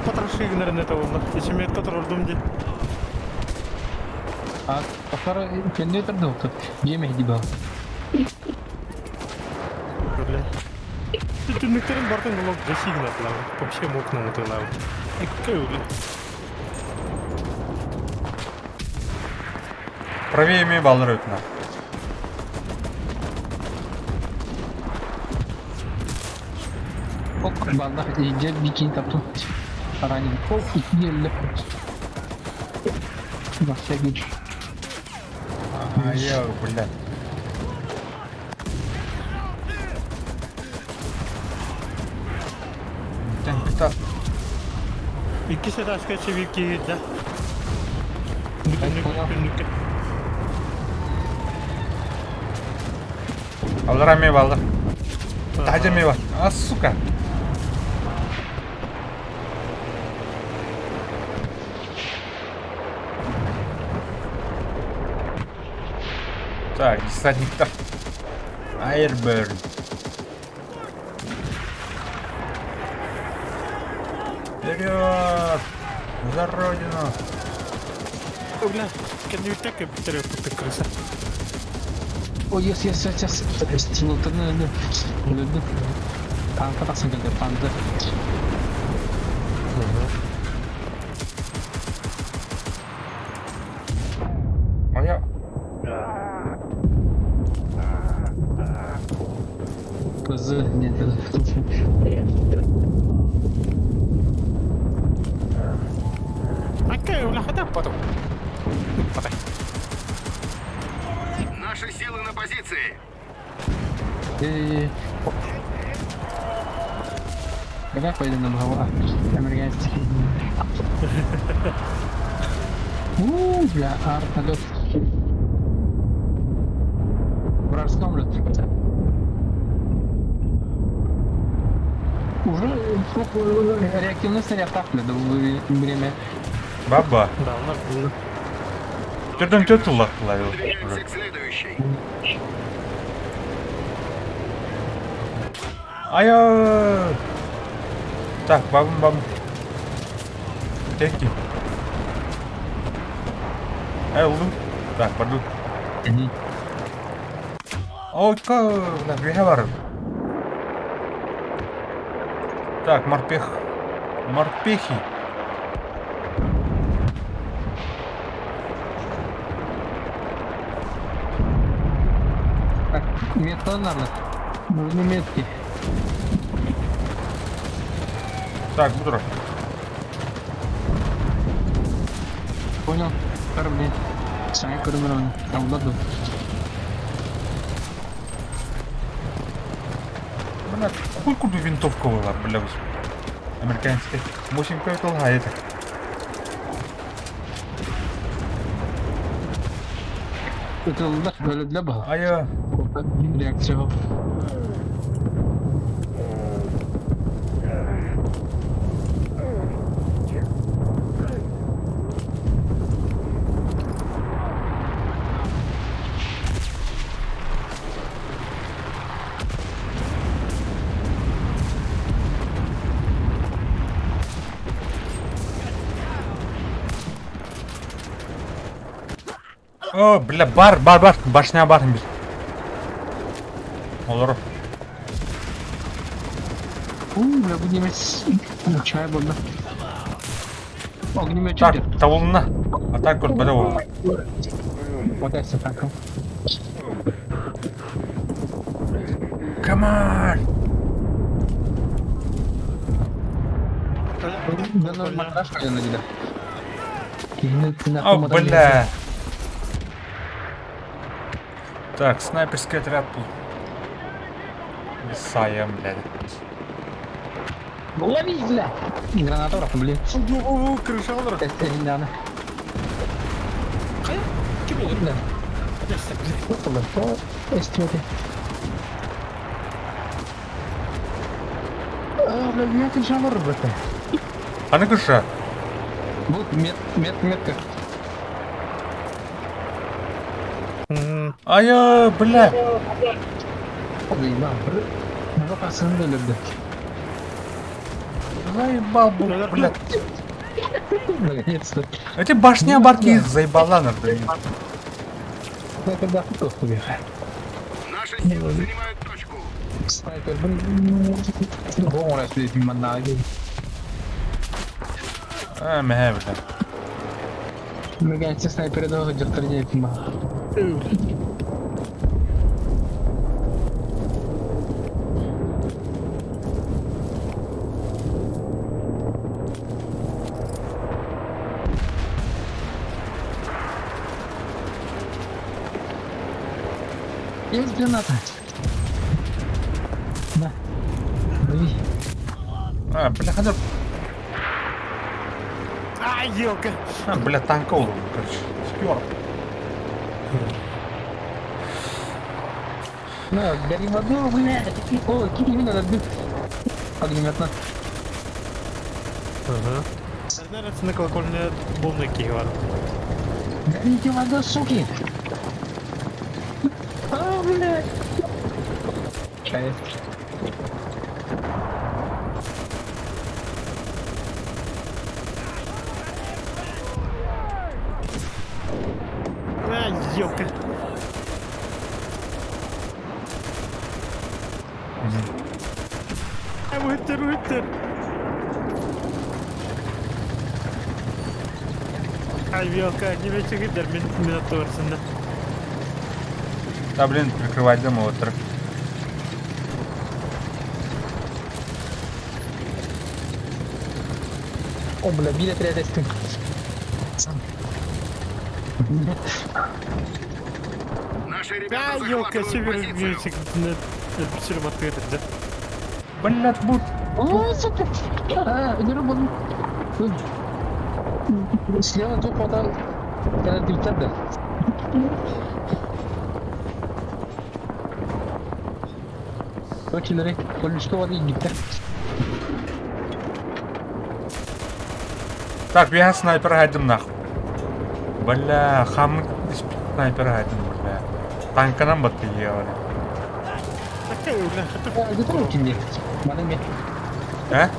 Потроши гынар это болла. Ичиме которордум ди. А похор көннө турду тут. Биеме диба. Бля. Түннүктерин бартын булок гаси гынар Вообще мог нам это лав. Какая бля. Правее ме баллар өтүнө. Ок, балда иже бикин таптым. Ранен. Ок, икки Вообще гич. Ая, блядь. Тен кыта. Икки сеташка чевики да. понял. Түннүк Аллар ме баллар. Тажа ме бар. А, сука. Так, десантниктар. Айрберн. Вперед! За родину! Бля, кеннүктек битер крыса. Ой, yes, yes, yes, yes. Стилотаны өлдүм. Өлдүм. Танка тахсан кэлдэ, панды. Моя. Кызы, нет. Акка улахата потом. Потай. Наши силы на позиции. Давай пойдем на голова. Американский. У, бля, артналет. Вражеском лет. Уже реактивный снаряд так, бля, время. Баба. Да, у нас было. Төрдөн төрт улаттылар. Двигаемся к следующей. Айо. Так, бабам бабам. Теки. Эй, улдум. Так, пойду. Ой, бля, бля, бар. Так, морпех. Морпехи. Так, метка надо. Нужны метки. Так, буду. Понял? Корабли. Сами корабли. Там ладно. Бля, хуй куду винтовка была, бля, американская. 8 это. Это для бага. А я... Реакция. О, бля, бар, бар, бар, башня бар бир. Олор. У, бля, будем чай буду. Огнемет. Так, табылына. А так көр бада бол. Вот это так. Come on. О, бля. Так, снайперский отряд был. Саем, блядь. Лови, бля! Граната, блин. Крыша олар. Это Кая? Ким olur? Бля. А, бля, меня крыша бля. А на крыша? Вот мет, мет, метка. А я, бля. Заебал. Ну, пацаны, бля. Заебал, бля. Наконец-то. Эти башни барки заебала, блин. Это да, кто Наши силы занимают точку. Снайпер, блин. Бомра, если маннаги. А, мэ, бля. Меганцы снайперы должны держать ма. Есть граната. На. Лови. А, бля, хотя... А, елка. А, бля, танка ол, короче. Спер. На, гори в аду, блядь. О, именно надо. Огнемет на. Ага. На колокольня волны киевар. Горите в аду, суки. А, блядь. Чай. А, елка. Уһуттар, уһуттар. Ай, вилка, не вечер, мин минут туорсында. Да, блин, прикрывать дым отыр. О, бля, биир отряд эстим. Наши ребята А, елка, захватывают север позицию. мюзик, север ответ, да. Блядь, бут. О, сука! А, не работал. Слева тут хватал. Когда да. Килери, колючка var iyi gitti. Так, я снайпер хайдым нахуй. Бля, хам снайпер хайдым, бля. Танканан батты ебаный. Такая, бля, Ya götür şimdi. Bana ne? Э?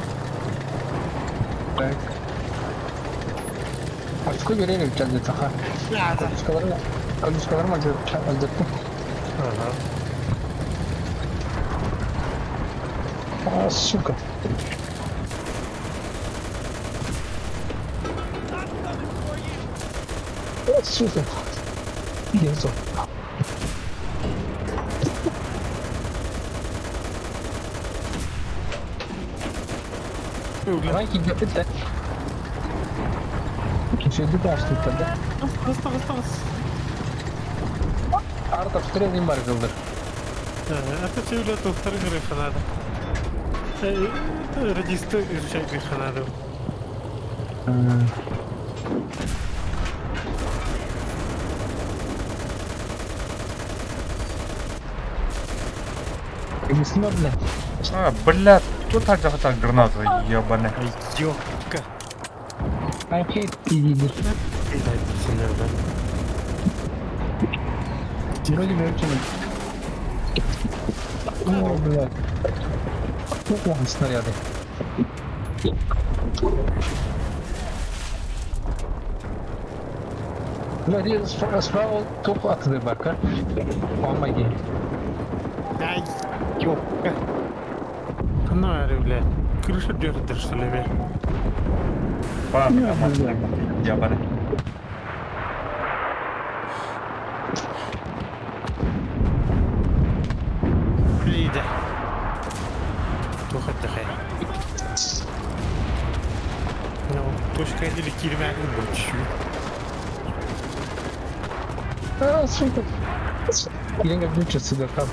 Так. Başka görev yapacağız ya Taha. Koluçkaları koluçkaları mı alacaktım? Ага. А, сука. А, сука. Яйцо. Давай кидет да. Кичеди баштыктар да. Тас, тас, тас. Арта встрелим бар кылдыр. Это все второй надо. Радисты изучать надо. Бля. А, блядь, кто так захотел гранату, ебаный. Ёлка. I hate PvP. Вроде бы вообще О, блядь. О, снаряды. Блядь, справа топ атылыр bak ha. Помоги. Ай, ёлка. Ну, блядь. Крыша дергает, что ли, бля? Па, ебаный. Лида. Тух отдыхай. Ну, точка или кирмяк чуть. А, сука. Я не люблю сюда там.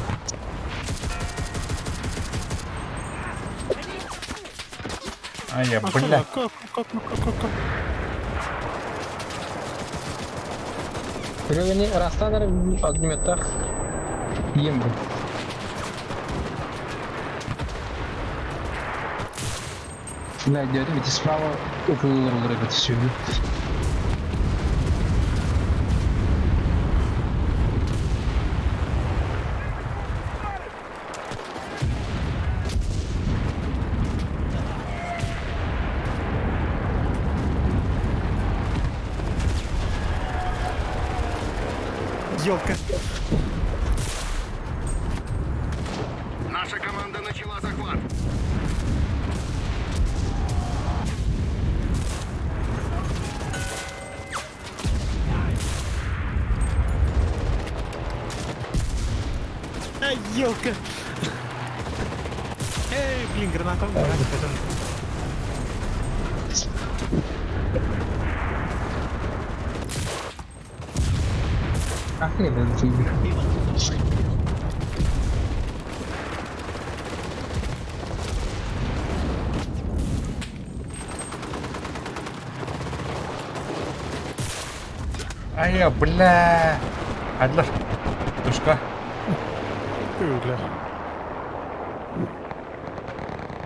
А я, бля. Как, как, как, как, как? Ревени растанар огнеметах ембу. Бля, дядя, ведь справа около ребята все. Елка. Наша команда начала захват. А, елка. Эй, блин, граната. Граната. Ах, не, А я, бля. Адлер. Тушка. Бля.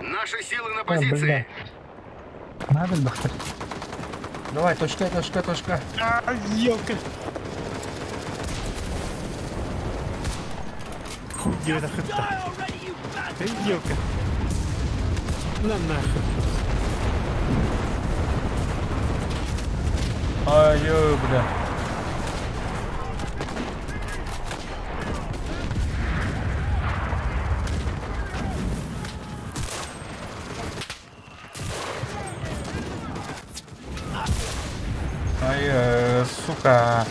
Наши силы на позиции. Надо бахтар. Давай, точка, точка, точка. А, елка. Хуй это хта. Елка. На нахуй. Ай, ё, бля. Ай, сука.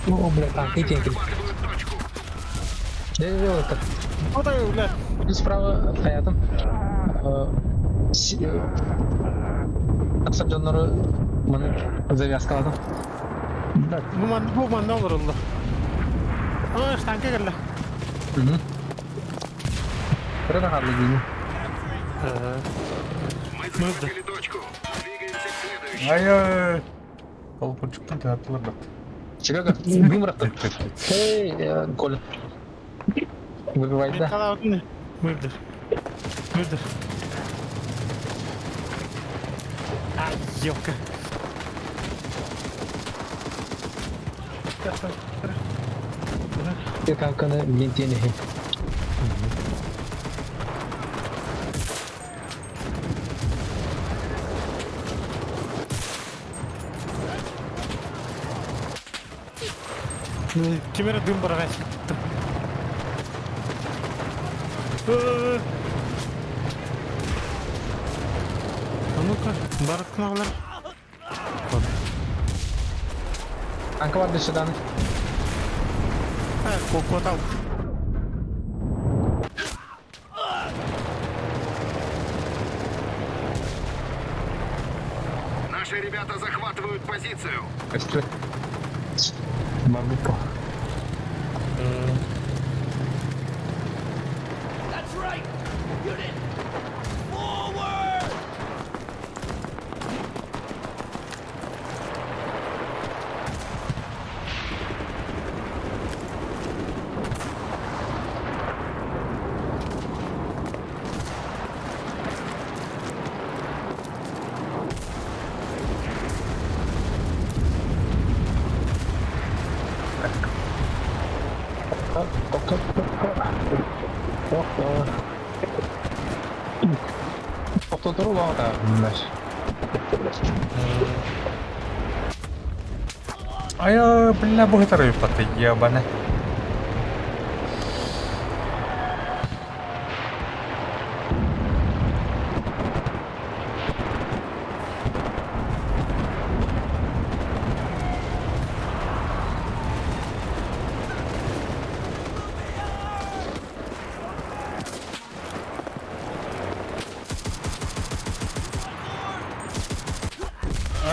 О, бля, танк, иди, иди. Где это? Вот так, бля. Справа хаятым. Аксап дьоннору маны завязкаладым. Бу манна бу манна олороллор. А, штанга кэллэ. Кыра хаалла дии. Мы захватили точку. Двигаемся к следующей. Ай, Колокольчиктан тыгаттылар бат. Серега, дым Эй, Коля. Выбивай, да. Мен Мырдыр. Мырдыр. Ай, елка. Канканы ментенехи. Ким эрэ дым быраҕа А ну-ка, барыткыналар. Танка бар дөссө дааны. Кокотал. Наши ребята захватывают позицию. Көстүбэт. Барбыт That's right! Unit! Forward! Тохтотору улаҕата Ай, бля, бу хытары паты ебаны.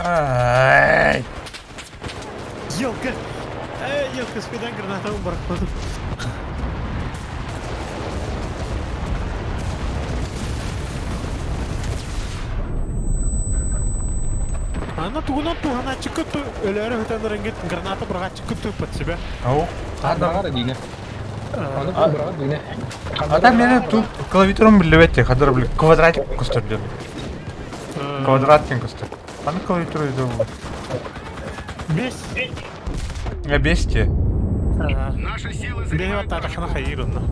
Ай! Елка! Эй, елка, спидан граната бырахпатым. Ана тугунан туһанааччы кытты өлөөрү хытан граната быраҕааччы кытты под себя. Ау, Быраҕар диine. Аны быраҕар диine. А там мене тут клавиатурам билбэт хадыр били квадратик көстөр диэн. Квадрат диэн көстөр. Аны клавиатура иде Бес. Я бесте. Наши силы Беһи занимают баттаатахына точку. хайыр онно.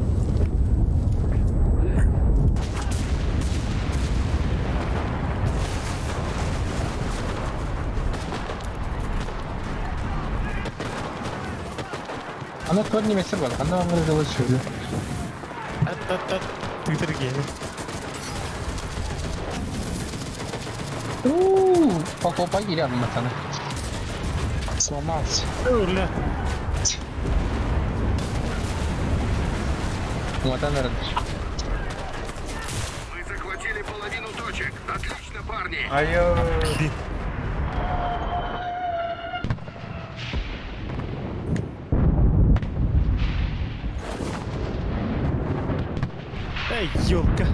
Ана төр немесе бар. Анда аңгыр жылы шүрлі. Ат-ат-ат. Тыытыргиэни. Ууу, попа кире матаны. Сломался. Бля. Матан эрэ. Мы захватили половину точек. Отлично, парни. Ай, Эй, елка.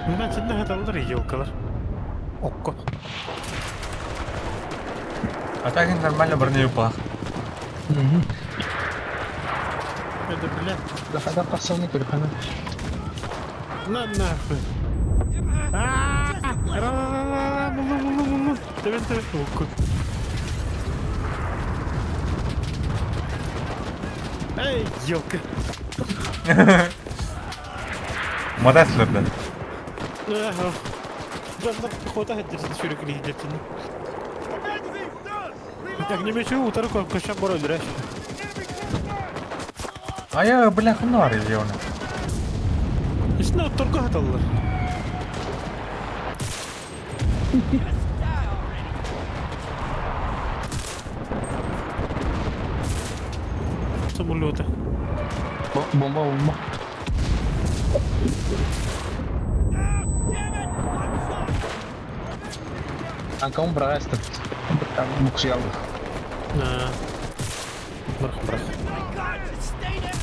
Мына сенде хаталар елкалар. Окко. А так и нормально броню пах. Это, бля, Дахада пасовны көрхана. на нахуй. А, ра-ра-ра-ра, мулу, мулу, мулу. Тебен, тебен. Окко. Эй, елка. Модаслар да. Ага. Дьоннор пехота сылдьар сүрүкүлүһүйдэртини. Огнеметчик утары көшөн бар өлөрө. Айа, бля, ханна региона. Үстүнэ отторго хаталлар. Just die already! Самолеты. Бомба, бомба. Ah, damn it! I'm sorry! Анкаун бырагастым. Буксуялды. Бырах, бырах. My God, just stay there!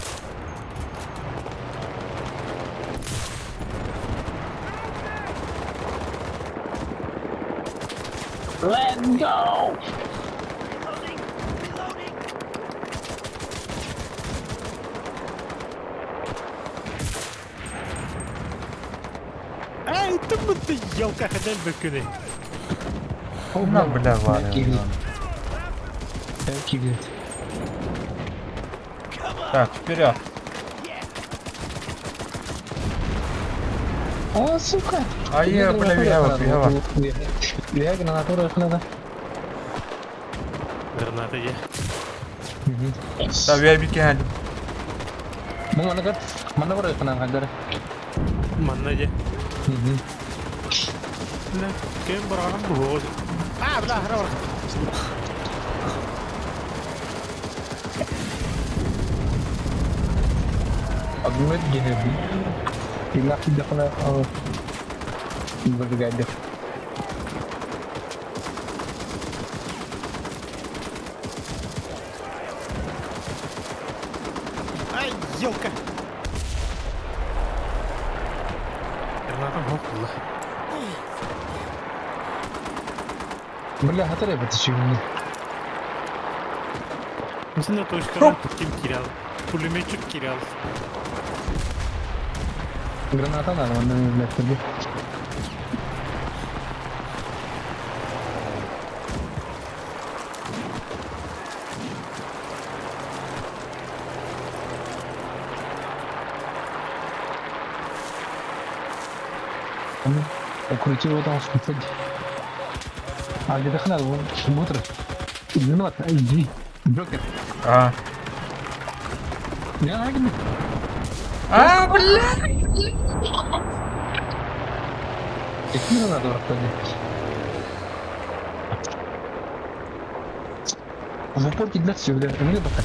Let's go! Reloading! Reloading! Эй, ты ты елка ходил бөккүнү. На, бля, варя. Кигит. Так, вперед. О, сука! А я, бля, вига, вига. Вига гранату надо. Граната я. Да, вига бикен. Бу мана кат, мана бар кынан хаддар. Манна я. Бля, кем бараным бу. А, бля, хара бар. Огнемет генеди. Пилах дахна бригада. Ай, елка. Граната хопла. Бля, хатыр это чего? Мисина точка ким кирял. Пулеметчик кирял. Граната надо, мана блядь, тебе. Укрутил его там в А где дохна, мутр. Виноват, иди. Джокер. А. Я агни. А, бля! Какие надо проходить? В упор кидать все, бля, мне пока.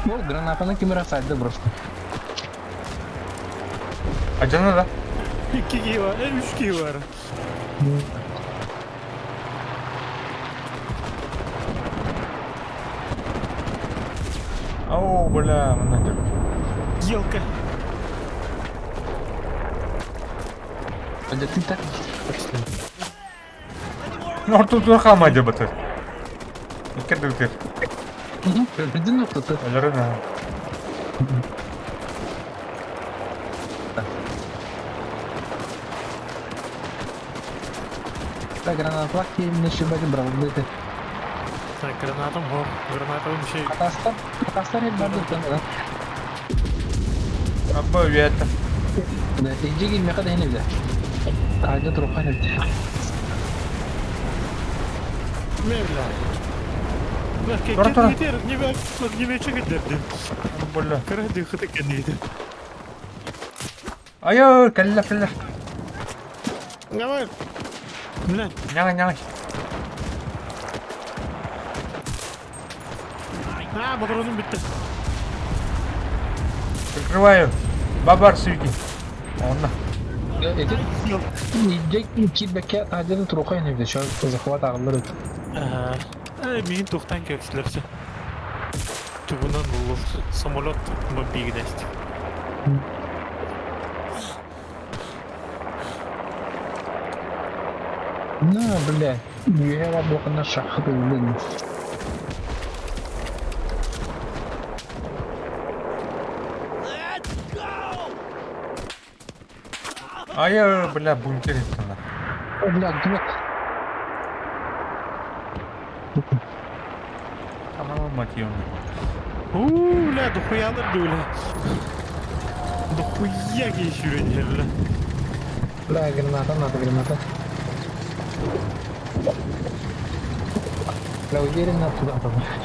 Ну, граната на камера да просто. А где надо? Икки киһи бар, үч киһи бар. Ау, бля, манна Елка. А где ты так? Ну, тут хама дебаты. Икки дыр. Иди ну тут. Алярына. Так, граната лахи, мне еще бать брал, блядь. Так, гранатом, хо, гранатом şey. Атастар, атастар это барды там, да. Абы вета. Да, иди ги меха да не бля. А где труха не бля. Бля. Бля, Тура, тура. не огнеметчик дерди. Бля. Кара дыхы кенниди. Айо, кэллэ, кэллэ. Давай. Бля, Няга, няга. а, патроным битти. Прикрываю. Бабар сүйки. Онна. Иди, иди кидбэкке а где труха не бля, сейчас захват агылыр. Ага. Эй, мин тухтан кепслерсе. Тугунан булу самолет бомбигнест. На, бля, я работаю на шахту, блин. Let's go! Айо, бля, бункер это. О, бля, где? Тамам мать её. У, бля, дохуялар бля. Дохуя кешүрен бля. Бля, граната надо, граната. Бля, уверенно туда попасть.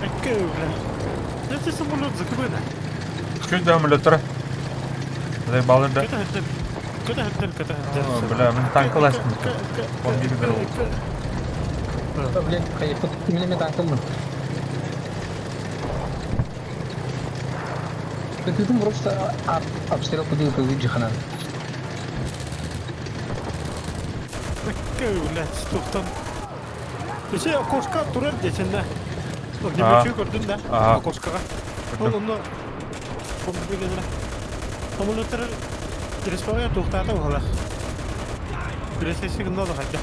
Эккэ, бля. Это самолет закрыто. Чуть да самолеттара. Заебалы да. Ката хаттан. Ката хаттан, ката О, хаттан. бля, мин танкалаштым. Он бир Да, блядь, поехал. Именно танк был. Ты там просто обстрел куда ты хана. Эккэ, бля, стоптан. Ese окошко турар десен да. Огнеметчик көрдүн да. Ага. Окошкаға. Ол онно бомбилер. Самолеттар респауя туохтаата буолар. Пересеси гынна да хайдах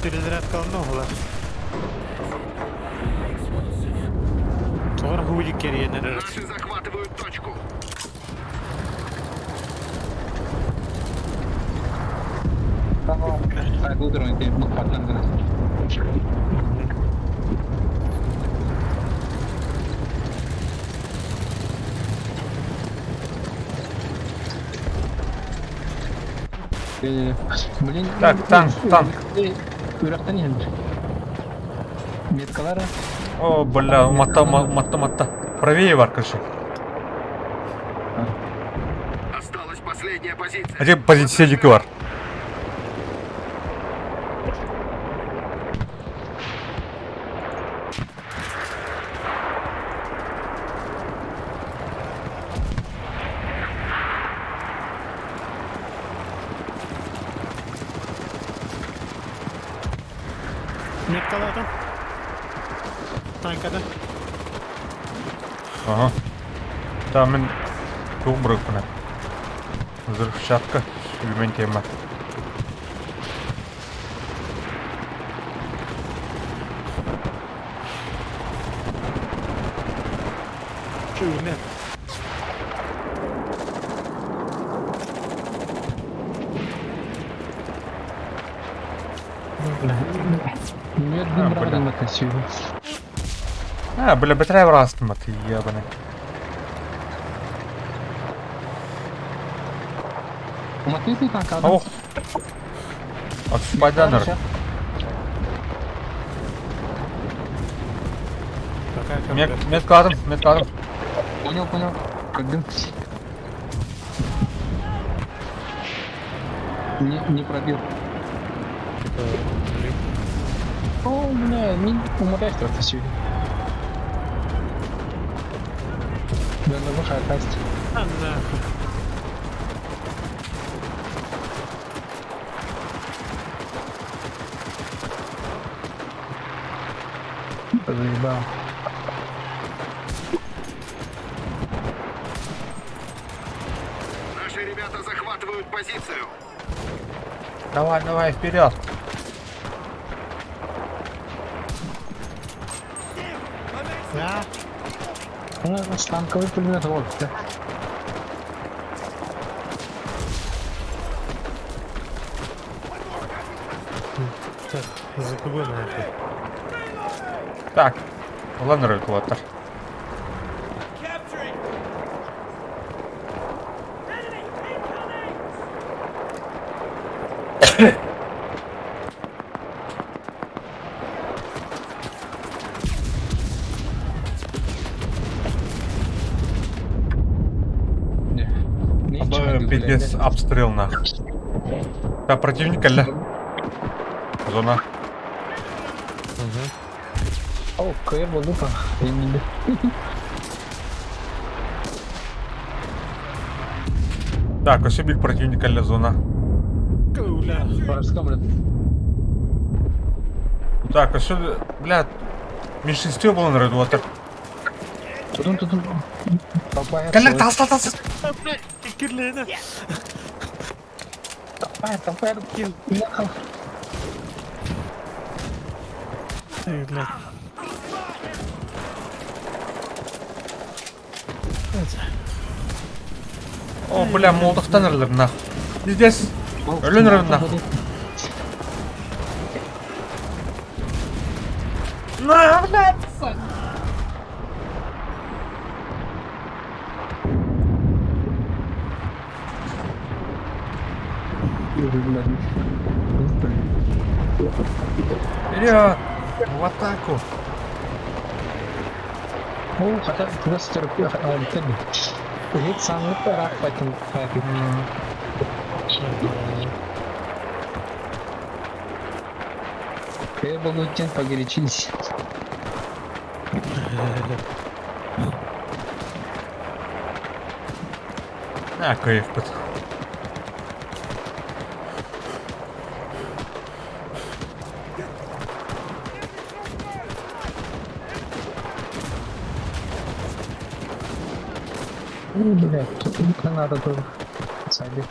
Перезарядкаланна буолар. Тоҕор хуйдик кэрийэн эрэр. Наши захватывают точку. Так, утром ты ну патнан Блин. Так, танк, танк. Үрэхтэн иһэн. Меткалара. О, бля, матта, матта, матта. Правее бар, короче. Осталась последняя позиция. А где позиция дики бар? Меткалаатым. Танкада. Ага. Там мин туох бырыппына. Взрывчатка. Сүүмэн тема. Чүнэ. Нет, А, не бля. брали на кассию. А, бля, бэтэрээ бараастым ты ебаный. Уматый танк, Ох. Отспайданер. Пока. Меткаладым, меткаладым. Понял, понял. Как Не, не пробил. О, у меня не умоляет просто сегодня. Да, на выход касть. А, нахуй. Заебал. Наши ребята захватывают позицию. Давай, давай, вперед. Да. Ну, станковый пулемет, вот. Да. Так, закрывай нахуй. Так. Ладно, рекулатор. Не. Не, Пиздец, обстрел нахуй. Так, противник ля. Зона. О, КР лупа. Я не Так, ошибик противника ля зона. Бля. Вражеском, блин. Так, а что, бля, меньшинство было на регулятор. Тудун, тудун. Толпа. Калля, тас, тас, тас. Блядь, кирлена. Толпа, толпа. Ехал. Эй, блядь. О, бля, молотовтан нахуй. Пиздец. Өлөн нахуй. На, блядь! Вперед! В атаку! Оо, хата чугас төрөппүт Иһит саҥыт ыраахпатын Кыайбылыттан погорячились. А, кыайыахпыт. Ну, блядь, тут граната тоже. Сзади.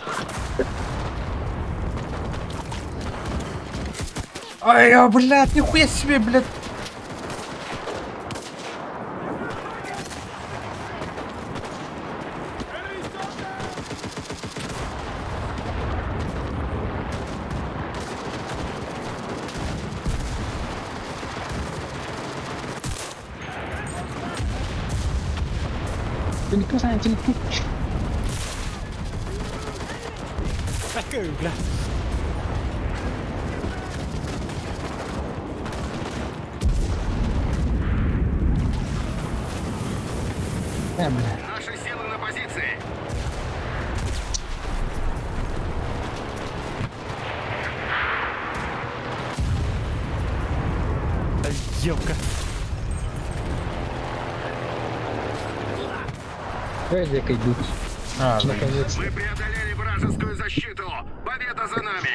Ай, а, блядь, нихуя себе, блядь. Ты Саня, ты Такой, бля. Э, бля. Наши силы на позиции. Ёбка. Эдик идут. А, Наконец. Мы преодолели вражескую защиту. Победа за нами.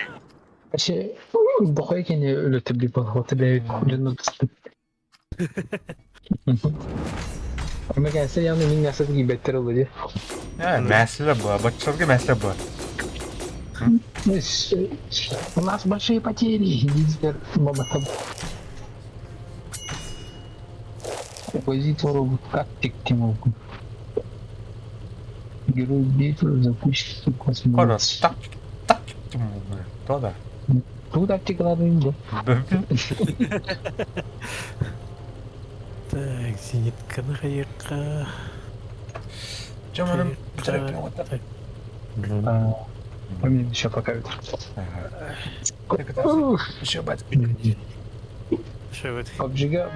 Вообще, бохайкини өлөтөбү вот бэйбит Омега явно мин мясо гибеттер олуди. Э, мәселе была, баччалга мәселе была. У нас большие потери. Дизель Баба Позицию робот как тик могу. Герой битвы запустит Кора, космос. так, так, то да. Тут тактика надо им, да. Так, зенитканы хайыққа. Жаманым, Так, А мне еще пока. Еще бать. Шевет. Обжига.